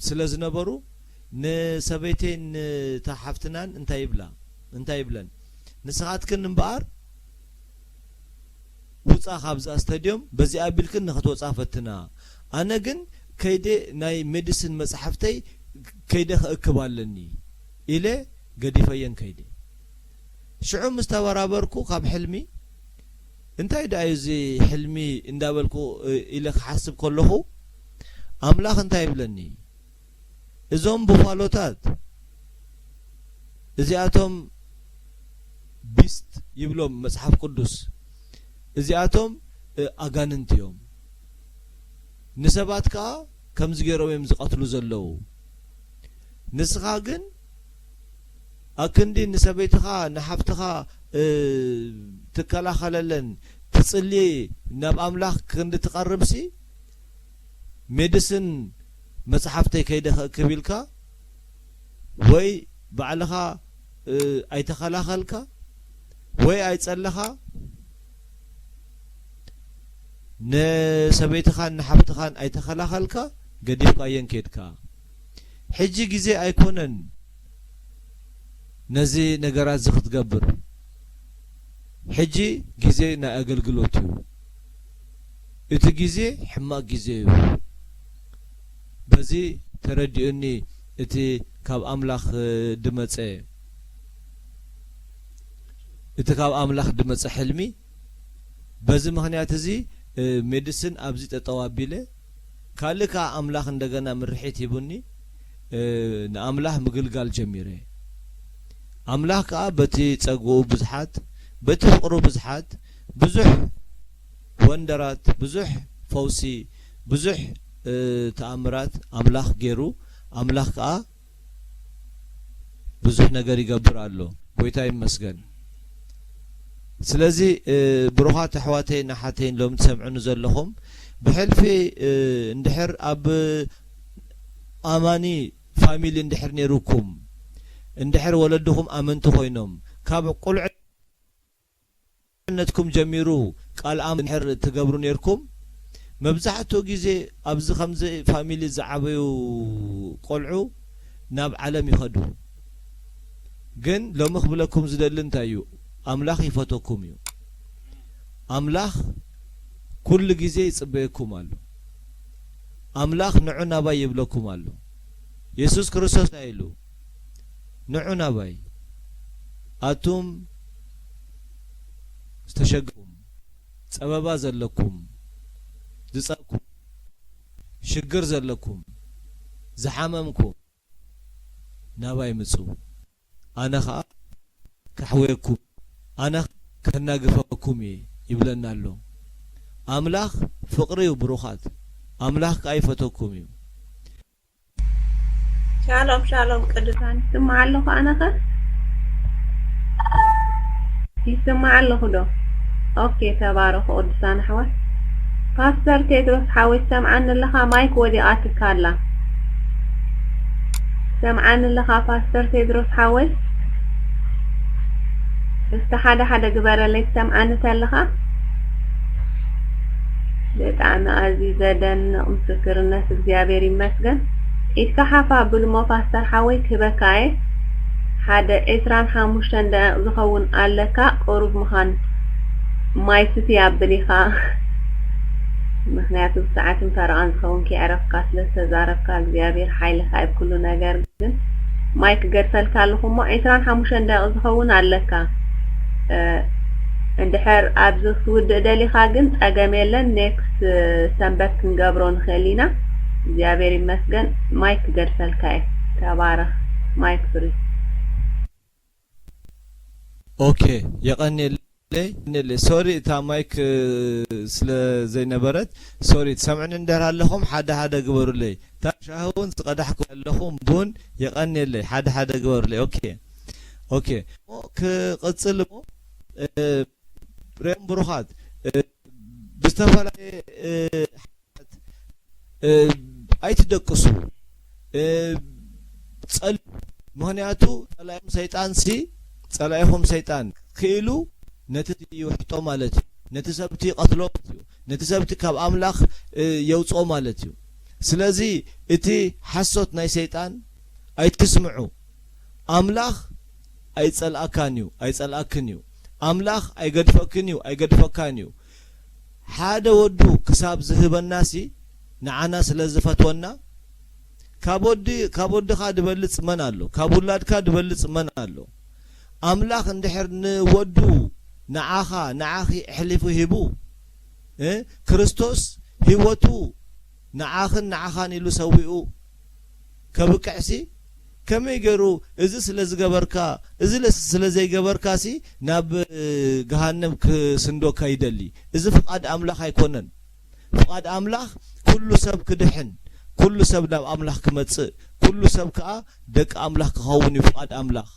ስለ ዝነበሩ ንሰበይተይን ንታ ሓፍትናን እንታይ ይብላ እንታይ ይብለን፣ ንስኻትክን እምበኣር ውፃ ካብዛ ስታድዮም፣ በዚኣ ኣቢልክን ንክትወፃ ፈትና። ኣነ ግን ከይደ ናይ ሜዲስን መፅሓፍተይ ከይደ ክእክብ ኣለኒ ኢለ ገዲፈየን ከይደ። ሽዑ ምስ ተበራበርኩ ካብ ሕልሚ እንታይ ደኣ እዩ እዚ ሕልሚ እንዳበልኩ ኢለ ክሓስብ ከለኹ ኣምላኽ እንታይ ይብለኒ? እዞም ቡፋሎታት እዚኣቶም ቢስት ይብሎም መጽሓፍ ቅዱስ። እዚኣቶም ኣጋንንቲ እዮም። ንሰባት ከኣ ከምዚ ገይሮም እዮም ዝቐትሉ ዘለዉ። ንስኻ ግን ኣክንዲ ንሰበይትኻ ንሓፍትኻ ትከላኸለለን ትጽሊ ናብ ኣምላኽ ክንዲ ትቐርብሲ ሜድስን መጽሓፍተይ ከይደ ከእክብ ኢልካ ወይ ባዕልኻ ኣይተኸላኸልካ ወይ ኣይጸለኻ ንሰበይትኻን ንሓፍትኻን ኣይተኸላኸልካ ገዲፍካየን ኬድካ። ሕጂ ግዜ ኣይኮነን ነዚ ነገራት እዚ ክትገብር። ሕጂ ግዜ ናይ ኣገልግሎት እዩ። እቲ ግዜ ሕማቕ ግዜ እዩ። በዚ ተረዲኡኒ እቲ ካብ ኣምላኽ ድመጸ እቲ ካብ ኣምላኽ ድመጸ ሕልሚ። በዚ ምኽንያት እዚ ሜድስን ኣብዚ ጠጠው ኣቢለ ካልእ ከኣ ኣምላኽ እንደገና ምርሒት ሂቡኒ ንኣምላኽ ምግልጋል ጀሚረ። ኣምላኽ ከኣ በቲ ጸግኡ ብዝሓት በቲ ፍቕሩ ብዝሓት ብዙሕ ወንደራት ብዙሕ ፈውሲ ብዙሕ ተኣምራት ኣምላኽ ገይሩ ኣምላኽ ከኣ ብዙሕ ነገር ይገብር ኣሎ። ጎይታ ይመስገን። ስለዚ ብሩኻት ኣሕዋተይን ኣሓተይን ሎም ትሰምዑኒ ዘለኹም ብሕልፊ እንድሕር ኣብ ኣማኒ ፋሚሊ እንድሕር ነይሩኩም እንድሕር ወለድኹም ኣመንቲ ኮይኖም ካብ ቁልዕ ንእሽነትኩም ጀሚሩ ቃል ኣም-፣ እንድሕር ትገብሩ ኔርኩም፣ መብዛሕትኡ ግዜ ኣብዚ ከምዚ ፋሚሊ ዝዓበዩ ቆልዑ ናብ ዓለም ይኸዱ። ግን ሎሚ ክብለኩም ዝደሊ እንታይ እዩ? ኣምላኽ ይፈተኩም እዩ። ኣምላኽ ኩሉ ግዜ ይጽበየኩም ኣሎ። ኣምላኽ ንዑ ናባይ ይብለኩም ኣሎ። የሱስ ክርስቶስ እንታይ ኢሉ? ንዑ ናባይ ኣቱም ዝተሸገርኩም፣ ጸበባ ዘለኩም፣ ዝጸኩም፣ ሽግር ዘለኩም፣ ዝሓመምኩም ናባይ ምጹ፣ ኣነ ኸኣ ከሕውየኩም፣ ኣነ ከናግፈኩም እየ ይብለና ኣሎ። ኣምላኽ ፍቕሪ እዩ ብሩኻት። ኣምላኽ ከኣ ይፈተኩም እዩ። ሻሎም ሻሎም ቅዱሳን፣ ይስማዕ ኣለኹ ኣነኸ? ይስማዕ ኣለኹ ዶ? ኦኬ፣ ተባረኹ ቅዱሳን ኣሕዋት። ፓስተር ቴድሮስ ሓወይ ትሰምዓኒ ኣለኻ? ማይክ ወዲቓትካ ኣላ። ትሰምዓኒ ኣለኻ ፓስተር ቴድሮስ ሓወይ? እስቲ ሓደ ሓደ ግበረለይ ትሰምዓኒ ተለኻ። ብጣዕሚ ኣዝዩ ዘደንቕ ምስክርነት፣ እግዚኣብሔር ይመስገን። ኢድካ ሓፍ ኣብልሞ ፓስተር ሓወይ ክህበካ እየ። ሓደ ዕስራን ሓሙሽተን ደቂቕ ዝኸውን ኣለካ፣ ቅሩብ ምዃን ማይ ስቲ ኣብል ኢኻ። ምኽንያቱ ሰዓትን ፈረቓን ዝኸውን ከየዕረፍካ ስለ ዝተዛረብካ እግዚኣብሔር ሓይልኻ እዩ ኣብ ኩሉ ነገር። ግን ማይክ ገድፈልካ ኣለኹ እሞ ዕስራን ሓሙሽተን ደቂቕ ዝኸውን ኣለካ። እንድሕር ኣብዚ ክትውድእ ደሊኻ ግን ጸገም የለን፣ ኔክስት ሰንበት ክንገብሮ ንኽእል ኢና። እግዚኣብሔር ይመስገን። ማይክ ገድፈልካ እየ። ተባረኽ። ማይክ ፍሪ። ኦኬ፣ የቐንየለይ። ሶሪ፣ እታ ማይክ ስለ ዘይነበረት፣ ሶሪ። ትሰምዕኒ እንድሕር ኣለኹም ሓደ ሓደ ግበሩለይ። እታ ሻሂ እውን ዝቐዳሕኩ ኣለኹም ቡን፣ የቐንየለይ፣ ሓደ ሓደ ግበሩለይ። ኦኬ፣ ኦኬ። እሞ ክቕጽል እሞ፣ እ፣ ርኦም ብሩኻት፣ እ፣ ብዝተፈላለየ፣ እ፣ እ፣ ኣይትደቅሱ፣ እ፣ ጸልዩ። ምኽንያቱ ጸላኢኹም ሰይጣንሲ፣ ጸላኢኹም ሰይጣን ክኢሉ ነቲ ይውሕጦ ማለት እዩ። ነቲ ሰብቲ ይቐትሎ ማለት እዩ። ነቲ ሰብቲ ካብ ኣምላኽ፣ እ፣ የውጽኦ ማለት እዩ። ስለዚ እቲ ሓሶት ናይ ሰይጣን ኣይትስምዑ። ኣምላኽ ኣይጸልኣካን እዩ፣ ኣይጸልኣክን እዩ። ኣምላኽ ኣይገድፈክን እዩ፣ ኣይገድፈካን እዩ። ሓደ ወዱ ክሳብ ዝህበናሲ ንዓና ስለ ዝፈትወና፣ ካብ ወዲ-፣ ካብ ወድኻ ድበልጽ መን ኣሎ? ካብ ውላድካ ድበልጽ መን ኣሎ? ኣምላኽ እንድሕር ንወዱ ንዓኻ፣ ንዓኺ ኣሕሊፉ ሂቡ፣ እ፣ ክርስቶስ ህይወቱ ንዓኽን ንዓኻን ኢሉ ሰዊኡ ከብቅዕሲ፣ ከመይ ገይሩ እዚ ስለ ዝገበርካ፣ እዚ ለ-፣ ስለ ዘይገበርካሲ ናብ፣ እ፣ ገሃነም ክስንዶካ ይደሊ? እዚ ፍቓድ ኣምላኽ ኣይኮነን። ፍቓድ ኣምላኽ ኩሉ ሰብ ክድሕን፣ ኩሉ ሰብ ናብ ኣምላኽ ክመጽእ፣ ኩሉ ሰብ ከኣ ደቂ ኣምላኽ ክኸውን እዩ ፍቓድ ኣምላኽ።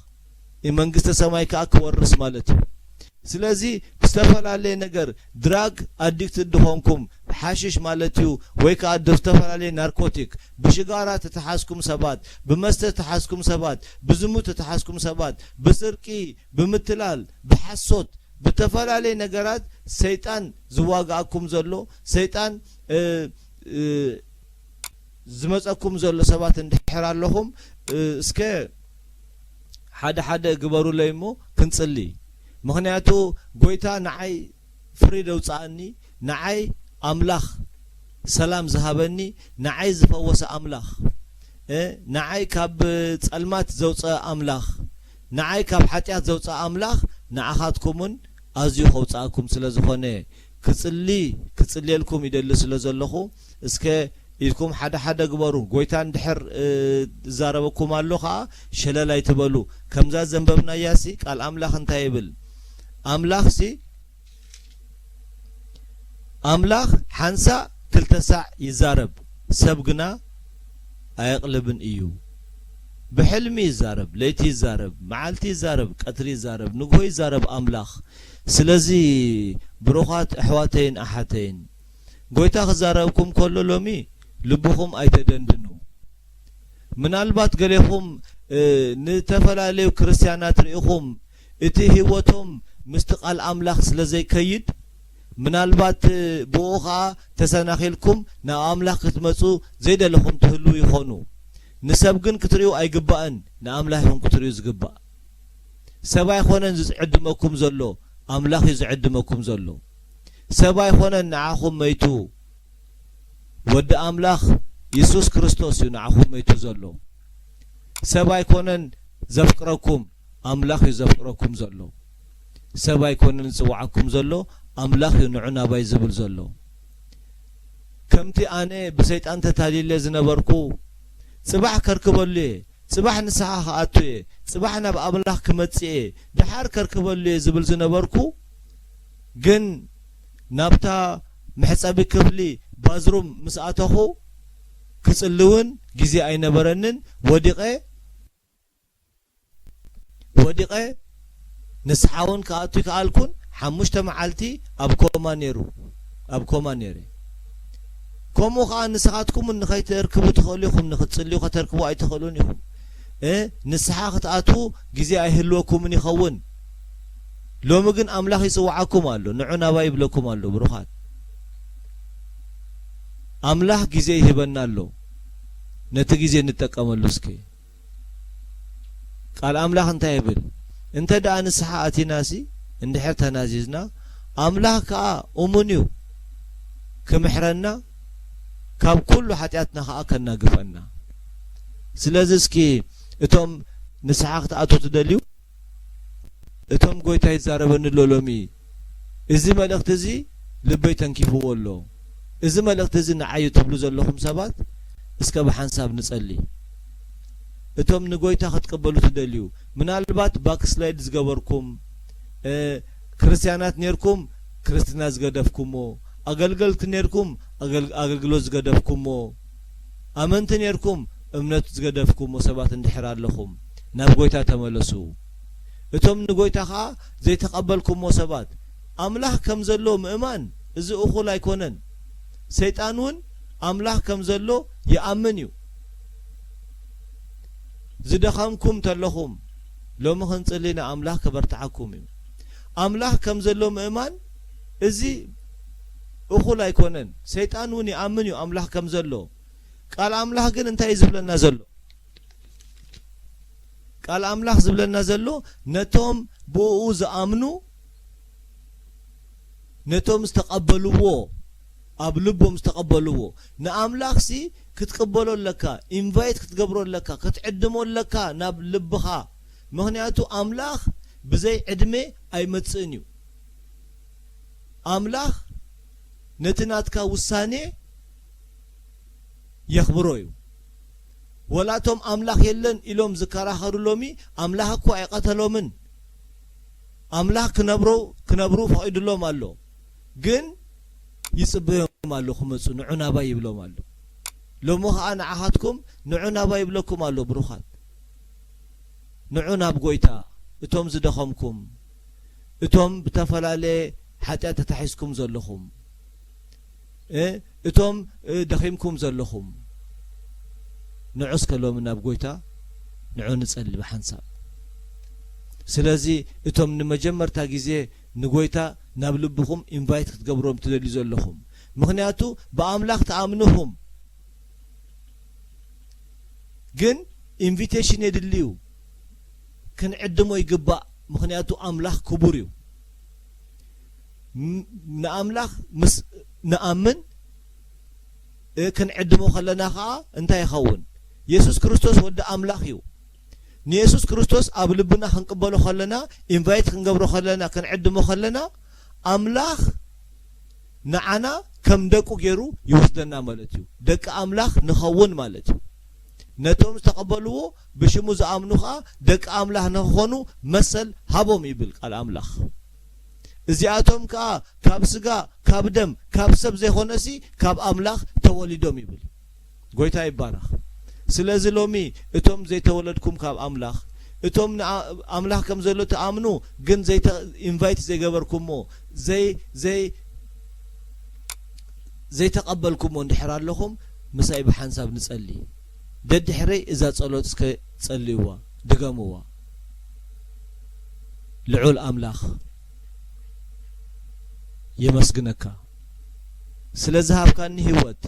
መንግስተ ሰማይ ከኣ ክወርስ ማለት እዩ። ስለዚ ብዝተፈላለየ ነገር ድራግ ኣዲክት እንድኾንኩም፣ ሓሽሽ ማለት እዩ፣ ወይ ከኣ ዶ-፣ ዝተፈላለየ ናርኮቲክ፣ ብሽጋራ ተተሓዝኩም ሰባት፣ ብመስተ ተተሓዝኩም ሰባት፣ ብዝሙት ተተሓዝኩም ሰባት፣ ብስርቂ፣ ብምትላል፣ ብሓሶት፣ ብተፈላለየ ነገራት ሰይጣን ዝዋግኣኩም ዘሎ፣ ሰይጣን፣ እ፣ እ፣ ዝመጸኩም ዘሎ ሰባት እንድሕር ኣለኹም፣ እ፣ እስከ ሓደ ሓደ ግበሩለይ እሞ ክንጽሊ። ምኽንያቱ ጎይታ ንዓይ ፍሪ ደውጽኣኒ፣ ንዓይ ኣምላኽ ሰላም ዝሃበኒ፣ ንዓይ ዝፈወሰ ኣምላኽ፣ እ፣ ንዓይ ካብ ጸልማት ዘውጸአ ኣምላኽ፣ ንዓይ ካብ ሓጢኣት ዘውጸአ ኣምላኽ ንዓኻትኩምን ኣዝዩ ከውጽኣኩም ስለ ዝኾነ፣ ክጽሊ-፣ ክጽልየልኩም ይደሊ ስለ ዘለኹ፣ እስከ ኢድኩም ሓደ ሓደ ግበሩ። ጎይታ እንድሕር፣ እ፣ ዝዛረበኩም ኣሎ ኸኣ ሸለል ኣይትበሉ። ከምዛ ዘንበብናያሲ ቃል ኣምላኽ እንታይ ይብል? ኣምላኽሲ፣ ኣምላኽ ሓንሳእ ክልተ ሳዕ ይዛረብ፣ ሰብ ግና ኣየቕልብን እዩ። ብሕልሚ ይዛረብ፣ ለይቲ ይዛረብ፣ መዓልቲ ይዛረብ፣ ቀትሪ ይዛረብ፣ ንግሆ ይዛረብ ኣምላኽ። ስለዚ ብሩኻት ኣሕዋተይን ኣሓተይን፣ ጎይታ ክዛረብኩም ከሎ ሎሚ ልብኹም ኣይተደንድኑ። ምናልባት ገሌኹም፣ እ፣ ንተፈላለዩ ክርስትያናት ርኢኹም እቲ ህይወቶም ምስቲ ቃል ኣምላኽ ስለ ዘይከይድ፣ ምናልባት ብኡ ኸኣ ተሰናኺልኩም ናብ ኣምላኽ ክትመጹ ዘይደለኹም ትህልዉ ይኾኑ። ንሰብ ግን ክትርእዩ ኣይግባእን፣ ንኣምላኽ ኢኹም ክትርእዩ ዝግባእ። ሰብ ኣይኮነን ዝዕድመኩም ዘሎ፣ ኣምላኽ እዩ ዝዕድመኩም ዘሎ። ሰብ ኣይኮነን ንዓኹም መይቱ፣ ወዲ ኣምላኽ የሱስ ክርስቶስ እዩ ንዓኹም መይቱ ዘሎ። ሰብ ኣይኮነን ዘፍቅረኩም፣ ኣምላኽ እዩ ዘፍቅረኩም ዘሎ። ሰብ ኣይኮነን ዝጽውዓኩም ዘሎ፣ ኣምላኽ እዩ ንዑ ናባይ ዝብል ዘሎ። ከምቲ ኣነ ብሰይጣን ተታሊለ ዝነበርኩ፣ ጽባሕ ከርክበሉ እየ፣ ጽባሕ ንስሓ ክኣቱ እየ፣ ጽባሕ ናብ ኣምላኽ ክመጽእ እየ፣ ደሓር ከርክበሉ እየ ዝብል ዝነበርኩ፣ ግን ናብታ መሕጸቢ ክፍሊ ባዝሩም ምስ ኣተኹ፣ ክጽሊ እውን ግዜ ኣይነበረንን። ወዲቐ፣ ወዲቐ ንስሓ እውን ክኣቱ ኣይከኣልኩን። ሓሙሽተ መዓልቲ ኣብ ኮማ ነይሩ፣ ኣብ ኮማ ነይረ። ከምኡ ኸኣ ንስኻትኩም እውን ንኸይተርክቡ ትኽእሉ ኢኹም፣ ንኽትጽልዩ ከተርክቡ ኣይትኽእሉን ኢኹም። እ፣ ንስሓ ክትኣትዉ ግዜ ኣይህልወኩምን ይኸውን። ሎሚ ግን ኣምላኽ ይጽውዓኩም ኣሎ፣ ንዑ ናባይ ይብለኩም ኣሎ። ብሩኻት፣ ኣምላኽ ግዜ ይህበና ኣሎ። ነቲ ግዜ ንጠቀመሉ እስከ። ቃል ኣምላኽ እንታይ ይብል? እንተ ደኣ ንስሓ ኣቲናሲ፣ እንድሕር ተናዚዝና፣ ኣምላኽ ከኣ እሙን እዩ፣ ክምሕረና፣ ካብ ኩሉ ሓጢኣትና ከኣ ከናግፈና። ስለዚ እስኪ እቶም ንስሓ ክትኣትዉ ትደልዩ፣ እቶም ጎይታ ይዛረበኒ ኣሎ ሎሚ፣ እዚ መልእኽቲ እዚ ልበይ ተንኪፍዎ ኣሎ፣ እዚ መልእኽቲ እዚ ንዓይ እዩ ትብሉ ዘለኹም ሰባት፣ እስከ ብሓንሳብ ንጸሊ። እቶም ንጎይታ ክትቅበሉ ትደልዩ፣ ምናልባት ባክስላይድ ዝገበርኩም፣ እ፣ ክርስትያናት ኔርኩም፣ ክርስትና ዝገደፍኩሞ፣ ኣገልገልቲ ኔርኩም፣ ኣገል-፣ ኣገልግሎት ዝገደፍኩሞ፣ ኣመንቲ ኔርኩም፣ እምነት ዝገደፍኩሞ ሰባት እንድሕር ኣለኹም፣ ናብ ጎይታ ተመለሱ። እቶም ንጎይታ ኸኣ ዘይተቐበልኩሞ ሰባት፣ ኣምላኽ ከም ዘሎ ምእማን፣ እዚ እኹል ኣይኮነን። ሰይጣን እውን ኣምላኽ ከም ዘሎ ይኣምን እዩ። ዝደኸምኩም ተለኹም፣ ሎሚ ክንጽሊ ንኣምላኽ ከበርትዓኩም እዩ። ኣምላኽ ከም ዘሎ ምእማን፣ እዚ እኹል ኣይኮነን። ሰይጣን እውን ይኣምን እዩ ኣምላኽ ከም ዘሎ። ቃል ኣምላኽ ግን እንታይ እዩ ዝብለና ዘሎ? ቃል ኣምላኽ ዝብለና ዘሎ፣ ነቶም ብእኡ ዝኣምኑ፣ ነቶም ዝተቐበልዎ፣ ኣብ ልቦም ዝተቐበልዎ፣ ንኣምላኽሲ ክትቅበሎ ኣለካ፣ ኢንቫይት ክትገብሮ ኣለካ፣ ክትዕድሞ ኣለካ ናብ ልብኻ። ምኽንያቱ ኣምላኽ ብዘይ ዕድመ ኣይመጽእን እዩ። ኣምላኽ ነቲ ናትካ ውሳኔ የኽብሮ እዩ። ወላ እቶም ኣምላኽ የለን ኢሎም ዝከራኸሩ ሎሚ፣ ኣምላኽ እኮ ኣይቐተሎምን። ኣምላኽ ክነብሮ-፣ ክነብሩ ፈቒዱሎም ኣሎ። ግን ይጽበዮም ኣሎ ክመጹ፣ ንዑ ናባይ ይብሎም ኣሎ። ሎሚ ኸኣ ንዓኻትኩም ንዑ ናባይ ይብለኩም ኣሎ ብሩኻት። ንዑ ናብ ጎይታ፣ እቶም ዝደኸምኩም፣ እቶም ብተፈላለየ ሓጢኣት ተታሒዝኩም ዘለኹም፣ እ፣ እቶም፣ እ፣ ደኺምኩም ዘለኹም፣ ንዑ እስከ ሎሚ ናብ ጎይታ፣ ንዑ ንጸሊ ብሓንሳብ። ስለዚ እቶም ንመጀመርታ ግዜ ንጎይታ ናብ ልብኹም ኢንቫይት ክትገብሮም ትደልዩ ዘለኹም፣ ምኽንያቱ ብኣምላኽ ትኣምኑ ኢኹም። ግን ኢንቪቴሽን የድልዩ፣ ክንዕድሞ ይግባእ፣ ምኽንያቱ ኣምላኽ ክቡር እዩ። ም-፣ ንኣምላኽ ምስ ንኣምን፣ እ፣ ክንዕድሞ ከለና ኸኣ እንታይ ይኸውን? የሱስ ክርስቶስ ወዲ ኣምላኽ እዩ። ንየሱስ ክርስቶስ ኣብ ልብና ክንቅበሎ ከለና፣ ኢንቫይት ክንገብሮ ከለና፣ ክንዕድሞ ከለና፣ ኣምላኽ ንዓና ከም ደቁ ገይሩ ይወስደና ማለት እዩ። ደቂ ኣምላኽ ንኸውን ማለት እዩ። ነቶም ዝተቐበልዎ፣ ብሽሙ ዝኣምኑ ኸኣ ደቂ ኣምላኽ ንኽኾኑ መሰል ሃቦም ይብል ቃል ኣምላኽ። እዚኣቶም ከኣ ካብ ስጋ፣ ካብ ደም፣ ካብ ሰብ ዘይኮነሲ ካብ ኣምላኽ ተወሊዶም ይብል። ጎይታ ይባረኽ። ስለዚ ሎሚ እቶም ዘይተወለድኩም ካብ ኣምላኽ፣ እቶም ንኣ-፣ ኣምላኽ ከም ዘሎ ትኣምኑ ግን ዘይተ-፣ ኢንቫይት ዘይገበርኩሞ፣ ዘይ-፣ ዘይ-፣ ዘይተቐበልኩሞ እንድሕር ኣለኹም፣ ምሳይ ብሓንሳብ ንጸሊ። ደድሕረይ እዛ ጸሎት እስከ ጸልይዋ፣ ድገምዋ። ልዑል ኣምላኽ፣ የመስግነካ። ስለ ዝሃብካኒ ህይወት፣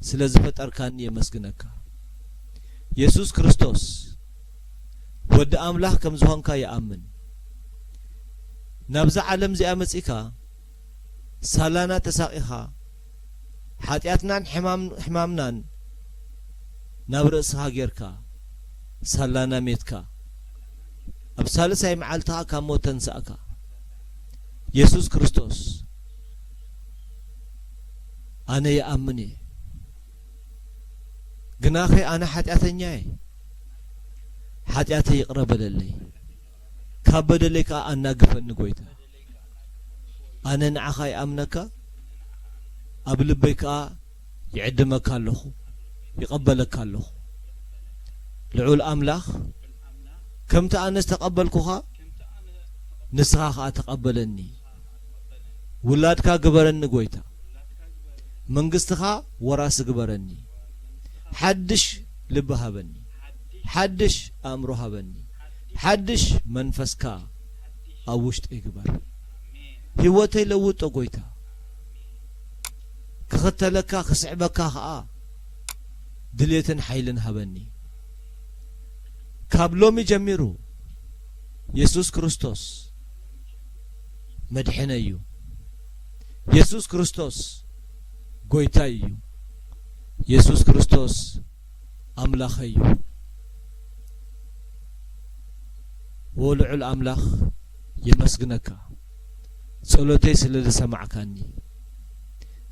ስለ ዝፈጠርካኒ የመስግነካ። የሱስ ክርስቶስ ወዲ ኣምላኽ ከም ዝኾንካ ይኣምን። ናብዛ ዓለም እዚኣ መጺእካ፣ ሳላና ተሳቒኻ፣ ሓጢኣትናን ሕማም-፣ ሕማምናን ናብ ርእስኻ ጌርካ፣ ሳላና ሜትካ፣ ኣብ ሳልሳይ መዓልቲ ኸኣ ካብ ሞት ተንሳእካ። የሱስ ክርስቶስ፣ ኣነ ይኣምን እየ። ግናኸ ኣነ ሓጢኣተኛ እየ። ሓጢኣተይ ይቕረ በለለይ። ካብ በደለይ ከኣ ኣናግፈኒ ጎይታ። ኣነ ንዓኻ ይኣምነካ፣ ኣብ ልበይ ከኣ ይዕድመካ ኣለኹ፣ ይቐበለካ ኣለኹ። ልዑል ኣምላኽ፣ ከምቲ ኣነ ዝተቐበልኩኻ፣ ንስኻ ኸኣ ተቐበለኒ። ውላድካ ግበረኒ ጎይታ። መንግስትኻ ወራሲ ግበረኒ። ሓድሽ ልቢ ሃበኒ። ሓድሽ ኣእምሮ ሃበኒ። ሓድሽ መንፈስካ ኣብ ውሽጠይ ግበር። ህይወተይ ለውጦ ጎይታ። ክኽተለካ ክስዕበካ ኸኣ ድሌትን ሓይልን ሃበኒ። ካብ ሎሚ ጀሚሩ የሱስ ክርስቶስ መድሕነይ እዩ። የሱስ ክርስቶስ ጎይታይ እዩ። የሱስ ክርስቶስ ኣምላኸይ እዩ። ዎ ልዑል ኣምላኽ የመስግነካ፣ ጸሎተይ ስለ ዝሰማዕካኒ፣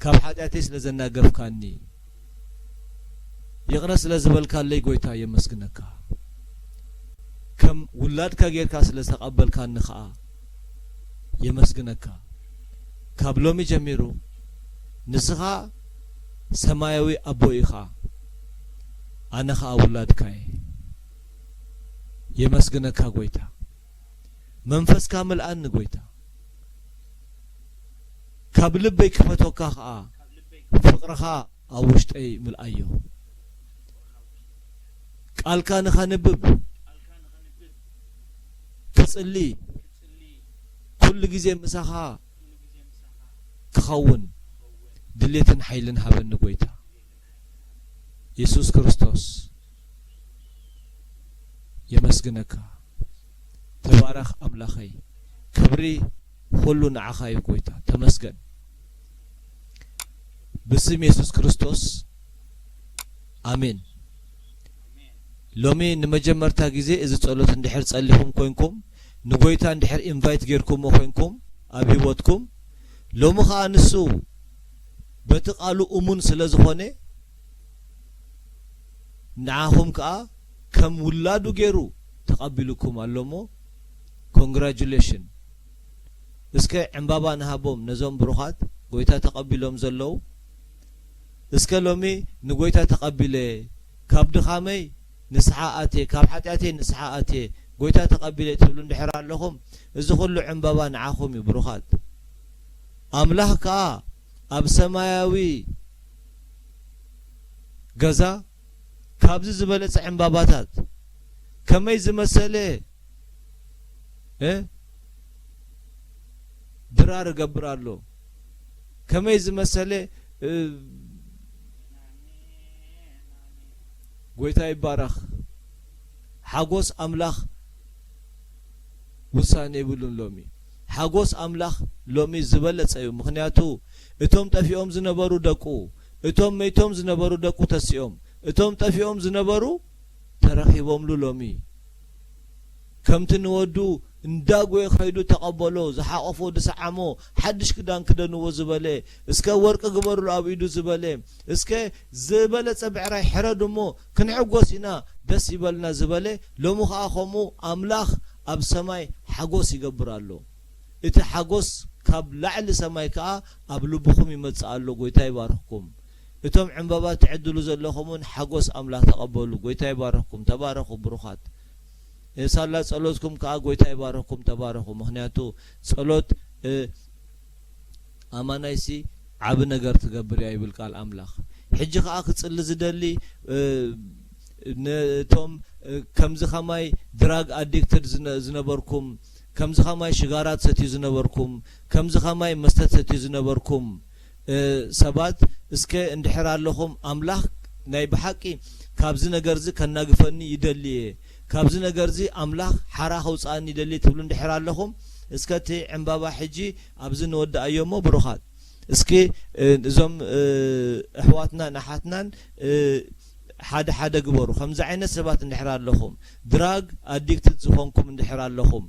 ካብ ሓጢኣተይ ስለ ዘናገፍካኒ፣ ይቕረ ስለ ዝበልካለይ ጎይታ የመስግነካ። ከም ውላድካ ጌርካ ስለ ዝተቐበልካኒ ኸኣ የመስግነካ። ካብ ሎሚ ጀሚሩ ንስኻ ሰማያዊ ኣቦይ ኢኻ፣ ኣነ ኸኣ ውላድካ እየ። የመስግነካ ጎይታ። መንፈስካ ምልኣኒ ጎይታ። ካብ ልበይ ክፈቶካ ኸኣ ፍቕርኻ ኣብ ውሽጠይ ምልኣዮ። ቃልካ ንኸንብብ፣ ክጽሊ፣ ኩሉ ግዜ ምሳኻ ክኸውን ድሌትን ሓይልን ሃበኒ ጎይታ። የሱስ ክርስቶስ የመስግነካ። ተባረኽ ኣምላኸይ። ክብሪ ኩሉ ንዓኻ እዩ ጎይታ። ተመስገን። ብስም የሱስ ክርስቶስ ኣሜን። ሎሚ ንመጀመርታ ግዜ እዚ ጸሎት እንድሕር ጸሊኹም ኮንኩም፣ ንጎይታ እንድሕር ኢንቫይት ጌርኩሞ ኮንኩም ኣብ ህይወትኩም፣ ሎሚ ኸኣ ንሱ በቲ ቃሉ እሙን ስለ ዝኾነ፣ ንዓኹም ከኣ ከም ውላዱ ገይሩ ተቐቢሉኩም ኣሎ እሞ፣ ኮንግራጁሌሽን። እስከ ዕምባባ ንሃቦም ነዞም ብሩኻት ጎይታ ተቐቢሎም ዘለዉ። እስከ ሎሚ ንጎይታ ተቐቢለ፣ ካብ ድኻመይ ንስሓ ኣትየ፣ ካብ ሓጢኣተይ ንስሓ ኣትየ፣ ጎይታ ተቐቢለ ትብሉ እንድሕር ኣለኹም፣ እዚ ኹሉ ዕምባባ ንዓኹም እዩ ብሩኻት። ኣምላኽ ከኣ ኣብ ሰማያዊ ገዛ ካብዚ ዝበለጸ ዕምባባታት ከመይ ዝመሰለ እ ድራር እገብር ኣሎ። ከመይ ዝመሰለ እ ጎይታ ይባረኽ። ሓጎስ ኣምላኽ ውሳነ የብሉን ሎሚ። ሓጎስ ኣምላኽ ሎሚ ዝበለጸ እዩ። ምኽንያቱ እቶም ጠፊኦም ዝነበሩ ደቁ፣ እቶም መይቶም ዝነበሩ ደቁ ተሲኦም፣ እቶም ጠፊኦም ዝነበሩ ተረኺቦምሉ ሎሚ። ከምቲ ንወዱ እንዳጎየ ኸይዱ ተቐበሎ፣ ዝሓቖፎ፣ ዝሰዓሞ፣ ሓድሽ ክዳን ክደንዎ ዝበለ፣ እስከ ወርቂ ግበሩሉ ኣብ ኢዱ ዝበለ፣ እስከ ዝበለጸ ብዕራይ ሕረድ እሞ ክንሕጎስ ኢና፣ ደስ ይበልና ዝበለ፣ ሎሚ ኸኣ ከምኡ ኣምላኽ ኣብ ሰማይ ሓጎስ ይገብር ኣሎ። እቲ ሓጎስ ካብ ላዕሊ ሰማይ ከኣ ኣብ ልብኹም ይመጽእ ኣሎ። ጎይታ ይባርኽኩም። እቶም ዕምባባ ትዕድሉ ዘለኹም እውን ሓጎስ ኣምላኽ ተቐበሉ። ጎይታ ይባርኽኩም። ተባረኹ ብሩኻት። እ፣ ሳላ ጸሎትኩም ከኣ ጎይታ ይባርኽኩም። ተባረኹ። ምኽንያቱ ጸሎት፣ እ፣ ኣማናይሲ ዓቢ ነገር ትገብር እያ ይብል ቃል ኣምላኽ። ሕጂ ከኣ ክጽሊ ዝደሊ፣ እ፣ ነቶም፣ እ፣ ከምዚ ኸማይ ድራግ ኣዲክትድ ዝነ-፣ ዝነበርኩም፣ ከምዚ ኸማይ ሽጋራ ትሰትዩ ዝነበርኩም፣ ከምዚ ኸማይ መስተ ትሰትዩ ዝነበርኩም፣ እ፣ ሰባት፣ እስከ እንድሕር ኣለኹም፣ ኣምላኽ ናይ ብሓቂ ካብዚ ነገርዚ ከናግፈኒ ይደሊ እየ፣ ካብዚ ነገርዚ ኣምላኽ ሓራ ከውፅኣኒ ይደሊ ትብሉ እንድሕር ኣለኹም፣ እስከ እቲ ዕምባባ ሕጂ ኣብዚ ንወድኣዮ እሞ፣ ብሩኻት፣ እስኪ፣ እ፣ እዞም፣ እ፣ ኣሕዋትናን ኣሓትናን፣ እ፣ ሓደ ሓደ ግበሩ። ከምዚ ዓይነት ሰባት እንድሕር ኣለኹም፣ ድራግ ኣዲክትድ ዝኾንኩም እንድሕር ኣለኹም፣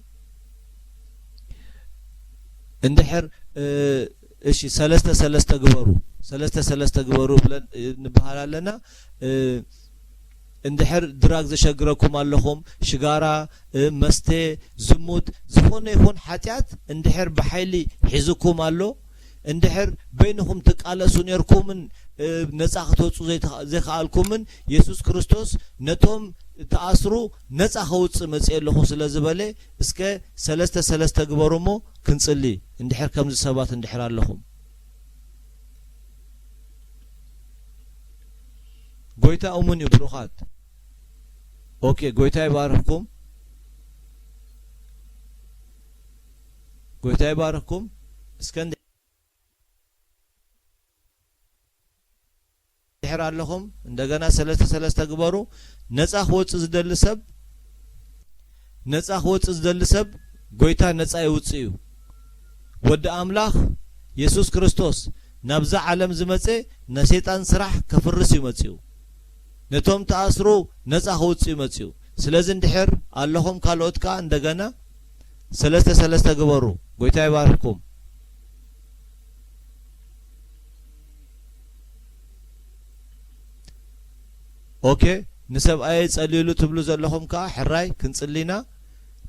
እንድሕር፣ እ፣ እሺ፣ ሰለስተ ሰለስተ ግበሩ፣ ሰለስተ ሰለስተ ግበሩ ብለን፣ እ፣ ንበሃል ኣለና። እ፣ እንድሕር ድራግ ዘሸግረኩም ኣለኹም፣ ሽጋራ፣ እ፣ መስተ፣ ዝሙት፣ ዝኾነ ይኹን ሓጢኣት እንድሕር ብሓይሊ ሒዝኩም ኣሎ፣ እንድሕር በይንኹም ትቃለሱ ኔርኩምን፣ እ፣ ነጻ ክትወጹ ዘይተ-፣ ዘይከኣልኩምን፣ የሱስ ክርስቶስ ነቶም ተኣስሩ ነጻ ከውጽእ መጽእ ኣለኹ ስለ ዝበለ፣ እስከ ሰለስተ ሰለስተ ግበሩ እሞ ክንጽሊ፣ እንድሕር ከምዚ ሰባት እንድሕር ኣለኹም። ጎይታ እሙን እዩ፣ ብሩኻት። ኦኬ፣ ጎይታ ይባርኽኩም። ጎይታ ይባርኽኩም። እስከ እንድሕር ኣለኹም፣ እንደገና ሰለስተ ሰለስተ ግበሩ። ነጻ ክወጽእ ዝደሊ ሰብ፣ ነጻ ክወጽእ ዝደሊ ሰብ፣ ጎይታ ነጻ የውጽእ እዩ። ወዲ ኣምላኽ የሱስ ክርስቶስ ናብዛ ዓለም ዝመጸ ናይ ሰይጣን ስራሕ ከፍርስ እዩ መጺኡ። ነቶም ተኣስሩ ነጻ ከውጽእ እዩ መጺኡ። ስለዚ እንድሕር ኣለኹም ካልኦት ከኣ እንደገና ሰለስተ ሰለስተ ግበሩ። ጎይታ ይባርኽኩም። ኦኬ፣ ንሰብኣየይ ጸልዩሉ ትብሉ ዘለኹም ከኣ ሕራይ ክንጽሊና፣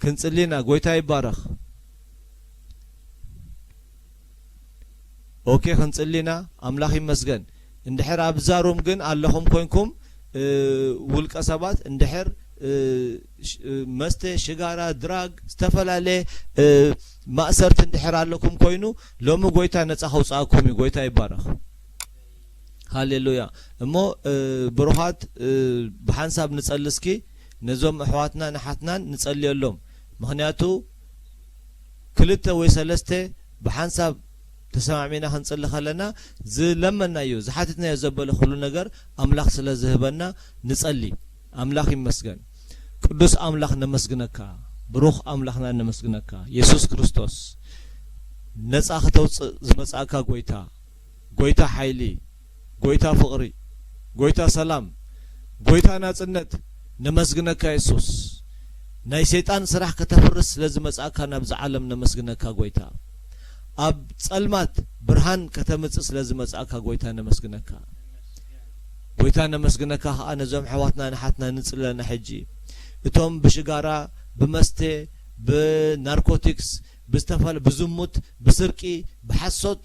ክንጽሊና። ጎይታ ይባረኽ። ኦኬ፣ ክንጽሊና። ኣምላኽ ይመስገን። እንድሕር ኣብዛ ሩም ግን ኣለኹም ኮይንኩም፣ እ፣ ውልቀ ሰባት እንድሕር፣ እ፣ ሽ-፣ እ፣ መስተ፣ ሽጋራ፣ ድራግ፣ ዝተፈላለየ፣ እ፣ ማእሰርቲ እንድሕር ኣለኩም ኮይኑ፣ ሎሚ ጎይታ ነጻ ከውጽኣኩም እዩ። ጎይታ ይባረኽ። ሃሌሉያ። እሞ፣ እ፣ ብሩኻት፣ እ፣ ብሓንሳብ ንጸሊ እስኪ፣ ነዞም ኣሕዋትናን ኣሓትናን ንጸልየሎም። ምኽንያቱ ክልተ ወይ ሰለስተ ብሓንሳብ ተሰማዕሚና ክንጽሊ ከለና፣ ዝለመናዮ፣ ዝሓተትናዮ ዘበለ ኩሉ ነገር ኣምላኽ ስለ ዝህበና ንጸሊ። ኣምላኽ ይመስገን። ቅዱስ ኣምላኽ ነመስግነካ፣ ብሩኽ ኣምላኽና ነመስግነካ። የሱስ ክርስቶስ ነጻ ከተውጽእ ዝመጻእካ ጎይታ፣ ጎይታ ሓይሊ፣ ጎይታ ፍቕሪ፣ ጎይታ ሰላም፣ ጎይታ ናጽነት፣ ነመስግነካ የሱስ። ናይ ሰይጣን ስራሕ ከተፍርስ ስለ ዝመጻእካ ናብዚ ዓለም ነመስግነካ ጎይታ። ኣብ ጸልማት ብርሃን ከተምጽእ ስለ ዝመጻእካ ጎይታ ነመስግነካ። ጎይታ ነመስግነካ ከኣ ነዞም ኣሕዋትና ኣሓትና ንጽሊ ኣለና ሕጂ። እቶም ብሽጋራ፣ ብመስተ፣ ብናርኮቲክስ፣ ብዝተፈለ-፣ ብዝሙት፣ ብስርቂ፣ ብሓሶት፣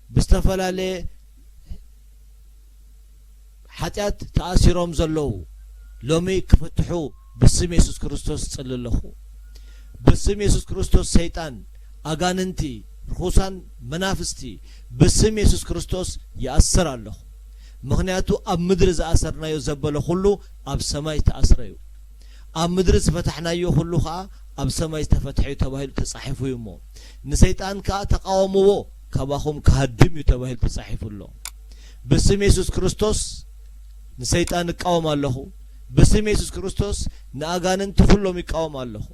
ብዝተፈላለየ ሓጢኣት ተኣሲሮም ዘለዉ ሎሚ ክፍትሑ ብስም የሱስ ክርስቶስ እጽሊ ኣለኹ። ብስም የሱስ ክርስቶስ ሰይጣን፣ ኣጋንንቲ፣ ርኹሳን መናፍስቲ ብስም የሱስ ክርስቶስ ይኣስር ኣለኹ። ምኽንያቱ ኣብ ምድሪ ዝኣሰርናዮ ዘበለ ኩሉ ኣብ ሰማይ ዝተኣስረ እዩ። ኣብ ምድሪ ዝፈታሕናዮ ኩሉ ኸኣ ኣብ ሰማይ ዝተፈትሐ እዩ ተባሂሉ ተጻሒፉ እዩ እሞ፣ ንሰይጣን ከኣ ተቃወምዎ፣ ካባኹም ክሃድም እዩ ተባሂሉ ተጻሒፉ ኣሎ። ብስም የሱስ ክርስቶስ ንሰይጣን እቃወም ኣለኹ። ብስም የሱስ ክርስቶስ ንኣጋንንቲ ኩሎም ይቃወም ኣለኹ።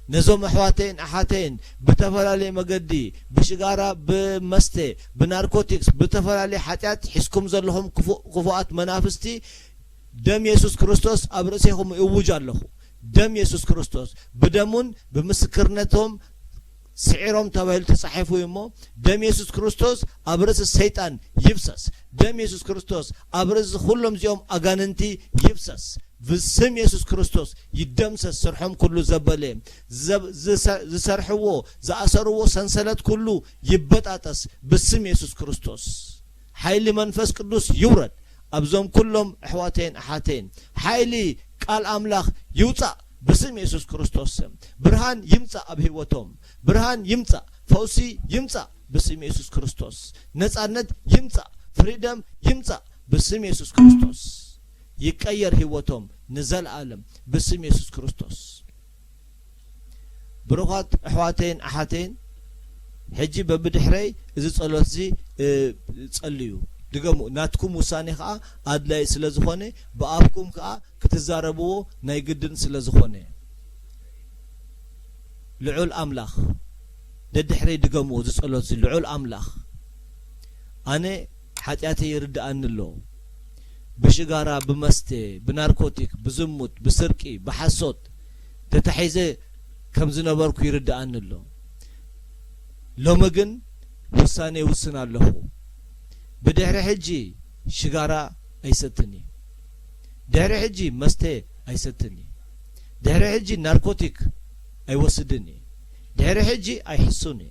ነዞም ኣሕዋተይን ኣሓተይን ብተፈላለየ መገዲ፣ ብሽጋራ፣ ብመስተ፣ ብናርኮቲክስ፣ ብተፈላለየ ሓጢኣት ሒዝኩም ዘለኹም ክፉ-፣ ክፉኣት መናፍስቲ፣ ደም የሱስ ክርስቶስ ኣብ ርእሴኹም እውጅ ኣለኹ። ደም የሱስ ክርስቶስ፣ ብደሙን ብምስክርነቶም ስዒሮም ተባሂሉ ተጻሒፉ እዩ እሞ፣ ደም የሱስ ክርስቶስ ኣብ ርእሲ ሰይጣን ይፍሰስ። ደም የሱስ ክርስቶስ ኣብ ርእሲ ኩሎም እዚኦም ኣጋንንቲ ይፍሰስ። ብስም የሱስ ክርስቶስ ይደምሰስ ስርሖም ኩሉ ዘበለ። ዘብ-፣ ዝሰ-፣ ዝሰርሕዎ፣ ዝኣሰርዎ ሰንሰለት ኩሉ ይበጣጠስ ብስም የሱስ ክርስቶስ። ሓይሊ መንፈስ ቅዱስ ይውረድ ኣብዞም ኩሎም ኣሕዋተይን ኣሓተይን። ሓይሊ ቃል ኣምላኽ ይውጻእ ብስም የሱስ ክርስቶስ ስም። ብርሃን ይምጻእ ኣብ ህይወቶም። ብርሃን ይምጻእ። ፈውሲ ይምጻእ ብስም የሱስ ክርስቶስ። ነጻነት ይምጻእ። ፍሪደም ይምጻእ ብስም የሱስ ክርስቶስ። ይቀየር ህይወቶም ንዘለኣለም ብስም የሱስ ክርስቶስ። ብሩኻት ኣሕዋተይን ኣሓተይን፣ ሕጂ በብድሕረይ እዚ ጸሎት እዚ፣ እ፣ ጸልዩ። ድገሙ። ናትኩም ውሳኔ ከኣ ኣድላዪ ስለ ዝኾነ፣ ብኣፍኩም ከኣ ክትዛረብዎ ናይ ግድን ስለ ዝኾነ። ልዑል ኣምላኽ፣ ደድሕረይ ድገምዎ እዚ ጸሎት እዚ። ልዑል ኣምላኽ፣ ኣነ ሓጢኣተይ ይርድኣኒ ኣሎ። ብሽጋራ፣ ብመስተ፣ ብናርኮቲክ፣ ብዝሙት፣ ብስርቂ፣ ብሓሶት ተታሒዘ ከም ዝነበርኩ ይርድኣኒ ኣሎ። ሎሚ ግን ውሳኔ ይውስን ኣለኹ። ብድሕሪ ሕጂ ሽጋራ ኣይሰትን እየ። ድሕሪ ሕጂ መስተ ኣይሰትን እየ። ድሕሪ ሕጂ ናርኮቲክ ኣይወስድን እየ። ድሕሪ ሕጂ ኣይሕሱን እየ።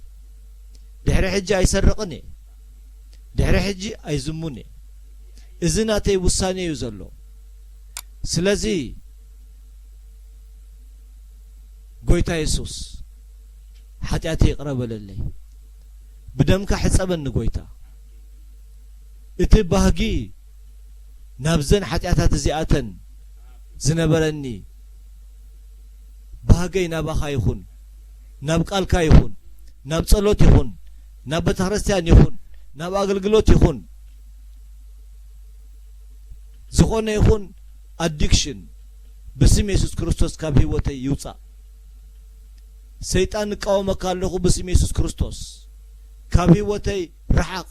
ድሕሪ ሕጂ ኣይሰርቕን እየ። ድሕሪ ሕጂ ኣይዝሙን እየ። እዚ ናተይ ውሳኔ እዩ ዘሎ። ስለዚ ጎይታ የሱስ፣ ሓጢኣተይ ይቕረ በለለይ። ብደምካ ሕጸበኒ ጎይታ። እቲ ባህጊ ናብዘን ሓጢኣታት እዚኣተን ዝነበረኒ፣ ባህገይ ናባኻ ይኹን፣ ናብ ቃልካ ይኹን፣ ናብ ጸሎት ይኹን፣ ናብ ቤተ ክርስቲያን ይኹን፣ ናብ ኣገልግሎት ይኹን፣ ዝኾነ ይኹን ኣዲክሽን ብስም የሱስ ክርስቶስ ካብ ህይወተይ ይውጻእ። ሰይጣን፣ እቃወመካ ኣለኹ ብስም የሱስ ክርስቶስ። ካብ ህይወተይ ርሓቕ።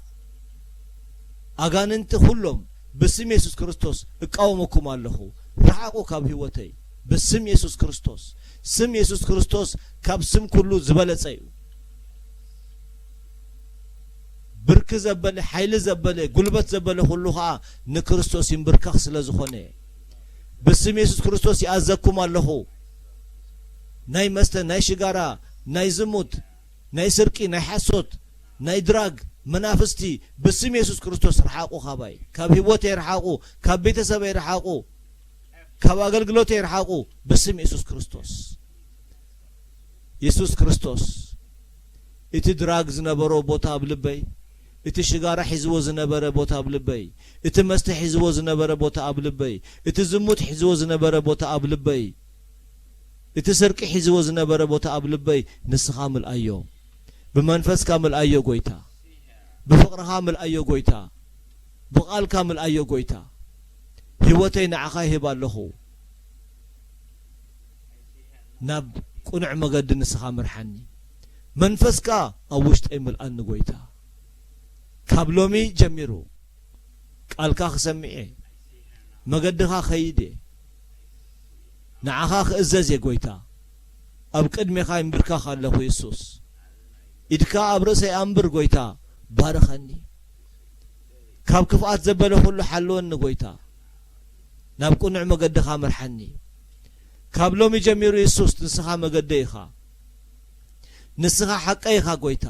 ኣጋንንቲ ኩሎም ብስም የሱስ ክርስቶስ እቃወመኩም ኣለኹ። ርሓቑ ካብ ህይወተይ ብስም የሱስ ክርስቶስ። ስም የሱስ ክርስቶስ ካብ ስም ኩሉ ዝበለጸ እዩ። ብርኪ ዘበለ፣ ሓይሊ ዘበለ፣ ጉልበት ዘበለ ኩሉ ኸኣ ንክርስቶስ ይንብርከኽ ስለ ዝኾነ፣ ብስም የሱስ ክርስቶስ ይኣዘኩም ኣለኹ። ናይ መስተ፣ ናይ ሽጋራ፣ ናይ ዝሙት፣ ናይ ስርቂ፣ ናይ ሓሶት፣ ናይ ድራግ መናፍስቲ ብስም የሱስ ክርስቶስ ርሓቑ ካባይ። ካብ ህይወተይ ርሓቑ፣ ካብ ቤተሰበይ ርሓቑ፣ ካብ ኣገልግሎተይ ርሓቑ ብስም የሱስ ክርስቶስ። የሱስ ክርስቶስ፣ እቲ ድራግ ዝነበሮ ቦታ ኣብ ልበይ፣ እቲ ሽጋራ ሒዝዎ ዝነበረ ቦታ ኣብ ልበይ፣ እቲ መስተ ሒዝዎ ዝነበረ ቦታ ኣብ ልበይ፣ እቲ ዝሙት ሒዝዎ ዝነበረ ቦታ ኣብ ልበይ፣ እቲ ስርቂ ሒዝዎ ዝነበረ ቦታ ኣብ ልበይ ንስኻ ምልኣዮ። ብመንፈስካ ምልኣዮ ጎይታ። ብፍቕርኻ ምልኣዮ ጎይታ። ብቓልካ ምልኣዮ ጎይታ። ህይወተይ ንዓኻ ይህብ ኣለኹ። ናብ ቅኑዕ መገዲ ንስኻ ምርሓኒ። መንፈስካ ኣብ ውሽጠይ ምልኣኒ ጎይታ። ካብ ሎሚ ጀሚሩ ቃልካ ክሰምዕ እየ። መገድኻ ኸይድ እየ። ንዓኻ ክእዘዝ እየ ጎይታ። ኣብ ቅድሜኻ ይንብርከኽ ኣለኹ የሱስ። ኢድካ ኣብ ርእሰይ ኣንብር ጎይታ፣ ባርኸኒ። ካብ ክፍኣት ዘበለ ኩሉ ሓልወኒ ጎይታ። ናብ ቅኑዕ መገድኻ ምርሓኒ። ካብ ሎሚ ጀሚሩ የሱስ ንስኻ መገደይ ኢኻ። ንስኻ ሓቀይ ኢኻ ጎይታ።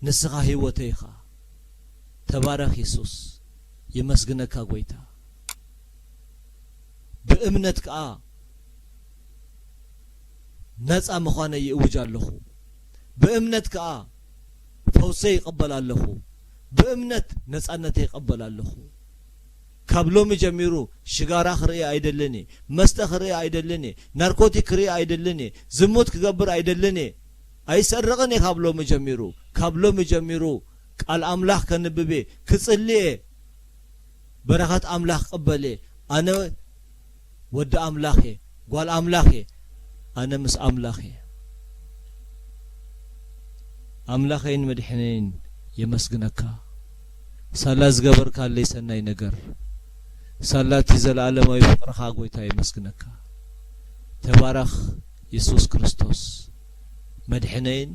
ንስኻ ህይወተይ ኢኻ። ተባረኽ የሱስ። የመስግነካ ጎይታ። ብእምነት ከኣ ነጻ ምዃነይ ይእውጅ ኣለኹ። ብእምነት ከኣ ፈውሰይ ይቕበል ኣለኹ። ብእምነት ነጻነተይ ይቕበል ኣለኹ። ካብ ሎሚ ጀሚሩ ሽጋራ ክርኢ ኣይደልን እየ። መስተ ክርኢ ኣይደልን እየ። ናርኮቲክ ክርኢ ኣይደልን እየ። ዝሙት ክገብር ኣይደልን እየ። ኣይሰርቕን እየ ካብ ሎሚ ጀሚሩ። ካብ ሎሚ ጀሚሩ ቃል ኣምላኽ ከንብብ እየ፣ ክጽሊ እየ። በረኸት ኣምላኽ ክቕበል እየ። ኣነ ወዲ ኣምላኽ እየ፣ ጓል ኣምላኽ እየ። ኣነ ምስ ኣምላኽ እየ። ኣምላኸይን መድሕነይን የመስግነካ። ሳላ ዝገበርካለይ ሰናይ ነገር፣ ሳላ እቲ ዘለኣለማዊ ፍቕርኻ ጎይታ የመስግነካ። ተባረኽ የሱስ ክርስቶስ፣ መድሕነይን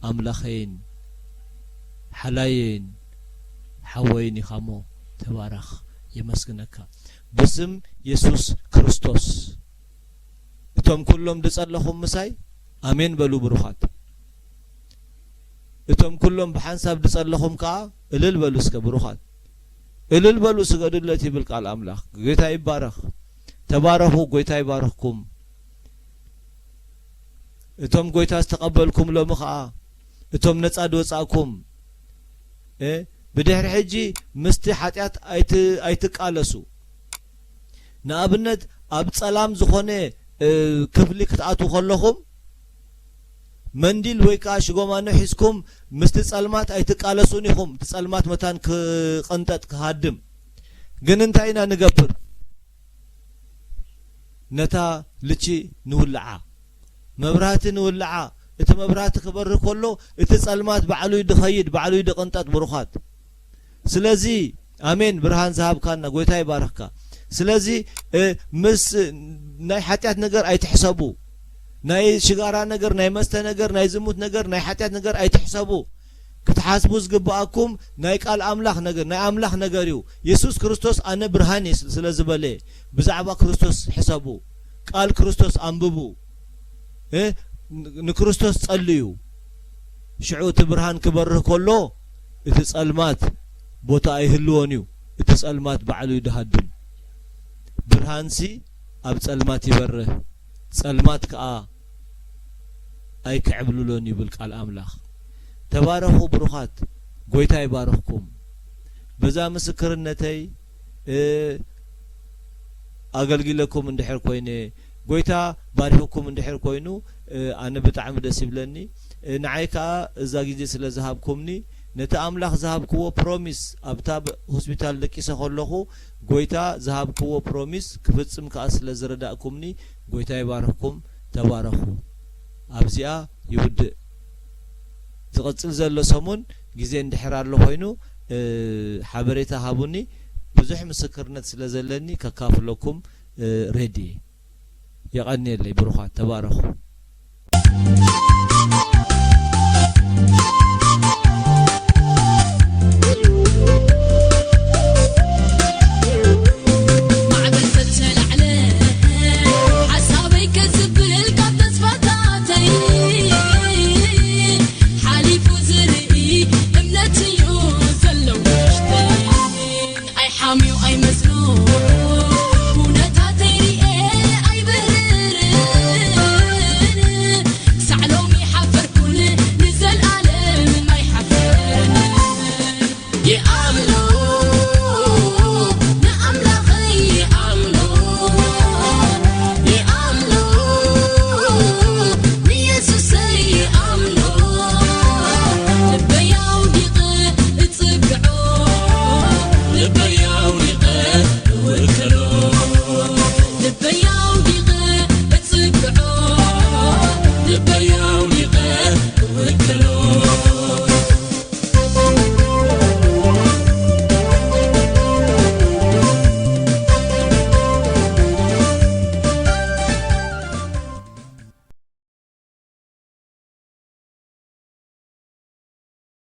ኣምላኸይን ሓላየይን ሓወይን ኢኻ እሞ ተባረኽ፣ የመስግነካ። ብስም የሱስ ክርስቶስ፣ እቶም ኩሎም ድጸለኹም ምሳይ ኣሜን በሉ ብሩኻት። እቶም ኩሎም ብሓንሳብ ድጸለኹም ከኣ እልል በሉ እስከ ብሩኻት። እልል በሉ ስገዱለት ይብል ቃል ኣምላኽ። ጎይታ ይባረኽ። ተባረኹ፣ ጎይታ ይባርኽኩም። እቶም ጎይታ ዝተቐበልኩም ሎሚ ኸኣ እቶም ነጻ ድወጻእኩም፣ እ፣ ብድሕሪ ሕጂ ምስቲ ሓጢኣት ኣይት-፣ ኣይትቃለሱ። ንኣብነት ኣብ ጸላም ዝኾነ፣ እ፣ ክፍሊ ክትኣትዉ ከለኹም መንዲል ወይ ከኣ ሽጎማኖ ሒዝኩም ምስቲ ጸልማት ኣይትቃለሱን ኢኹም። እቲ ጸልማት መታን ክቕንጠጥ፣ ክሃድም። ግን እንታይ ኢና ንገብር? ነታ ልቺ ንውልዓ፣ መብራህቲ ንውልዓ። እቲ መብራህቲ ክበርህ ከሎ፣ እቲ ጸልማት ባዕሉ እዩ ድኸይድ፣ ባዕሉ እዩ ድቕንጠጥ፣ ብሩኻት። ስለዚ፣ ኣሜን፣ ብርሃን ዝሃብካና፣ ጎይታ ይባርኽካ። ስለዚ፣ እ፣ ምስ ናይ ሓጢኣት ነገር ኣይትሕሰቡ። ናይ ሽጋራ ነገር፣ ናይ መስተ ነገር፣ ናይ ዝሙት ነገር፣ ናይ ሓጢኣት ነገር ኣይትሕሰቡ። ክትሓስቡ ዝግብኣኩም ናይ ቃል ኣምላኽ ነገር፣ ናይ ኣምላኽ ነገር እዩ። የሱስ ክርስቶስ፣ "ኣነ ብርሃን እየ" ስለ ዝበለ፣ ብዛዕባ ክርስቶስ ሕሰቡ። ቃል ክርስቶስ ኣንብቡ። እ፣ ንክርስቶስ ጸልዩ። ሽዑ እቲ ብርሃን ክበርህ ከሎ፣ እቲ ጸልማት ቦታ ኣይህልዎን እዩ። እቲ ጸልማት ባዕሉ እዩ ድሃድም። ብርሃንሲ ኣብ ጸልማት ይበርህ፣ ጸልማት ከኣ ኣይክዕብልሎን ይብል ቃል ኣምላኽ። ተባረኹ ብሩኻት፣ ጎይታ ይባርኽኩም። በዛ ምስክርነተይ፣ እ፣ ኣገልጊለኩም እንድሕር ኮይነ፣ ጎይታ ባሪኽኩም እንድሕር ኮይኑ፣ እ፣ ኣነ ብጣዕሚ ደስ ይብለኒ። እ፣ ንዓይ ከኣ እዛ ግዜ ስለ ዝሃብኩምኒ፣ ነቲ ኣምላኽ ዝሃብክዎ ፕሮሚስ፣ ኣብታ ብ-፣ ሆስፒታል ደቂሰ ከለኹ፣ ጎይታ ዝሃብክዎ ፕሮሚስ ክፍጽም ከኣ ስለ ዝረዳእኩምኒ፣ ጎይታ ይባርኽኩም። ተባረኹ። ኣብዚኣ ይውድእ። ዝቕጽል ዘሎ ሰሙን ግዜ እንድሕር ኣሎ ኮይኑ፣ እ፣ ሓበሬታ ሃቡኒ። ብዙሕ ምስክርነት ስለ ዘለኒ ከካፍለኩም፣ እ፣ ሬዲ እየ። የቐንየለይ ብሩኻት፣ ተባረኹ። ማዕበል ተተላዕለ፣ ሓሳበይ ከዝብል ካብ ተስፋታተይ፣ ሓሊፉ ዝርኢ እምነት እዩ ዘሎ ውሽጠይ። ኣይሓምዩ ኣይመስሎ፣ ኩነታተይ ርኤ ኣይብህርን። ክሳዕ ሎሚ ሓፈርኩን፣ ንዘልኣለም ኣይሓፍርን። ይኣምኖ፣ ንኣምላኸይ ይኣምኖ፣ ይኣምኖ፣ ንየሱሰይ ይኣምኖ። ልበይ ኣውዲቐ እጽግዖ፣ ልበይ ኣውዲቐ እውከሎ። ልበይ ኣውዲቐ እጽግዖ፣ ልበይ